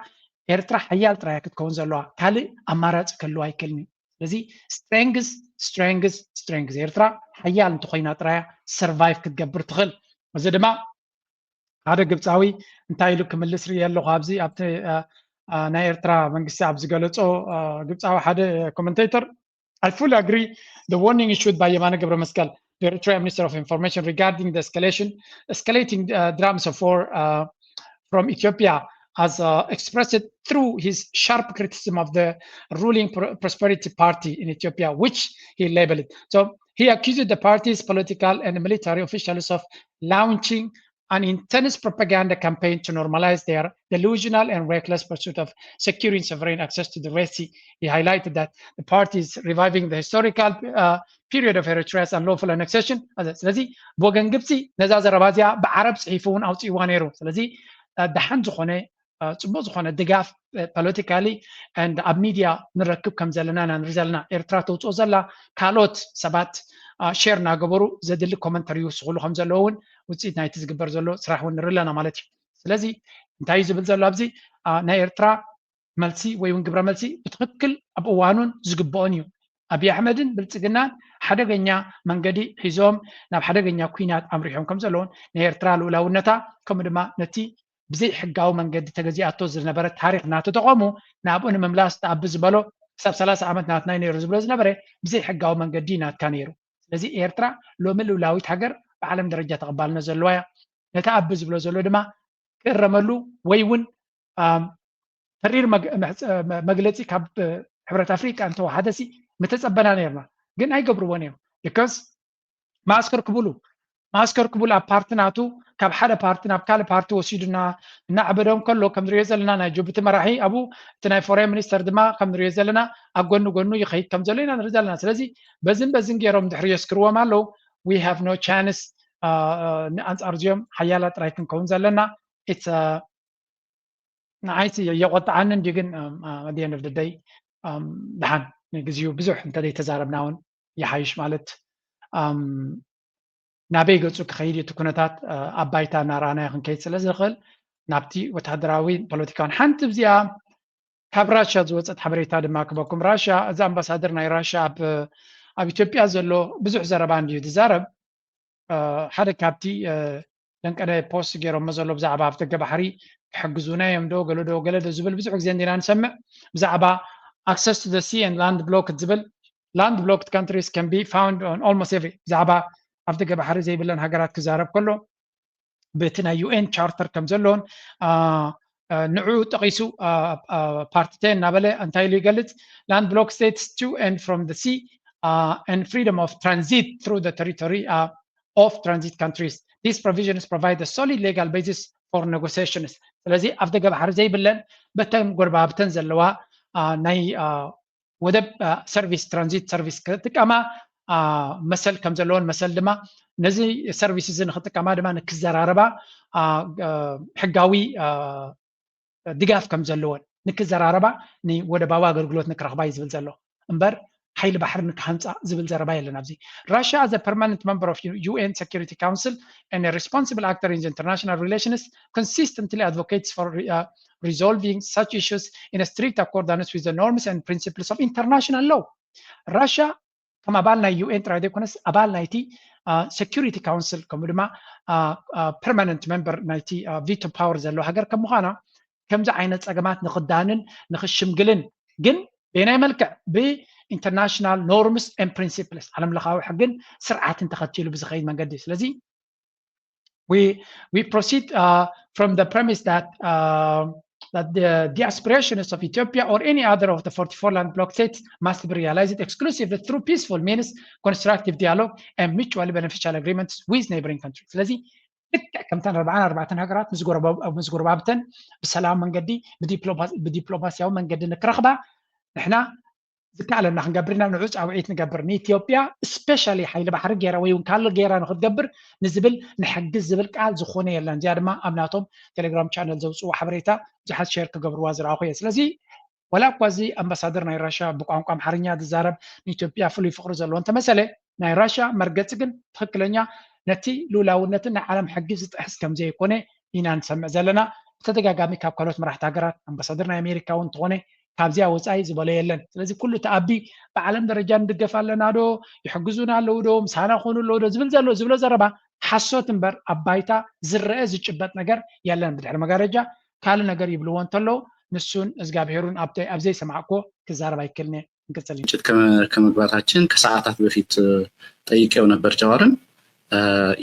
ኤርትራ ሓያል ጥራያ ክትከውን ዘለዋ ካልእ ኣማራፂ ክህልዋ ኣይክእልን እዩ። ስለዚ strength strength strength ኤርትራ ሓያል እንተኮይና ጥራያ survive ክትገብር ትኽእል። እዚ ድማ ሓደ ግብፃዊ እንታይ ኢሉ ክምልስ ርኢ ኣለኹ ኣብዚ ኣብቲ ናይ ኤርትራ መንግስቲ ኣብ ዝገለፆ ግብፃዊ ሓደ commentator I fully agree the warning issued by Yemane ገብረመስቀል, the Eritrean Minister of Information, regarding the escalation, escalating uh, dramas of war uh, from Ethiopia, as uh, expressed through his sharp criticism of the ruling Prosperity Party in Ethiopia, which he labeled. So he accused the party's political and military officials of launching an intense propaganda campaign to normalize their delusional and reckless pursuit of securing sovereign access to the Red Sea. He highlighted that the party is reviving the historical uh, period of Eritrea's unlawful annexation. ስለዚ ብወገን ግብፂ ነዛ ዘረባ እዚኣ ብዓረብ ፅሒፉ እውን ኣውፅእዋ ነይሩ። ስለዚ ደሓን ዝኾነ ፅቡቅ ዝኾነ ድጋፍ politically and ኣብ ሚድያ ንረክብ ከም ዘለና ኢና ንርኢ ዘለና። ኤርትራ ተውፅኦ ዘላ ካልኦት ሰባት ሼር እናገበሩ ዘድሊ ኮመንተሪ ይውስኽሉ ከም ዘለዉ እውን ውፅኢት ናይቲ ዝግበር ዘሎ ስራሕ እውን ንርኢ ኣለና ማለት እዩ። ስለዚ እንታይ እዩ ዝብል ዘሎ ኣብዚ? ናይ ኤርትራ መልሲ ወይ እውን ግብረ መልሲ ብትክክል ኣብ እዋኑን ዝግብኦን እዩ። ኣብይ ኣሕመድን ብልፅግናን ሓደገኛ መንገዲ ሒዞም ናብ ሓደገኛ ኩናት ኣምሪሖም ከም ዘለውን ናይ ኤርትራ ልኡላውነታ ከምኡ ድማ ነቲ ብዘይ ሕጋዊ መንገዲ ተገዚኣቶ ዝነበረ ታሪኽ እናተጠቐሙ ናብኡ ንምምላስ ተኣቢ ዝበሎ ክሳብ ሰላሳ ዓመት ናትና እዩ ነይሩ ዝብሎ ዝነበረ ብዘይ ሕጋዊ መንገዲ እዩ ናትካ ነይሩ። ስለዚ ኤርትራ ሎሚ ልኡላዊት ሃገር ብዓለም ደረጃ ተቐባልነት ዘለዋ እያ። ነቲ ኣቢ ዝብሎ ዘሎ ድማ ክእረመሉ ወይ እውን ተሪር መግለፂ ካብ ሕብረት ኣፍሪቃ እንተወሓደሲ ምተፀበና ነርና፣ ግን ኣይገብርዎን እዮም። ቢካዝ ማእስከር ክብሉ ማእስከር ክብሉ ኣብ ፓርቲ ናቱ ካብ ሓደ ፓርቲ ናብ ካልእ ፓርቲ ወሲዱ እናዕበዶም ከሎ ከም ንሪኦ ዘለና ናይ ጅቡቲ መራሒ ኣብኡ እቲ ናይ ፎሬን ሚኒስተር ድማ ከም ንሪኦ ዘለና ኣብ ጎኒ ጎኑ ይኸይድ ከም ዘሎ ኢና ንርኢ ዘለና። ስለዚ በዝን በዝን ገይሮም ድሕሪ የስክርዎም ኣለዉ። We have no chance። ኣንፃር እዚኦም ሓያላት ጥራይ ክንከውን ዘለና ንዓይሲ የቆጥዓኒ እንዲ ግን ደይ ደሓን ንግዚኡ ብዙሕ እንተዘይተዛረብና እውን ይሓይሽ ማለት ናበይ ገፁ ክኸይድ እቲ ኩነታት ኣብ ባይታ እናረኣናዮ ክንከይድ ስለ ዝኽእል ናብቲ ወታደራዊ ፖለቲካውን ሓንቲ ብዚኣ ካብ ራሻ ዝወፀት ሓበሬታ ድማ ክበኩም። ራሻ እዚ ኣምባሳደር ናይ ራሻ ኣብ ኢትዮጵያ ዘሎ ብዙሕ ዘረባ እንድዩ ዝዛረብ ሓደ ካብቲ ደንቀደ ፖስት ገይሮሞ ዘሎ ብዛዕባ ኣብ ደገ ባሕሪ ክሕግዙና እዮም ዶ ገለ ዶ ገለ ዶ ዝብል ብዙሕ ግዜ እንዲና ንሰምዕ። ብዛዕባ access to the sea and land blocked ዝብል land blocked countries can be found on almost every ብዛዕባ ኣብ ደገ ባሕሪ ዘይብለን ሃገራት ክዛረብ ከሎ በቲ ናይ ዩኤን ቻርተር ከም ዘሎን ንዑ ጠቂሱ ፓርቲተ እናበለ እንታይ ኢሉ ይገልጽ? Land blocked states to and from the sea and freedom of transit through the territory of transit countries. These provisions provide a solid legal basis for negotiations. ስለዚ ኣብ ደገ ባሕሪ ዘይብለን በተን ጎረባብተን ዘለዋ ናይ ወደብ ሰርቪስ ትራንዚት ሰርቪስ ክጥቀማ መሰል ከም ዘለዎን መሰል ድማ ነዚ ሰርቪስ እዚ ንክጥቀማ ድማ ንክዘራረባ ሕጋዊ ድጋፍ ከም ዘለዎን ንክዘራረባ ንወደባዊ ኣገልግሎት ንክረኽባ እዩ ዝብል ዘሎ እምበር ሓይሊ ባሕሪ ንክሃንፃ ዝብል ዘረባ የለን ኣብዚ። Russia as a permanent member of UN Security Council and a responsible actor in the international relations consistently advocates for uh, resolving such issues in a strict accordance with the norms and principles of international law. Russia ከም ኣባል ናይ ዩኤን ጥራይ ዘይኮነስ ኣባል ናይቲ security council ከምኡ ድማ permanent member ናይቲ veto power ዘለዎ ሃገር ከም ምዃና ከምዚ ዓይነት ፀገማት ንክዳንን ንክሽምግልን ግን በየናይ መልክዕ ብ international norms and principles ዓለም ለኻዊ ሕግን ስርዓትን ተኸቲሉ ብዝኸይድ መንገዲ ስለዚ we we proceed uh, from the premise that uh, that the, the aspirations of Ethiopia or any other of the forty-four land block states must be realized exclusively through peaceful means, constructive dialogue, and mutually beneficial agreements with neighboring countries. ስለዚ ልክዕ ከምተን ኣርባዓን ኣርባዕተን ሃገራት ምስ ጎረባብተን ብሰላም መንገዲ ብዲፕሎማሲያዊ መንገዲ ንክረኽባ ንሕና ዝከኣለና ክንገብር ኢና። ንዑ ፃውዒት ንገብር ንኢትዮጵያ ስፔሻሊ ሓይሊ ባሕሪ ገይራ ወይ እውን ካልእ ገይራ ንክትገብር ንዝብል ንሕግዝ ዝብል ቃል ዝኾነ የለን። እዚኣ ድማ ኣብ ናቶም ቴሌግራም ቻነል ዘውፅዎ ሓበሬታ ብዙሓት ሸር ክገብርዋ ዝረኣኹ እየ። ስለዚ ወላ እኳ እዚ ኣምባሳደር ናይ ራሻ ብቋንቋ ኣምሓርኛ ዝዛረብ ንኢትዮጵያ ፍሉይ ፍቅሪ ዘለዎ እንተመሰለ ናይ ራሻ መርገፂ ግን ትክክለኛ ነቲ ልኡላውነትን ናይ ዓለም ሕጊ ዝጥሕስ ከምዘይኮነ ኢና ንሰምዕ ዘለና። ብተደጋጋሚ ካብ ካልኦት መራሕቲ ሃገራት ኣምባሳደር ናይ ኣሜሪካ እውን እንተኾነ ካብዚኣ ወፃኢ ዝበሎ የለን። ስለዚ ኩሉ እቲ ኣቢ ብዓለም ደረጃ ንድገፍ ኣለና ዶ ይሕግዙና ኣለዉ ዶ ምሳና ኮኑ ኣለዉ ዶ ዝብል ዘሎ ዝብሎ ዘረባ ሓሶት እምበር ኣብ ባይታ ዝረአ ዝጭበጥ ነገር የለን። ብድሕሪ መጋረጃ ካልእ ነገር ይብልዎ እንተለዉ ንሱን እዝጋብሄሩን ኣብ ዘይሰማዕኮ ክዛረብ ኣይክልነ። እንቀጽል። ግጭት ከመግባታችን ከሰዓታት በፊት ጠይቄው ነበር ጃዋርን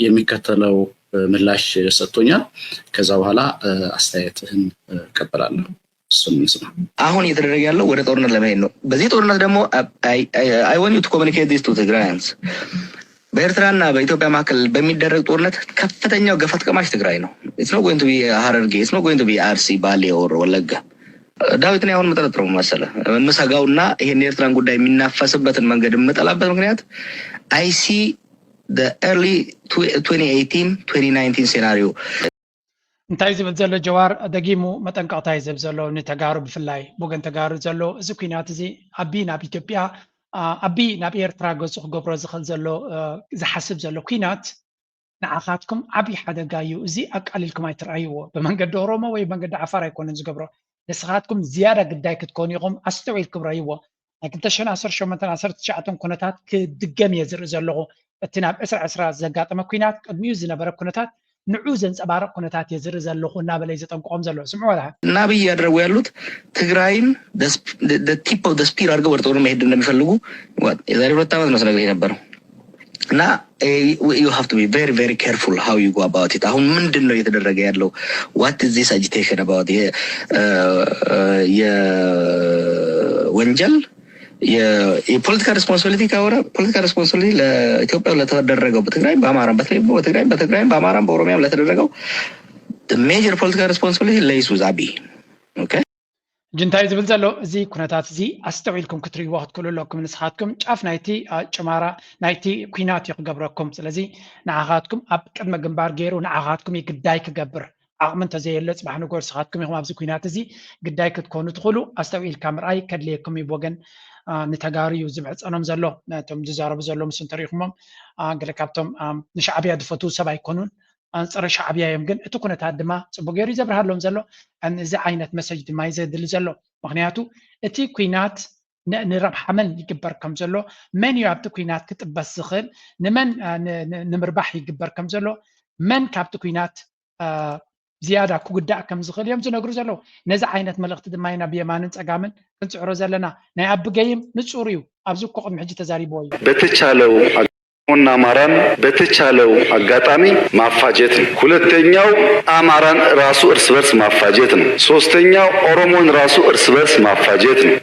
የሚከተለው ምላሽ ሰጥቶኛል። ከዛ በኋላ አስተያየትህን እቀበላለሁ። እሱን እንስማ። አሁን እየተደረገ ያለው ወደ ጦርነት ለመሄድ ነው። በዚህ ጦርነት ደግሞ I want you to communicate this to Tigrayans. በኤርትራና በኢትዮጵያ መካከል በሚደረግ ጦርነት ከፍተኛው ገፈት ቀማሽ ትግራይ ነው። It's not going to be ሐረርጌ፣ it's not going to be አርሲ፣ ባሌ or ወለጋ። ዳዊት፣ እኔ አሁን የምጠረጥረው መሰለ የምሰጋውና ይሄን የኤርትራን ጉዳይ የሚናፈስበትን መንገድ የምጠላበት ምክንያት I see the early twenty eighteen twenty nineteen scenario. እንታይ ዝብል ዘሎ ጀዋር ደጊሙ መጠንቀቕታ እዩ ዝህብ ዘሎ ንተጋሩ፣ ብፍላይ ብወገን ተጋሩ ዘሎ እዚ ኩናት እዚ ኣቢ ናብ ኢትዮጵያ፣ ኣቢ ናብ ኤርትራ ገጹ ክገብሮ ዝኽእል ዘሎ ዝሓስብ ዘሎ ኩናት ንዓኻትኩም ዓብዪ ሓደጋ እዩ። እዚ ኣቃሊልኩም ኣይትርኣይዎ። ብመንገዲ ኦሮሞ ወይ መንገዲ ዓፋር ኣይኮነን ዝገብሮ። ንስኻትኩም ዝያዳ ግዳይ ክትኮኑ ኢኹም። ኣስተውዒልኩም ረእይዎ። ናይ ክልተ ሽሕን ዓሰርተ ሸሞንተን ዓሰርተ ትሽዓተን ኩነታት ክድገም እየ ዝርኢ ዘለኹ። እቲ ናብ ዕስራ ዕስራ ዘጋጠመ ኩናት ቅድሚኡ ዝነበረ ኩነታት ንዑ ዘንጸባርቕ ኩነታት እየ ዝርኢ ዘለኹ እናበለ እዩ ዘጠንቅቖም ዘሎ። ስምዑ ወላ እና አብይ እያደረጉ ያሉት ትግራይን tip of the spear አድርገው ወደ ጦር መሄድ እንደሚፈልጉ የዛሬ ሁለት ዓመት ነው ስነግርህ የነበረው። እና you have to be very very careful how you go about it። አሁን ምንድን ነው እየተደረገ ያለው? What is this agitation about? የወንጀል የፖለቲካ responsibility ካወራ political responsibility ለኢትዮጵያ ለተደረገው በትግራይም በአማራም በተለይ በትግራይም በትግራይም በአማራም በኦሮሚያም ለተደረገው major political responsibility lays with አብይ። Okay? ሕጂ እንታይ ዝብል ዘሎ እዚ ኩነታት እዚ ኣስተውዒልኩም ክትርእይዎ ክትክእሉ ኣለኩም። ንስኻትኩም ጫፍ ናይቲ ጭማራ ናይቲ ኩናት እዩ ክገብረኩም። ስለዚ ንዓኻትኩም ኣብ ቅድመ ግንባር ገይሩ ንዓኻትኩም እዩ ግዳይ ክገብር። ዓቕሚ እንተዘየሎ ጽባሕ ንጎር ንስኻትኩም ኢኹም ኣብዚ ኩናት እዚ ግዳይ ክትኮኑ ትኽእሉ። ኣስተውዒልካ ምርኣይ ከድልየኩም እዩ። ብወገን ንተጋሩ እዩ ዝምዕጸኖም ዘሎ። ነቶም ዝዛረቡ ዘሎ ምስ እንተሪኢኹሞም ገለ ካብቶም ንሻዕብያ ዝፈትዉ ሰብ ኣይኮኑን። ኣንጻር ሻዕብያ እዮም። ግን እቲ ኩነታት ድማ ጽቡቅ ገይሩ እዩ ዘብርሃሎም ዘሎ። እዚ ዓይነት መሰጅ ድማ እዩ ዘድሊ ዘሎ። ምክንያቱ እቲ ኩናት ንረብሓ መን ይግበር ከም ዘሎ፣ መን እዩ ኣብቲ ኩናት ክጥበስ ዝኽእል፣ ንመን ንምርባሕ ይግበር ከም ዘሎ፣ መን ካብቲ ኩናት ዝያዳ ክጉዳእ ከም ዝኽእል እዮም ዝነግሩ ዘለዉ። ነዚ ዓይነት መልእኽቲ ድማ ኢና ብየማንን ጸጋምን ክንጽዕሮ ዘለና። ናይ ኣቢ ገይም ንጹር እዩ። ኣብዚ እኮ ቅድሚ ሕጂ ተዛሪብዎ እዩ። በተቻለው ኦሮሞና አማራን በተቻለው አጋጣሚ ማፋጀት ነው። ሁለተኛው አማራን ራሱ እርስ በርስ ማፋጀት ነው። ሶስተኛው ኦሮሞን ራሱ እርስ በርስ ማፋጀት ነው።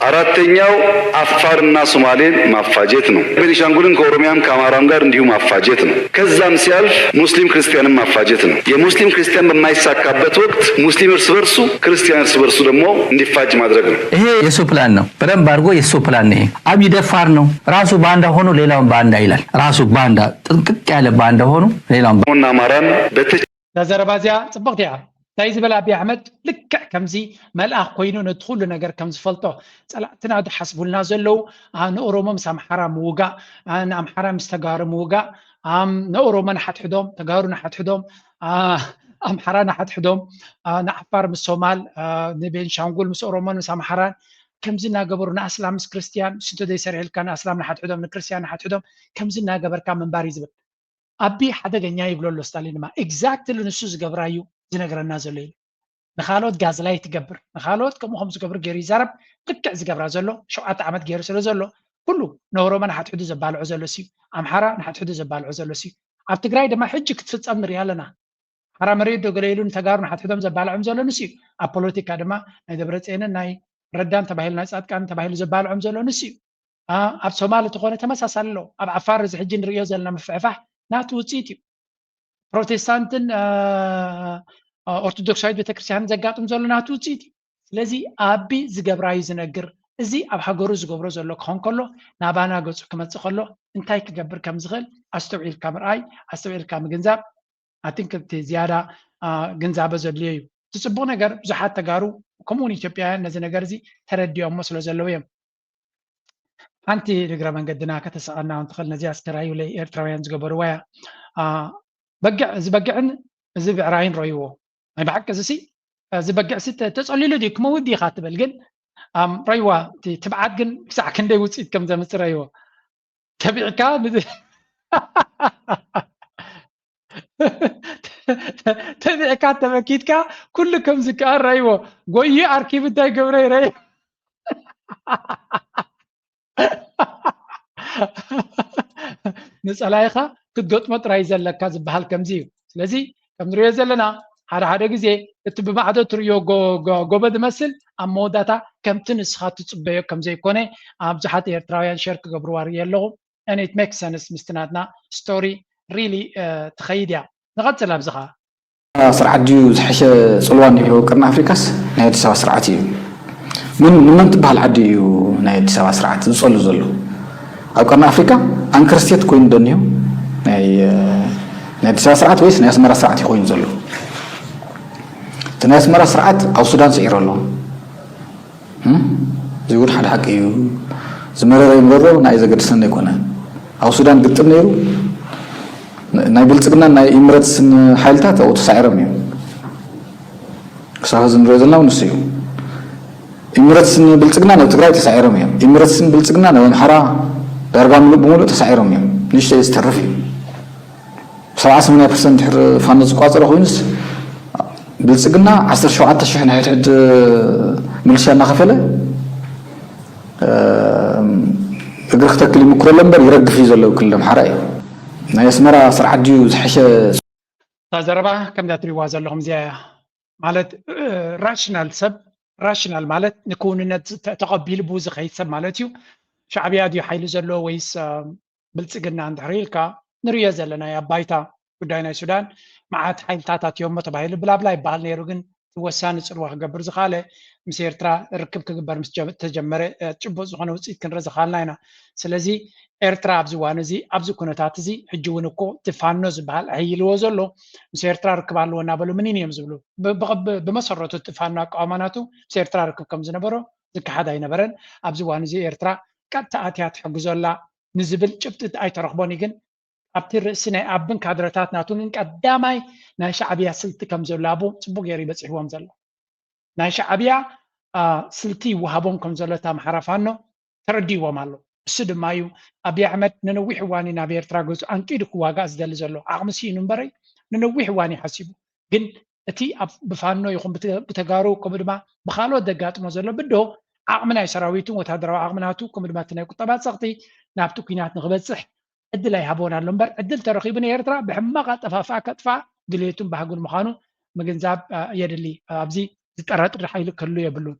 አራተኛው አፋርና ሶማሌን ማፋጀት ነው። ቤኒሻንጉልን ከኦሮሚያም ከአማራም ጋር እንዲሁ ማፋጀት ነው። ከዛም ሲያልፍ ሙስሊም ክርስቲያንን ማፋጀት ነው። የሙስሊም ክርስቲያን በማይሳካበት ወቅት ሙስሊም እርስ በርሱ፣ ክርስቲያን እርስ በርሱ ደግሞ እንዲፋጅ ማድረግ ነው። ይሄ የሱ ፕላን ነው። በደንብ አድርጎ የሱ ፕላን ነው። ይሄ አብይ ደፋር ነው። ራሱ ባንዳ ሆኖ ሌላውን ባንዳ ይላል። ራሱ ባንዳ፣ ጥንቅቅ ያለ ባንዳ ሆኖ ሌላውን ኦሮሞና አማራን በተ እዛ ዘረባ እዚኣ ጽብቕቲ እያ። እንታይ ዝበል ኣብይ ኣሕመድ ልክዕ ከምዚ መልኣኽ ኮይኑ ነቲ ኩሉ ነገር ከም ዝፈልጦ፣ ጸላእትና ዝሓስቡልና ዘለዉ ንኦሮሞ ምስ ኣምሓራ ምውጋእ፣ ንኣምሓራ ምስ ተጋሩ ምውጋእ፣ ንኦሮሞ ንሓድሕዶም፣ ተጋሩ ንሓድሕዶም፣ ኣምሓራ ንሓድሕዶም፣ ንዓፋር ምስ ሶማል፣ ንቤንሻንጉል ምስ ኦሮሞን ምስ ኣምሓራን ከምዚ እናገበሩ ንኣስላም ምስ ክርስትያን ንሱ እንተዘይሰሪሕልካ ንኣስላም ንሓድሕዶም ንክርስትያን ንሓድሕዶም ከምዚ እናገበርካ ምንባር እዩ ዝብል። ኣቢ ሓደገኛ ይብሎ ኣሎ ስታሊን ድማ exactly ንሱ ዝገብራ እዩ ዝነግረና ዘሎ ኢሉ። ንኻልኦት ጋዝላይ ትገብር ንኻልኦት ከምኡ ከም ዝገብር ገይሩ ይዛረብ። ልክዕ ዝገብራ ዘሎ ሸውዓተ ዓመት ገይሩ ስለ ዘሎ ኩሉ ንኦሮሞ ንሓድሕዱ ዘባልዖ ዘሎ ሲዩ፣ ኣምሓራ ንሓድሕዱ ዘባልዖ ዘሎ ሲዩ። ኣብ ትግራይ ድማ ሕጂ ክትፍጸም ንሪኣ ኣለና። ሓራ መሬት ዶ ገለ ኢሉ ንተጋሩ ንሓድሕዶም ዘባልዖም ዘሎ ንሱ እዩ። ኣብ ፖለቲካ ድማ ናይ ደብረፅየንን ናይ ረዳን ተባሂሉ ናይ ፃድቃንን ተባሂሉ ዘባልዖም ዘሎ ንሱ እዩ። ኣብ ሶማል እንተኾነ ተመሳሳሊ ኣሎ። ኣብ ዓፋር እዚ ሕጂ ንርእዮ ዘለና ምፍሕፋሕ ናቱ ውፅኢት እዩ። ፕሮቴስታንትን ኦርቶዶክሳዊት ቤተክርስትያንን ዘጋጥም ዘሎ ናቱ ውፅኢት እዩ። ስለዚ ኣቢ ዝገብራ እዩ ዝነግር። እዚ ኣብ ሃገሩ ዝገብሮ ዘሎ ክኾን ከሎ ናባና ገፁ ክመፅእ ከሎ እንታይ ክገብር ከም ዝኽእል ኣስተውዒልካ ምርኣይ ኣስተውዒልካ ምግንዛብ ኣትን ክብቲ ዝያዳ ግንዛበ ዘድልዮ እዩ። እቲ ፅቡቅ ነገር ብዙሓት ተጋሩ ከምኡውን ኢትዮጵያውያን ነዚ ነገር እዚ ተረዲኦሞ ስለ ዘለዉ እዮም። ሓንቲ ንግረ መንገድና ከተሰቀና እንትኽእል ነዚ ኣስከራዩ ለይ ኤርትራውያን ዝገበርዋ እያ። በጊዕ እዚ በጊዕን እዚ ብዕራይን ረይዎ ናይ ብሓቂ እዚ ሲ እዚ በጊዕ ሲ ተጸሊሉ ድዩ ክመውት ድዩ ኢኻ ትብል ግን ረይዋ ትብዓት ግን ክሳዕ ክንደይ ውፅኢት ከም ዘምፅእ ረይዎ ተቢዕካ ተቢዕካ ተመኪትካ ኩሉ ከም ዝከኣል ረይዎ ጎዩ ኣርኪቡ እንታይ ገብረ ይረይ ንፀላይኻ ክትገጥሞ ጥራይ ዘለካ ዝበሃል ከምዚ እዩ። ስለዚ ከም ንሪኦ ዘለና ሓደ ሓደ ግዜ እቲ ብማዕዶ ትርእዮ ጎበ ዝመስል ኣብ መወዳእታ ከምቲ ንስኻ ትፅበዮ ከም ዘይኮነ ኣብ ብዙሓት ኤርትራውያን ሸር ክገብርዋ ርእየ ኣለኹ። and it makes sense ምስቲ ናትና story really ትኸይድ እያ። ንቐጽል ኣብዚ ኸዓ ስርዓት ድዩ ዝሐሸ ጽልዋ እኒሄዎ ቅርኒ ኣፍሪካስ ናይ ኣዲስ ኣበባ ስርዓት እዩ። ምን ንመን ትበሃል ዓዲ እዩ ናይ ኣዲስ ኣበባ ስርዓት ዝጸሉ ዘሎ? ኣብ ቅርኒ ኣፍሪካ ኣንከር ስቴት ኮይኑ ዶ እኒሆ ናይ ናይ ኣዲስ ኣበባ ስርዓት ወይስ ናይ ኣስመራ ስርዓት እዩ ኮይኑ ዘሎ? እቲ ናይ ኣስመራ ስርዓት ኣብ ሱዳን ስዒሩ ኣሎ። እዚ እውን ሓደ ሓቂ እዩ። ዝመረረ ይምረሮ ናይ ዘገድሰና ኣይኮነ። ኣብ ሱዳን ግጥም ነይሩ። ናይ ብልፅግናን ናይ ኢምረትስን ሓይልታት ኣብኡ ተሳዒሮም እዮም። ክሳብ ሕዚ ንሪኦ ዘለና እውን ንሱ እዩ። ኢምረትስን ብልፅግናን ኣብ ትግራይ ተሳዒሮም እዮም። ኢምረትስን ብልፅግናን ኣብ ኣምሓራ ዳርጋ ምሉእ ብምሉእ ተሳዒሮም እዮም። ንእሽተይ ዝተርፍ እዩ። ሰብዓ ሰማንያ ፐርሰንት ድሕሪ ፋኖ ዝቋፀረ ኮይኑስ ብልፅግና ዓሰርተ ሸውዓተ ሽሕ ናይ ሕድሕድ ሚሊሻ እናኸፈለ እግሪ ክተክል ይምክሮ ኣሎ እምበር ይረግፍ እዩ ዘሎ ክልል ኣምሓራ እዩ። ናይ ኣስመራ ስርዓት ድዩ ዝሐሸ? እታ ዘረባ ከምዛ ትሪእዋ ዘለኹም እዚኣ እያ። ማለት ራሽናል ሰብ ራሽናል ማለት ንክውንነት ተቐቢሉ ብኡ ዝኸይድ ሰብ ማለት እዩ። ሻዕብያ ድዩ ሓይሊ ዘለዎ ወይስ ብልፅግና እንድሕር ኢልካ ንሪኦ ዘለና ኣብ ባይታ ጉዳይ ናይ ሱዳን መዓት ሓይልታት ኣትዮሞ ተባሂሉ ብላብላ ይበሃል ነይሩ። ግን እቲ ወሳኒ ፅልዋ ክገብር ዝኸኣለ ምስ ኤርትራ ርክብ ክግበር ምስ ተጀመረ ጭቡጥ ዝኾነ ውፅኢት ክንርኢ ዝኸኣልና ኢና። ስለዚ ኤርትራ ኣብዚ እዋን እዚ ኣብዚ ኩነታት እዚ ሕጂ እውን እኮ እቲ ፋኖ ዝበሃል ኣሕይልዎ ዘሎ ምስ ኤርትራ ርክብ ኣለዎ እናበሉ ምኒን እዮም ዝብሉ። ብመሰረቱ እቲ ፋኖ ኣቃውማ ናቱ ምስ ኤርትራ ርክብ ከም ዝነበሮ ዝከሓድ ኣይነበረን። ኣብዚ እዋን እዚ ኤርትራ ቀጥታ ኣትያ ትሕግዞ ኣላ ንዝብል ጭብጢ ኣይተረኽቦን እዩ። ግን ኣብቲ ርእሲ ናይ ኣብን ካድረታት ናቱ ግን ቀዳማይ ናይ ሻዕብያ ስልቲ ከም ዘሎ ኣብኡ ፅቡቅ ገይሩ ይበፂሕዎም ዘሎ። ናይ ሻዕብያ ስልቲ ይወሃቦም ከም ዘሎ እቲ ኣምሓራ ፋኖ ተረዲዎም ኣሎ። እሱ ድማ እዩ ኣብይ ኣሕመድ ንነዊሕ እዋን እዩ ናብ ኤርትራ ገጹ ኣንቂዱ ክዋጋእ ዝደሊ ዘሎ። ዓቕሚ ስኢኑ እምበረይ ንነዊሕ እዋን እዩ ሓሲቡ። ግን እቲ ኣብ ብፋኖ ይኹን ብተጋሩ ከምኡ ድማ ብኻልኦት ዘጋጥሞ ዘሎ ብድሆ ዓቕሚ ናይ ሰራዊቱን ወታደራዊ ዓቕሚ ናቱ ከምኡ ድማ እቲ ናይ ቁጠባ ጸቕጢ ናብቲ ኲናት ንክበጽሕ ዕድል ኣይሃቦን ኣሎ እምበር ዕድል ተረኺቡ ንኤርትራ ብሕማቕ ኣጠፋፍኣ ከጥፍኣ ድልየቱን ባህጉን ምዃኑ ምግንዛብ የድሊ። ኣብዚ ዝጠራጥር ሓይሊ ክህሉ የብሉን።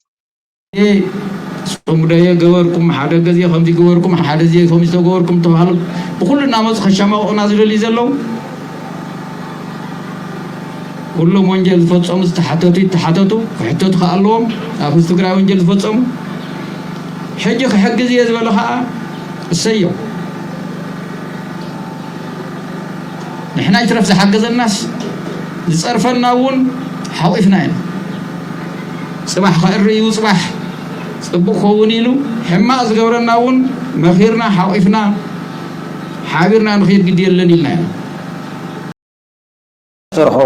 ጽምዶ ገበርኩም ሓደ ግዜ ከምዚ ገበርኩም ሓደ ግዜ ከምዚ ተገበርኩም ተባሃሉ ብኩሉ እናመፁ ከሻማቕቑና ዝደልዩ ዘለዉ ኩሎም ወንጀል ዝፈፀሙ ዝተሓተቱ ይተሓተቱ ክሕተቱ ከኣለዎም ኣብ ህዝቢ ትግራይ ወንጀል ዝፈፀሙ ሕጂ ክሕግዝ እየ ዝበለ ከዓ እሰዮ ንሕና ይትረፍ ዝሓገዘናስ ዝፀርፈና እውን ሓቂፍና ኢና። ፅባሕ ከእሪ እዩ ፅባሕ ፅቡቅ ከውን ኢሉ ሕማቅ ዝገብረና እውን መኺርና ሓቂፍና ሓቢርና ንኽድ ግዲ የለን ኢልና ኢና። ሰርሖ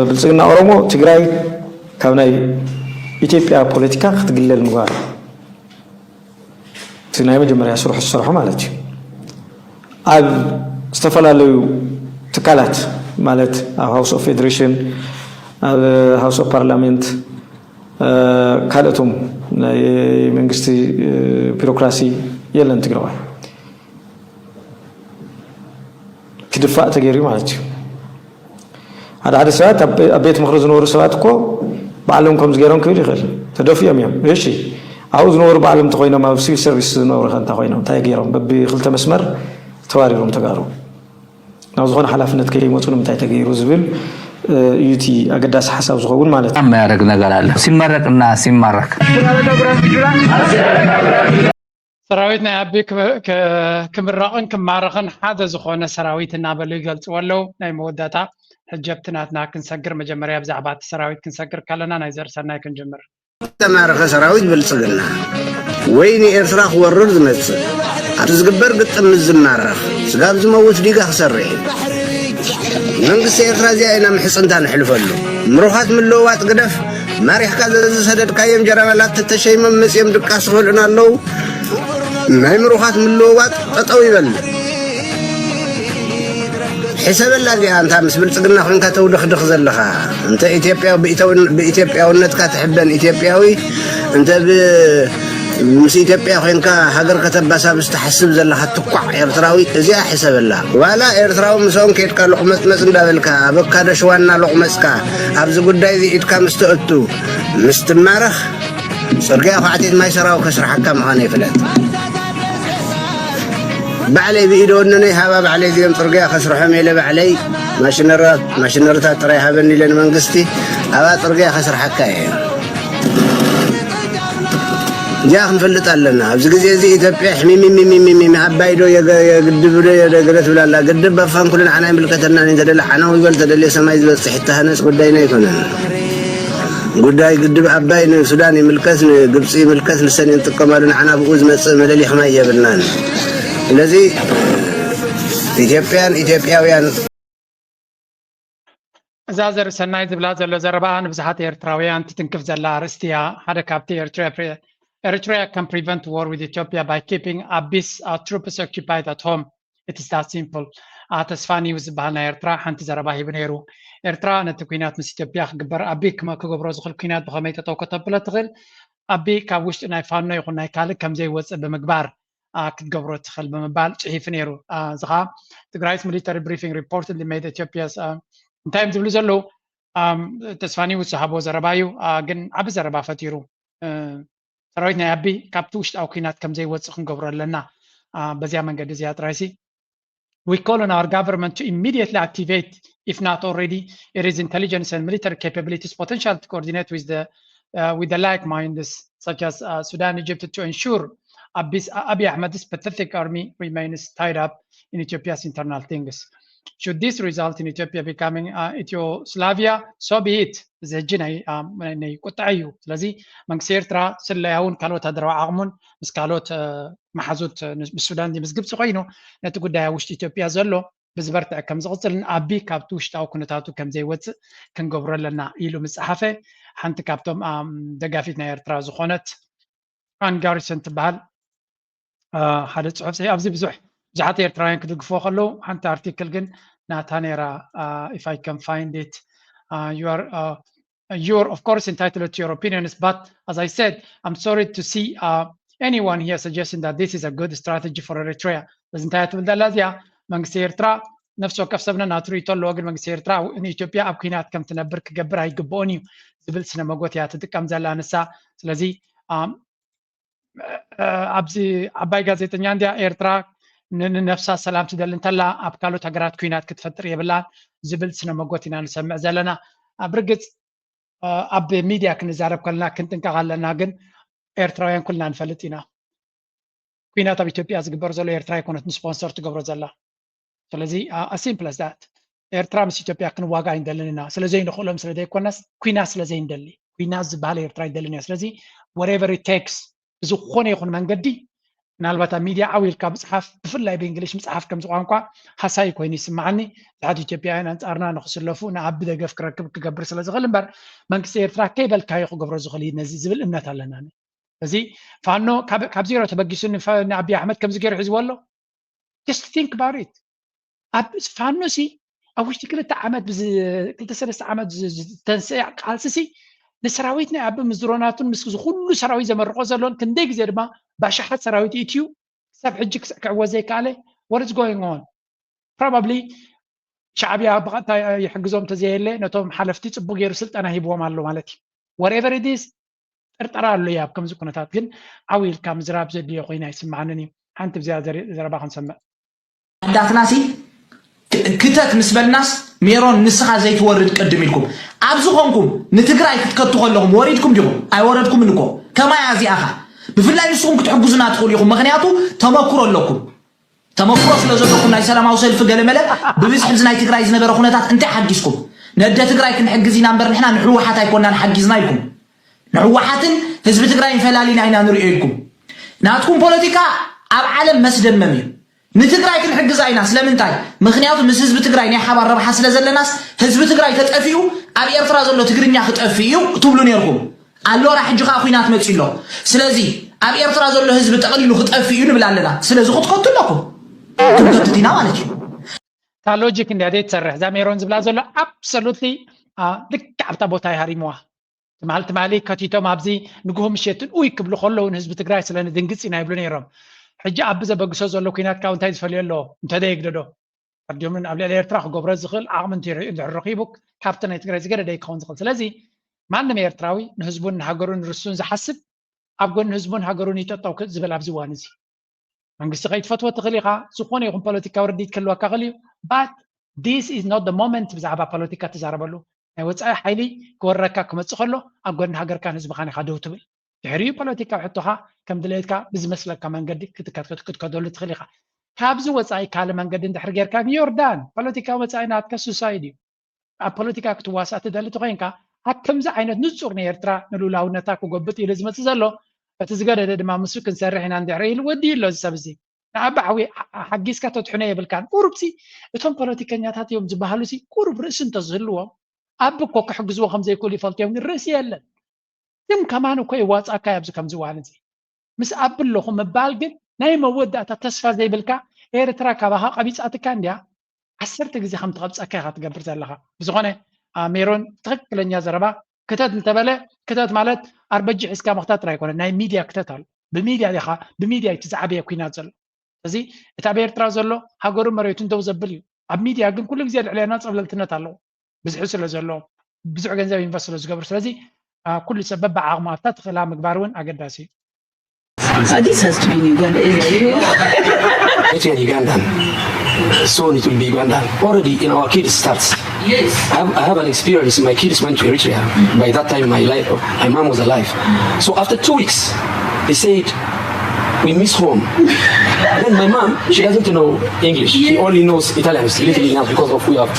ብልፅግና ኦሮሞ ትግራይ ካብ ናይ ኢትዮጵያ ፖለቲካ ክትግለል ምግባር እቲ ናይ መጀመርያ ስርሑ ዝሰርሖ ማለት እዩ። ኣብ ዝተፈላለዩ ትካላት ማለት ኣብ House of Federation ኣብ House of Parliament ካልኦቶም ናይ መንግስቲ ቢሮክራሲ የለን ትግራዋይ ክድፋእ ተገይሩ ማለት እዩ። ሓደ ሓደ ሰባት ኣብ ቤት ምኽሪ ዝነበሩ ሰባት እኮ ባዕሎም ከምዚ ገይሮም ክብል ይኽእል ተደፊኦም እዮም። እሺ ኣብኡ ዝነበሩ ባዕሎም እንተኮይኖም ኣብ ሲቪል ሰርቪስ ዝነበሩ ከ እንታይ ኮይኖም እንታይ ገይሮም በቢ ክልተ መስመር ተባሪሮም ተጋሩ ናብ ዝኾነ ሓላፍነት ከይመፁ ንምንታይ ተገይሩ ዝብል እዩ እቲ ኣገዳሲ ሓሳብ ዝኸውን ማለት እዩ። የሚያደርግ ነገር አለ። ሲመረቅና ሲማረክ ሰራዊት ናይ ኣቢ ክምረቕን ክማረኽን ሓደ ዝኾነ ሰራዊት እናበሉ ይገልፅዎ ኣለዉ። ናይ መወዳእታ ሕጂ ኣብቲ ናትና ክንሰግር መጀመርያ ብዛዕባ እቲ ሰራዊት ክንሰግር ከለና ናይ ዘርእሰናይ ክንጅምር። ዝተማረኸ ሰራዊት ብልፅግና ወይ ንኤርትራ ክወርር ዝመፅእ ኣብቲ ዝግበር ግጥም ምስ ዝማረኽ ስጋብ ዝመውት ዲጋ ክሰርሕ እዩ። መንግስቲ ኤርትራ እዚኣ ኢና ምሕፅንታ ነሕልፈሉ። ምሩኻት ምልውዋጥ ግደፍ ማሪኽካ ዘዝሰደድካዮም ጀነራላት ተተሸይሞም መጺኦም ድቃስ ይኸልዑና ኣለዉ። ናይ ምሩኻት ምልውዋጥ ጠጠው ይበል። ሕሰበላ እዚኣ እንታ ምስ ብልጽግና ኮንካ ተውደኽድኽ ዘለኻ እንተ ኢትዮጵያ ብኢትዮጵያውነትካ ትሕበን ኢትዮጵያዊ እንተ ምስ ኢትዮጵያ ኮንካ ሃገር ከተባሳብስ ትሓስብ ዘለኻ ትኳዕ ኤርትራዊ እዚኣ ሕሰበላ። ዋላ ኤርትራዊ ምስኦም ኬድካ ሎቕመጽመጽ እንዳበልካ ኣበካዶ ሽዋ እናሎቕመጽካ ኣብዚ ጉዳይ እዚ ኢድካ ምስ ተእቱ ምስ ትማረኽ ጽርግያ ኳዕቲት ማይ ሰራው ከስርሓካ ምዃነይ ፍለጥ። ባዕለይ ብኢደ ወነነይ ሃባ ባዕለይ እዚኦም ጽርግያ ከስርሖም ኢለ ባዕለይ ማሽነራ-፣ ማሽነሪታት ጥራይ ሃበኒ ኢለ ንመንግስቲ፣ ኣብኣ ጽርግያ ከስርሓካ እየ። እዚኣ ክንፈልጥ ኣለና። ኣብዚ ግዜ እዚ ኢትዮጵያ ሕሚሚሚሚሚሚ ኣባይ ዶ የገ-፣ የግድብ ዶ የደገለ ትብል ኣላ። ግድብ በፋን ኩሉ ንዓና ይምልከተና። እንተደለ ዓናው ይበል፣ ተደልየ ሰማይ ዝበጽሕ ይተሃነጽ ጉዳይና ኣይኮነን። ጉዳይ ግድብ ኣባይ ንሱዳን ይምልከት፣ ንግብፂ ይምልከት፣ ንሰን እንጥቀማሉ፣ ንዓና ብኡ ዝመፅእ መለሊኽና የብልናን። ስለዚ ኢትዮጵያን ኢትዮጵያውያን እዛ ዘርሰናይ ዝብላ ዘሎ ዘረባ ንብዙሓት ኤርትራውያን ትትንክፍ ዘላ ኣርእስቲ እያ። ሓደ ካብቲ ኤርትራ Eritrea can prevent war with Ethiopia by keeping Abiy's uh, troops occupied at home. It is that simple. Uh, ተስፋ ኒውስ ዝበሃል ናይ ኤርትራ ሓንቲ ዘረባ ሂቡ ነይሩ። ኤርትራ ነቲ ኲናት ምስ ኢትዮጵያ ክግበር ኣቢ ክመ- ክገብሮ ዝኽእል ኲናት ብኸመይ ጠጠው ከተብሎ ትኽእል? ኣቢ ካብ ውሽጢ ናይ ፋኖ ይኹን ናይ ካልእ ከምዘይወፅእ ብምግባር uh, ክትገብሮ ትኽእል ብምባል ፅሒፉ ነይሩ። Uh, እዚ ኸዓ ትግራይስ military briefing reportedly made Ethiopia's uh, እንታይ እዮም ዝብሉ ዘለዉ? Um, ተስፋ ኒውስ ዝሃቦ ዘረባ እዩ። Uh, ግን ዓቢ ዘረባ ፈጢሩ። ሰራዊት ናይ ኣቢ ካብቲ ውሽጣዊ ኲናት ከም ዘይወፅእ ክንገብሮ ኣለና። በዚያ መንገዲ እዚኣ ጥራይሲ we call on our government to immediately activate, if not already, its intelligence and military capabilities potential to coordinate with the uh, with the like minds such as uh, Sudan, Egypt to ensure Abiy, Abiy Ahmed's pathetic army remains tied up in Ethiopia's internal things. Should this result in Ethiopia becoming uh, Ethioslavia, so be it. እዚ ሕጂ ናይ ቁጣዕ እዩ። ስለዚ መንግስቲ ኤርትራ ስለያውን ካልኦት ወታደራዊ ዓቕሙን ምስ ካልኦት መሓዙት ምስ ሱዳን ምስ ግብፂ ኮይኑ ነቲ ጉዳይ ኣብ ውሽጢ ኢትዮጵያ ዘሎ ብዝበርትዐ ከም ዝቕፅልን ኣቢ ካብቲ ውሽጣዊ ኩነታቱ ከም ዘይወፅእ ክንገብሮ ኣለና ኢሉ ምፅሓፈ ሓንቲ ካብቶም ደጋፊት ናይ ኤርትራ ዝኾነት ኣን ጋሪሰን ትበሃል ሓደ ፅሑፍ ኣብዚ ብዙሕ ብዙሓት ኤርትራውያን ክድግፍዎ ከለዉ ሓንቲ ኣርቲክል ግን ናታ ነይራ if I can find it uh, you are uh, you're of course entitled to your opinions but as I said I'm sorry to see uh, anyone here suggesting that this is a good strategy for Eritrea እዚ እንታይ ትብል ዘላ እዚኣ መንግስቲ ኤርትራ ነፍሲ ወከፍ ሰብና ናቱ ርእይቶ ኣለዎ ግን መንግስቲ ኤርትራ ንኢትዮጵያ ኣብ ኲናት ከም ትነብር ክገብር ኣይግብኦን እዩ ዝብል ስነ መጎት እያ ትጥቀም ዘላ ንሳ ስለዚ ኣብዚ ዓባይ ጋዜጠኛ እንድያ ኤርትራ ንነፍሳ ሰላም ትደሊ እንተላ ኣብ ካልኦት ሃገራት ኲናት ክትፈጥር የብላን ዝብል ስነ መጎት ኢና ንሰምዕ ዘለና ኣብ ርግፅ ኣብ ሚድያ ክንዛረብ ከለና ክንጥንቀቕ ኣለና ግን ኤርትራውያን ኩልና ንፈልጥ ኢና ኲናት ኣብ ኢትዮጵያ ዝግበር ዘሎ ኤርትራ ኣይኮነት ንስፖንሰር ትገብሮ ዘላ ስለዚ simple as that ኤርትራ ምስ ኢትዮጵያ ክንዋጋ ኣይንደልን ኢና ስለ ዘይንኽእሎም ስለ ዘይኮነስ ኲናት ስለ ዘይንደሊ ኲናት ዝበሃል ኤርትራ ኣይንደልን ኢና ስለዚ whatever it takes ብዝኾነ ይኹን መንገዲ ምናልባት ኣብ ሚድያ ዓው ኢልካ ምፅሓፍ ብፍላይ ብእንግሊሽ ምፅሓፍ ከምዚ ቋንቋ ሃሳይ ኮይኑ ይስማዓኒ ብዙሓት ኢትዮጵያውያን ኣንፃርና ንክስለፉ ንኣቢ ደገፍ ክረክብ ክገብር ስለ ዝኽእል እምበር መንግስቲ ኤርትራ ከይበልካዮ ክገብሮ ዝኽእል እዩ ነዚ ዝብል እምነት ኣለና እዚ ፋኖ ካብ ዜሮ ተበጊሱ ንኣብይ ኣሕመድ ከምዚ ገይሩ ሒዝዎ ኣሎ just think about it ኣብ ፋኖ ሲ ኣብ ውሽጢ ክልተ ዓመት ክልተ ሰለስተ ዓመት ዝተንስአ ቃልሲ ሲ ንሰራዊት ናይ ኣቢ ምስ ድሮናቱን ምስ ዝኩሉ ሰራዊት ዘመርቆ ዘሎን ክንደይ ግዜ ድማ ባሽሓት ሰራዊት ኢትዩ ክሳብ ሕጂ ክስዕ ክዕወት ዘይከኣለ what is going on probably ሻዕብያ ብቐጥታ ይሕግዞም ተዘየለ ነቶም ሓለፍቲ ፅቡቅ ገይሩ ስልጠና ሂብዎም ኣሎ ማለት እዩ whatever it is ጥርጠራ ኣሎ ኣብ ከምዚ ኩነታት ግን ዓው ኢልካ ምዝራብ ዘድልዮ ኮይና ይስማዓንን እዩ ሓንቲ ብዚኣ ዘረባ ክንሰምዕ ኣዳትናሲ ክተት ምስ በልናስ ሜሮን ንስኻ ዘይትወርድ ቅድም ኢልኩም ኣብዚ ኾንኩም ንትግራይ ክትከቱ ከለኹም ወሪድኩም ዲኹም ኣይወረድኩምን እኮ ከማይ ኣዚኣኻ ብፍላይ ንስኹም ክትሕግዙና ትኽእሉ ኢኹም ምኽንያቱ ተመክሮ ኣለኩም ተመክሮ ስለ ዘለኩም ናይ ሰላማዊ ሰልፊ ገለመለ ብብዝሒ ብዚ ናይ ትግራይ ዝነበረ ኩነታት እንታይ ሓጊዝኩም ነደ ትግራይ ክንሕግዝ ኢና እምበር ንሕና ንሕወሓት ኣይኮናን ሓጊዝና ኢልኩም ንሕወሓትን ህዝቢ ትግራይን ፈላሊና ኢና ንሪኦ ኢልኩም ናትኩም ፖለቲካ ኣብ ዓለም መስደመም እዩ ንትግራይ ክንሕግዛ ኢና ስለምንታይ ምክንያቱ ምስ ህዝቢ ትግራይ ናይ ሓባር ረብሓ ስለ ዘለናስ ህዝቢ ትግራይ ተጠፊኡ ኣብ ኤርትራ ዘሎ ትግርኛ ክጠፍእ እዩ ትብሉ ነርኩም ኣሎራ ሕጂ ከዓ ኩናት መፅዩ ኣሎ ስለዚ ኣብ ኤርትራ ዘሎ ህዝቢ ጠቕሊሉ ክጠፍእ እዩ ንብል ኣለና ስለዚ ክትከቱ ኣለኩም ክንከትት ኢና ማለት እዩ እታ ሎጂክ እንድያ ደይ ትሰርሕ እዛ ሜሮን ዝብላ ዘሎ absolutely ልክዕ ኣብታ ቦታ ይሃሪምዋ ትማል ትማሊ ከቲቶም ኣብዚ ንግሆ ምሸትን ኡይ ክብሉ ከለዉ ንህዝቢ ትግራይ ስለ ንድንግፅ ኢና ይብሉ ነይሮም ሕጂ ኣቢ ዘበግሶ ዘሎ ኩናት ካብ እንታይ ዝፈልዮ ኣለዎ እንተደየግደዶ ፈርዲዮምን ኣብ ልዕሊ ኤርትራ ክገብሮ ዝኽእል ዓቕሚ እንድሕር ረኺቡ ካብቲ ናይ ትግራይ ዝገደደ ይከውን ዝኽእል ስለዚ ማንም ኤርትራዊ ንህዝቡን ንሃገሩን ርሱን ዝሓስብ ኣብ ጎኒ ህዝቡን ሃገሩን ይጠጠው ዝብል ኣብዚ ዋን እዚ መንግስቲ ከይትፈትዎ ትኽእል ኢኻ። ዝኾነ ይኹን ፖለቲካዊ ርድኢት ክህልወካ ክእል እዩ። But this is not the moment ብዛዕባ ፖለቲካ ትዛረበሉ። ናይ ወፃኢ ሓይሊ ክወረካ ክመፅእ ከሎ ኣብ ጎኒ ሃገርካን ህዝብኻን ኢኻ ደው ትብል። ድሕሪኡ ፖለቲካዊ ሕቶኻ ከም ድሌትካ ብዝመስለካ መንገዲ ክትከድከደሉ ትኽእል ኢኻ። ካብዚ ወፃኢ ካልእ መንገዲ እንድሕር ጌርካ ግን ዮርዳን ፖለቲካዊ ወፃኢ ናትካ ሱሳይድ እዩ። ኣብ ፖለቲካ ክትዋሳእ ትደሊ ተኮይንካ ኣብ ከምዚ ዓይነት ንፁር ንኤርትራ ንሉላውነታ ክጎብጥ ኢሉ ዝመፅእ ዘሎ እቲ ዝገደደ ድማ ምስ ክንሰርሕ ኢና እንድሕር ኢሉ ወዲ ኣሎ እዚ ሰብ እዚ ንኣባዕዊ ሓጊዝካ ተትሕኖ የብልካን ቁሩብሲ እቶም ፖለቲከኛታት እዮም ዝበሃሉሲ ቁሩብ ርእሲ እንተዝህልዎም ኣብ እኮ ክሕግዝዎ ከምዘይክእሉ ይፈልጡ እዮም ግን ርእሲ የለን ግን ከማን እኮ ይዋፃካ ኣብዚ ከምዚ እዋን እዚ ምስ ኣብ ኣለኹ ምባል ግን ናይ መወዳእታ ተስፋ ዘይብልካ ኤርትራ ካባኻ ቀቢፃትካ እንድያ ዓሰርተ ግዜ ከም ትቐብፀካ ኢኻ ትገብር ዘለኻ ብዝኾነ ሜሮን ትኽክለኛ ዘረባ ክተት እንተበለ ክተት ማለት ኣርበጂ ሒዝካ ምኽታት ጥራይ ኣይኮነ ናይ ሚድያ ክተት ኣሎ ብሚድያ ዲኻ ብሚድያ እቲ ዝዓበየ ኩናት ዘሎ እዚ እቲ ኣብ ኤርትራ ዘሎ ሃገሩ መሬቱን ደው ዘብል እዩ ኣብ ሚድያ ግን ኩሉ ግዜ ልዕለና ፀብለልትነት ኣለዎ ብዝሒ ስለ ዘለዎም ብዙሕ ገንዘብ ኢንቨስት ስለ ዝገብሩ ስለዚ ኩሉ ሰብ በብዓቕሙ ኣብታ ትኽእላ ምግባር እውን ኣገዳሲ እዩ This has to be in Uganda. Between Ugandan, soon it will be Ugandan. Already in our kids starts. Yes. I have, I have an experience. My kids went to Eritrea. By that time, my life, my mom was alive. So after two weeks, they said, we miss home. Then my mom, she doesn't know English. She only knows Italian, little enough because of we have,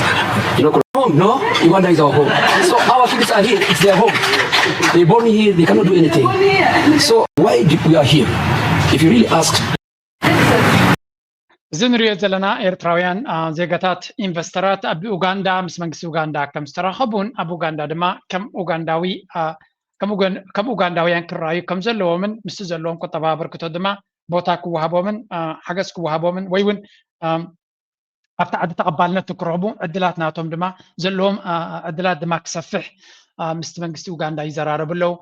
you know, home. No, Uganda is our home. So our kids are here. It's their home. They born here. They cannot do anything. So why do we are here? If you really ask, እዚ ንሪኦ ዘለና ኤርትራውያን ዜጋታት ኢንቨስተራት ኣብ ኡጋንዳ ምስ መንግስቲ ኡጋንዳ ከም ዝተራኸቡን ኣብ ኡጋንዳ ድማ ከም ኡጋንዳዊ ከም ኡጋንዳውያን ክረኣዩ ከም ዘለዎምን ምስቲ ዘለዎም ቁጠባ ኣበርክቶ ድማ ቦታ ክወሃቦምን ሓገዝ ክወሃቦምን ወይ እውን ኣብቲ ዓዲ ተቐባልነት ንክረኽቡ ዕድላት ናቶም ድማ ዘለዎም ዕድላት ድማ ክሰፍሕ ምስቲ መንግስቲ ኡጋንዳ ይዘራረቡ ኣለዉ።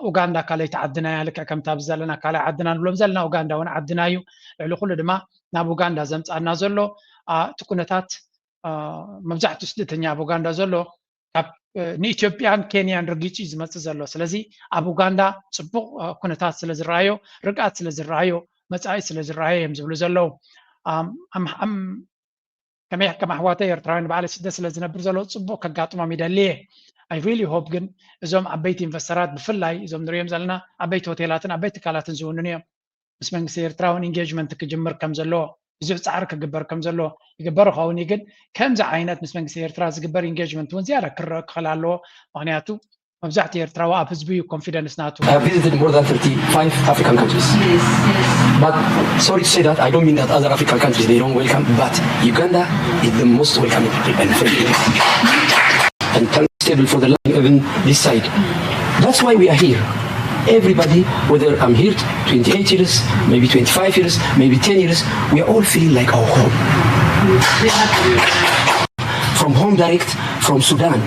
ኡጋንዳ ካልኣይቲ ዓድና እያ፣ ልክዕ ከምቲ ኣብዚ ዘለና ካልኣይ ዓድና ንብሎም ዘለና ኡጋንዳ እውን ዓድና እዩ። ልዕሊ ኩሉ ድማ ናብ ኡጋንዳ ዘምፅኣና ዘሎ እቲ ኩነታት መብዛሕትኡ ስደተኛ ኣብ ኡጋንዳ ዘሎ ካብ ንኢትዮጵያን ኬንያን ረጊፁ እዩ ዝመፅእ ዘሎ። ስለዚ ኣብ ኡጋንዳ ፅቡቕ ኩነታት ስለ ዝረኣዮ፣ ርግኣት ስለ ዝረኣዮ፣ መፃኢ ስለ ዝረኣዮ እዮም ዝብሉ ዘለዉ። ከመይ ከም ኣሕዋተይ ኤርትራውያን ንባዕለይ ስደት ስለ ዝነብር ዘሎ ፅቡቅ ከጋጥሞም ይደሊ እየ I really hope ግን እዞም ዓበይቲ ኢንቨስተራት ብፍላይ እዞም ንሪኦም ዘለና ዓበይቲ ሆቴላትን ዓበይቲ ትካላትን ዝውንኑ እዮም ምስ መንግስቲ ኤርትራ እውን engagement ክጅምር ከም ዘለዎ ብዙሕ ፃዕሪ ክግበር ከም ዘለዎ ይግበር ይኸውን እዩ ግን ከምዚ ዓይነት ምስ መንግስቲ ኤርትራ ዝግበር engagement እውን ዝያዳ ክረአ ክኽእል ኣለዎ ምክንያቱ መብዛሕትኡ ኤርትራዊ ኣብ ህዝቡ እዩ confidence ናቱ። I have visited more than thirty-five African countries. But sorry to say that I don't mean that other African countries they don't welcome, but Uganda is the most welcoming and friendly and stable for the land even this side. That's why we are here. Everybody, whether I'm here twenty-eight years, maybe twenty-five years, maybe ten years, we are all feeling like our home. From home direct, from Sudan.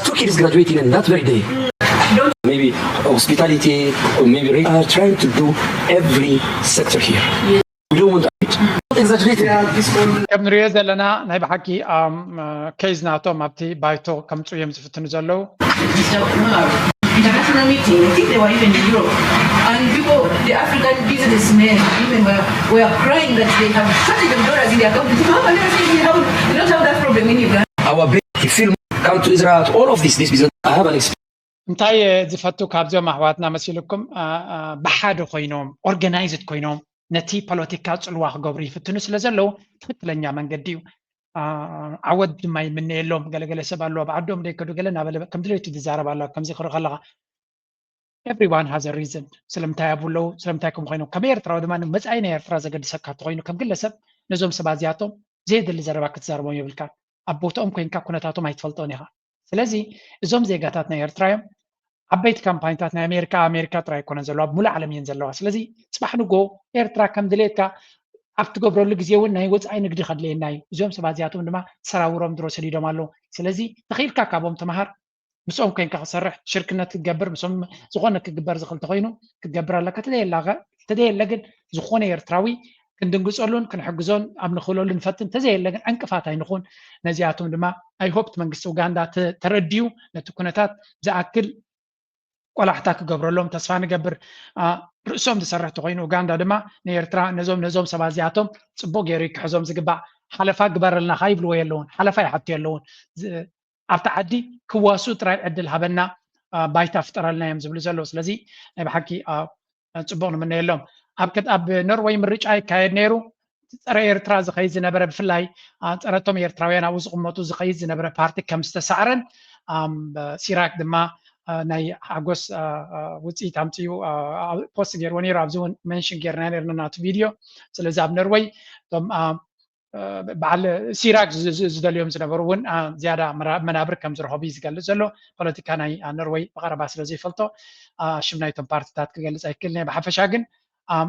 Two kids graduating in that very day. Maybe hospitality, or maybe are trying to do every sector here. We don't want to exaggerate. ከም ንሪኦ ዘለና ናይ ብሓቂ ኬዝ ናቶም ኣብቲ ባይቶ ከምፅኡ እዮም ዝፍትኑ ዘለዉ international meeting. I think they were even in Europe. And people, the African businessmen, even were, were crying that they have shortage of dollars in their account. They have a lot of things, they have, they don't have that problem in Uganda. Our big film come to Israel, all of this, this business. I have an experience. እንታይ ዝፈቱ ካብዚኦም ኣሕዋትና መሲልኩም ብሓደ ኮይኖም organized ኮይኖም ነቲ ፖለቲካ ፅልዋ ክገብሩ ይፍትኑ ስለ ዘለዉ ትክክለኛ መንገዲ እዩ ዓወት ድማ ይምነየሎም ገለገለ ሰብ ኣለዎ ብዓዶም ደይከዱ ገለ እናበለ ከም ድሌቱ ዝዛረብ ኣለዋ ከምዚ ክርኢ ከለካ everyone has a reason ስለምንታይ ኣብኡ ኣለዉ ስለምንታይ ከም ኮይኖም ከም ኤርትራዊ ድማ መፃኢ ናይ ኤርትራ ዘገድሰካ ተኮይኑ ከም ግለሰብ ነዞም ሰባት እዚኣቶም ዘየድሊ ዘረባ ክትዛረቦም የብልካ ኣብ ቦትኦም ኮይንካ ኩነታቶም ኣይትፈልጦን ኢኻ ስለዚ እዞም ዜጋታት ናይ ኤርትራ እዮም ዓበይቲ ካምፓኒታት ናይ ኣሜሪካ ኣሜሪካ ጥራይ ኣይኮነን ዘለዋ ኣብ ሙሉእ ዓለም እየን ዘለዋ ስለዚ ፅባሕ ንጎ ኤርትራ ከም ድሌትካ ኣብ ትገብረሉ ግዜ እውን ናይ ወፃኢ ንግዲ ከድልየና እዩ እዚኦም ሰባት እዚኣቶም ድማ ሰራውሮም ድሮ ሰዲዶም ኣለዉ ስለዚ ተኽኢልካ ካብኦም ተምሃር ምስኦም ኮይንካ ክሰርሕ ሽርክነት ክትገብር ምስኦም ዝኾነ ክግበር ዝኽእል ተኮይኑ ክትገብር ኣለካ ተዘየለ ግን ዝኾነ ኤርትራዊ ክንድንግፀሉን ክንሕግዞን ኣብ ንኽእለሉ ንፈትን ተዘየለ ግን ዕንቅፋት ኣይንኹን ነዚኣቶም ድማ ኣይሆፕ መንግስቲ ኡጋንዳ ተረድዩ ነቲ ኩነታት ዝኣክል ቆላሕታ ክገብረሎም ተስፋ ንገብር። ርእሶም ዝሰርሕ ተኮይኑ ኡጋንዳ ድማ ንኤርትራ ነዞም ነዞም ሰባት እዚኣቶም ፅቡቅ ገይሩ ክሕዞም ዝግባእ ሓለፋ ግበረልና ካይብልዎ የለውን፣ ሓለፋ ይሓቱ የለውን። ኣብቲ ዓዲ ክዋሱ ጥራይ ዕድል ሃበና፣ ባይታ ፍጠረልና እዮም ዝብሉ ዘለዉ። ስለዚ ናይ ብሓቂ ፅቡቅ ንምነየሎም። ኣብ ኖርወይ ምርጫ ይካየድ ነይሩ። ጸረ ኤርትራ ዝኸይድ ዝነበረ፣ ብፍላይ ጸረቶም ኤርትራውያን ኣብኡ ዝቕመጡ ዝኸይድ ዝነበረ ፓርቲ ከም ዝተሳዕረን፣ ሲራክ ድማ ናይ ሓጎስ ውፅኢት ኣምፅኡ ፖስት ገይርዎ ነይሩ። ኣብዚ እውን መንሽን ገይርና ነርና ናቱ ቪድዮ። ስለዚ ኣብ ኖርወይ እቶም በዓል ሲራክ ዝደልዮም ዝነበሩ እውን ዝያዳ መናብር ከም ዝረኸቡ እዩ ዝገልፅ ዘሎ። ፖለቲካ ናይ ኖርወይ ብቐረባ ስለ ዘይፈልጦ ሽም ናይቶም ፓርቲታት ክገልፅ ኣይክእል። ናይ ብሓፈሻ ግን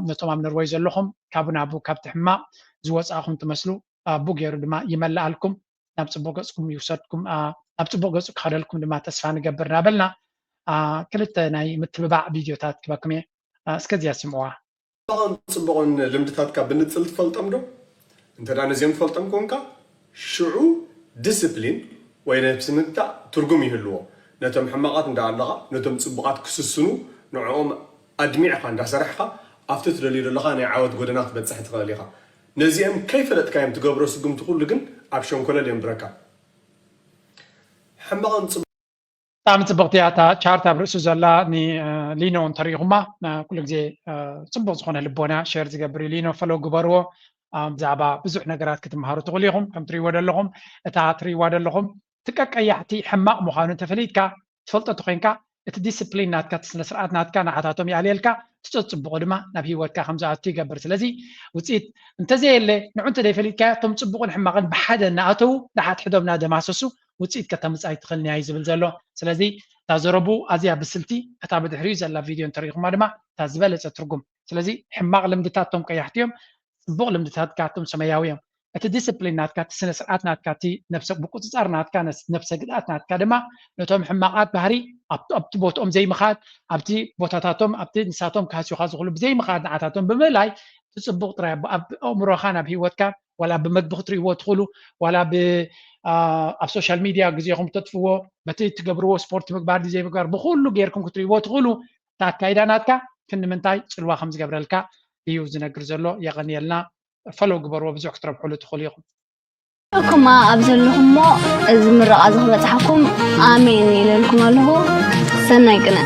ነቶም ኣብ ኖርወይ ዘለኹም ካብ ናቡ ካብቲ ሕማቕ ዝወፃእኹም ትመስሉ፣ ኣቡ ገይሩ ድማ ይመልኣልኩም፣ ናብ ፅቡቅ ገፅኩም ይውሰድኩም፣ ናብ ፅቡቅ ገፁ ክኸደልኩም ድማ ተስፋ ንገብር እናበልና ክልተ ናይ ምትብባዕ ቪድዮታት ክበኩም እየ። እስከዚያ ስምዕዋ። ጽቡቕን ልምድታትካ ብንጽል ትፈልጦም ዶ? እንተ ነዚኦም ትፈልጦም ኮንካ ሽዑ ዲስፕሊን ወይ ነብሲ ምግታእ ትርጉም ይህልዎ። ነቶም ሕማቓት እንዳ ኣለኻ ነቶም ጽቡቓት ክስስኑ ንዕኦም ኣድሚዕኻ እንዳሰራሕኻ ኣብቲ ትደልዮ ዘለኻ ናይ ዓወት ጎደና ክትበጽሕ ትኽእል ኢኻ። ነዚኦም ከይፈለጥካዮም ትገብሮ ስጉምቲ ኩሉ ግን ኣብ ሸንኮለል የንብረካ። ሕማቕን ጽቡቕ ብጣዕሚ ጽብቕቲ እያ እታ ቻርት ኣብ ርእሱ ዘላ። ንሊኖ እንተሪኢኹማ ኩሉ ግዜ ጽቡቕ ዝኾነ ልቦና ሸር ዝገብር እዩ። ሊኖ ፈሎ ግበርዎ። ብዛዕባ ብዙሕ ነገራት ክትመሃሩ ትኽእሉ ኢኹም። ከም ትሪእዎ ዘለኹም እታ ትሪእዋ ዘለኹም ትቀቀያሕቲ ሕማቕ ምዃኑ እንተፈሊጥካ ትፈልጦ ተኮይንካ እቲ ዲስፕሊን ናትካ እቲ ስነ ስርዓት ናትካ ንዓታቶም ይኣልየልካ እቲ ጸጽብቑ ድማ ናብ ህይወትካ ከም ዝኣቱ ይገብር። ስለዚ ውፅኢት እንተዘየለ ንዑ እንተዘይፈሊጥካዮ እቶም ጽቡቕን ሕማቕን ብሓደ እናኣተዉ ንሓድሕዶም እናደማሰሱ ውፅኢት ከተምፅእ ኣይትኽእልን እያ እዩ ዝብል ዘሎ። ስለዚ እታ ዘረቡ ኣዝያ ብስልቲ እታ ብድሕሪኡ ዘላ ቪድዮ እንተሪኢኹማ ድማ እታ ዝበለፀ ትርጉም። ስለዚ ሕማቕ ልምድታት እቶም ቀያሕቲ እዮም፣ ፅቡቕ ልምድታት ካቶም ሰማያዊ እዮም። እቲ ዲስፕሊን ናትካ እቲ ስነ ስርዓት ናትካ እቲ ነብሰ ምቁፅፃር ናትካ ነብሰ ግድኣት ናትካ ድማ ነቶም ሕማቓት ባህሪ ኣብቲ ቦትኦም ዘይምኻድ ኣብቲ ቦታታቶም ኣብቲ ንሳቶም ክሃስዩኻ ዝኽእሉ ብዘይምኻድ ንዓታቶም ብምእላይ እቲ ፅቡቕ ጥራይ ኣብ ኣእምሮኻን ኣብ ሂወትካን ዋላ ብመግቢ ክትርእይዎ ትኽእሉ ዋላ ኣብ ሶሻል ሚድያ ግዜኹም ተጥፍዎ በቲ ትገብርዎ ስፖርት ምግባር ድዩ ዘይምግባር ብኩሉ ጌርኩም ክትርእይዎ ትኽእሉ። እታ ኣካይዳ ናትካ ክንምንታይ ፅልዋ ከም ዝገብረልካ እዩ ዝነግር ዘሎ። የቐንየልና። ፈሎው ግበርዎ ብዙሕ ክትረብሕሉ ትኽእሉ ኢኹም። እኩማ ኣብ ዘለኹሞ እዚ ምረቓ እዚ ክበፅሓኩም ኣሜን ኢለልኩም ኣለኹ። ሰናይ ቅነ።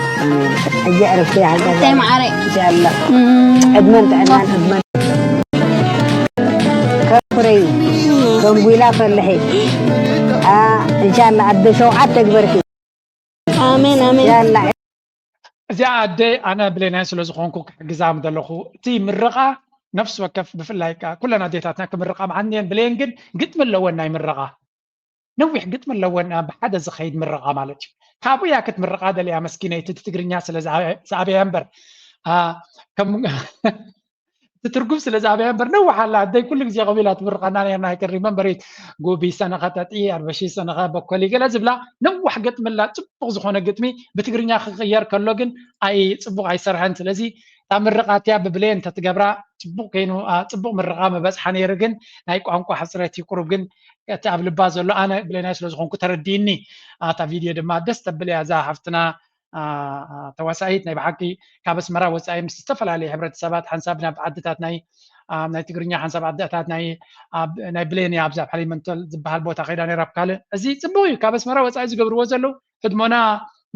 ሕጂ ዕረፍቲ ይሓልካ። እንታይ መዓረይ? እንሻላ። ዕድመን ጥዕናን ዕድመን ከፍረይ ተንጉላ ፈልሒ። እንሻላ ኣደ ሸውዓተ ግበርኪ። ኣሜን ኣሜን። ያላ እዚኣ ኣደ ኣነ ብሌናይ ስለ ዝኾንኩ ክሕግዛ ምደለኹ እቲ ምርቓ ነፍሲ ወከፍ ብፍላይ ከዓ ኩለን ኣዴታትና ክምርቓ መዓት እየን። ብሌን ግን ግጥሚ ኣለወን ናይ ምርቓ ነዊሕ ግጥሚ ኣለወን ብሓደ ዝኸይድ ምርቓ ማለት እዩ። ካብኡ እያ ክትምርቓ ደልያ መስኪነይቲ እቲ ትግርኛ ስለ ዝኣበያ እምበር እቲ ትርጉም ስለ ዝኣበያ እምበር ነዊሕ ኣላ ኣደይ ኩሉ ግዜ ከምኡ ኢላ ትምርቐና ነርና። I can remember it። ጉቢ ሰነኸ ጠጢ ኣርበሺ ሰነኸ በኮሊ ገለ ዝብላ ነዋሕ ግጥሚ ኣላ። ፅቡቕ ዝኾነ ግጥሚ ብትግርኛ ክቕየር ከሎ ግን ኣይ ፅቡቕ ኣይሰርሐን። ስለዚ እታ ምርቓት እያ ብብሌን እንተትገብራ ፅቡቕ ኮይኑ ፅቡቕ ምርቓ ምበፅሓ ነይሩ። ግን ናይ ቋንቋ ሕፅረት እዩ። ቁሩብ ግን እቲ ኣብ ልባ ዘሎ ኣነ ብሌናይ ስለ ዝኾንኩ ተረዲእኒ። እታ ቪድዮ ድማ ደስ ተብል እያ እዛ ሓፍትና ተዋሳኢት ናይ ብሓቂ ካብ ኣስመራ ወፃኢ ምስ ዝተፈላለዩ ሕብረተሰባት ሓንሳብ ናብ ዓድታት ናይ ናይ ትግርኛ ሓንሳብ ዓድታት ናይ ናይ ብሌን እያ ኣብዛ ኣብ ሓሊመንተል ዝበሃል ቦታ ከይዳ ነይራ ኣብ ካልእ እዚ ፅቡቅ እዩ ካብ ኣስመራ ወፃኢ ዝገብርዎ ዘለዉ ህድሞና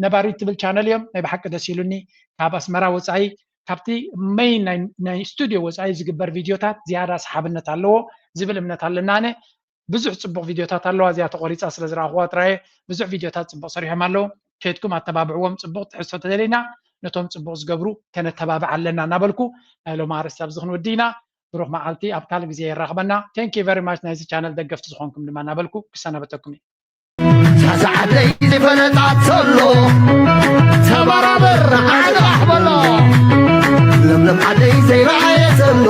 ነባሪት ትብል ቻነል እዮም ናይ ብሓቂ ደስ ኢሉኒ ካብ ኣስመራ ወፃኢ ካብቲ መይን ናይ ስቱድዮ ወፃኢ ዝግበር ቪድዮታት ዝያዳ ሰሓብነት ኣለዎ ዝብል እምነት ኣለና ኣነ ብዙሕ ፅቡቅ ቪድዮታት ኣለዋ እዚኣ ተቆሪፃ ስለ ዝረኣኽዋ ጥራየ ብዙሕ ቪድዮታት ፅቡቅ ሰሪሖም ኣለዉ ከድኩም ኣተባብዕዎም ፅቡቅ ትሕዝቶ ተደሊና ነቶም ፅቡቅ ዝገብሩ ከነተባብዕ ኣለና እናበልኩ ናይ ሎም ኣርእስቲ ኣብዚ ክንወዲ ኢና ብሩክ መዓልቲ ኣብ ካልእ ግዜ የራኽበና thank you very much ናይዚ ቻነል ደገፍቲ ዝኾንኩም ድማ እናበልኩ ክሰናበተኩም እዩ ዛዛዓደይ ዝፈለጣት ዘሎ ተባራበር ዓንቓሕ በሎ ለምለም ዓደይ ዘይረኣየ ዘሎ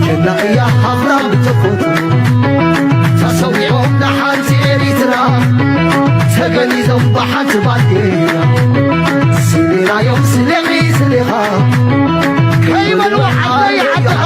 ጀና እያ ሃፍራም ብተፈቱ ተሰዊዖም ንሓንቲ ኤሪትራ ተገሊዞም ብሓንቲ ባንዴራ ስሌራዮም ስሌኺ ስሌኻ ከይበልዋ ዓደይ ዓድኻ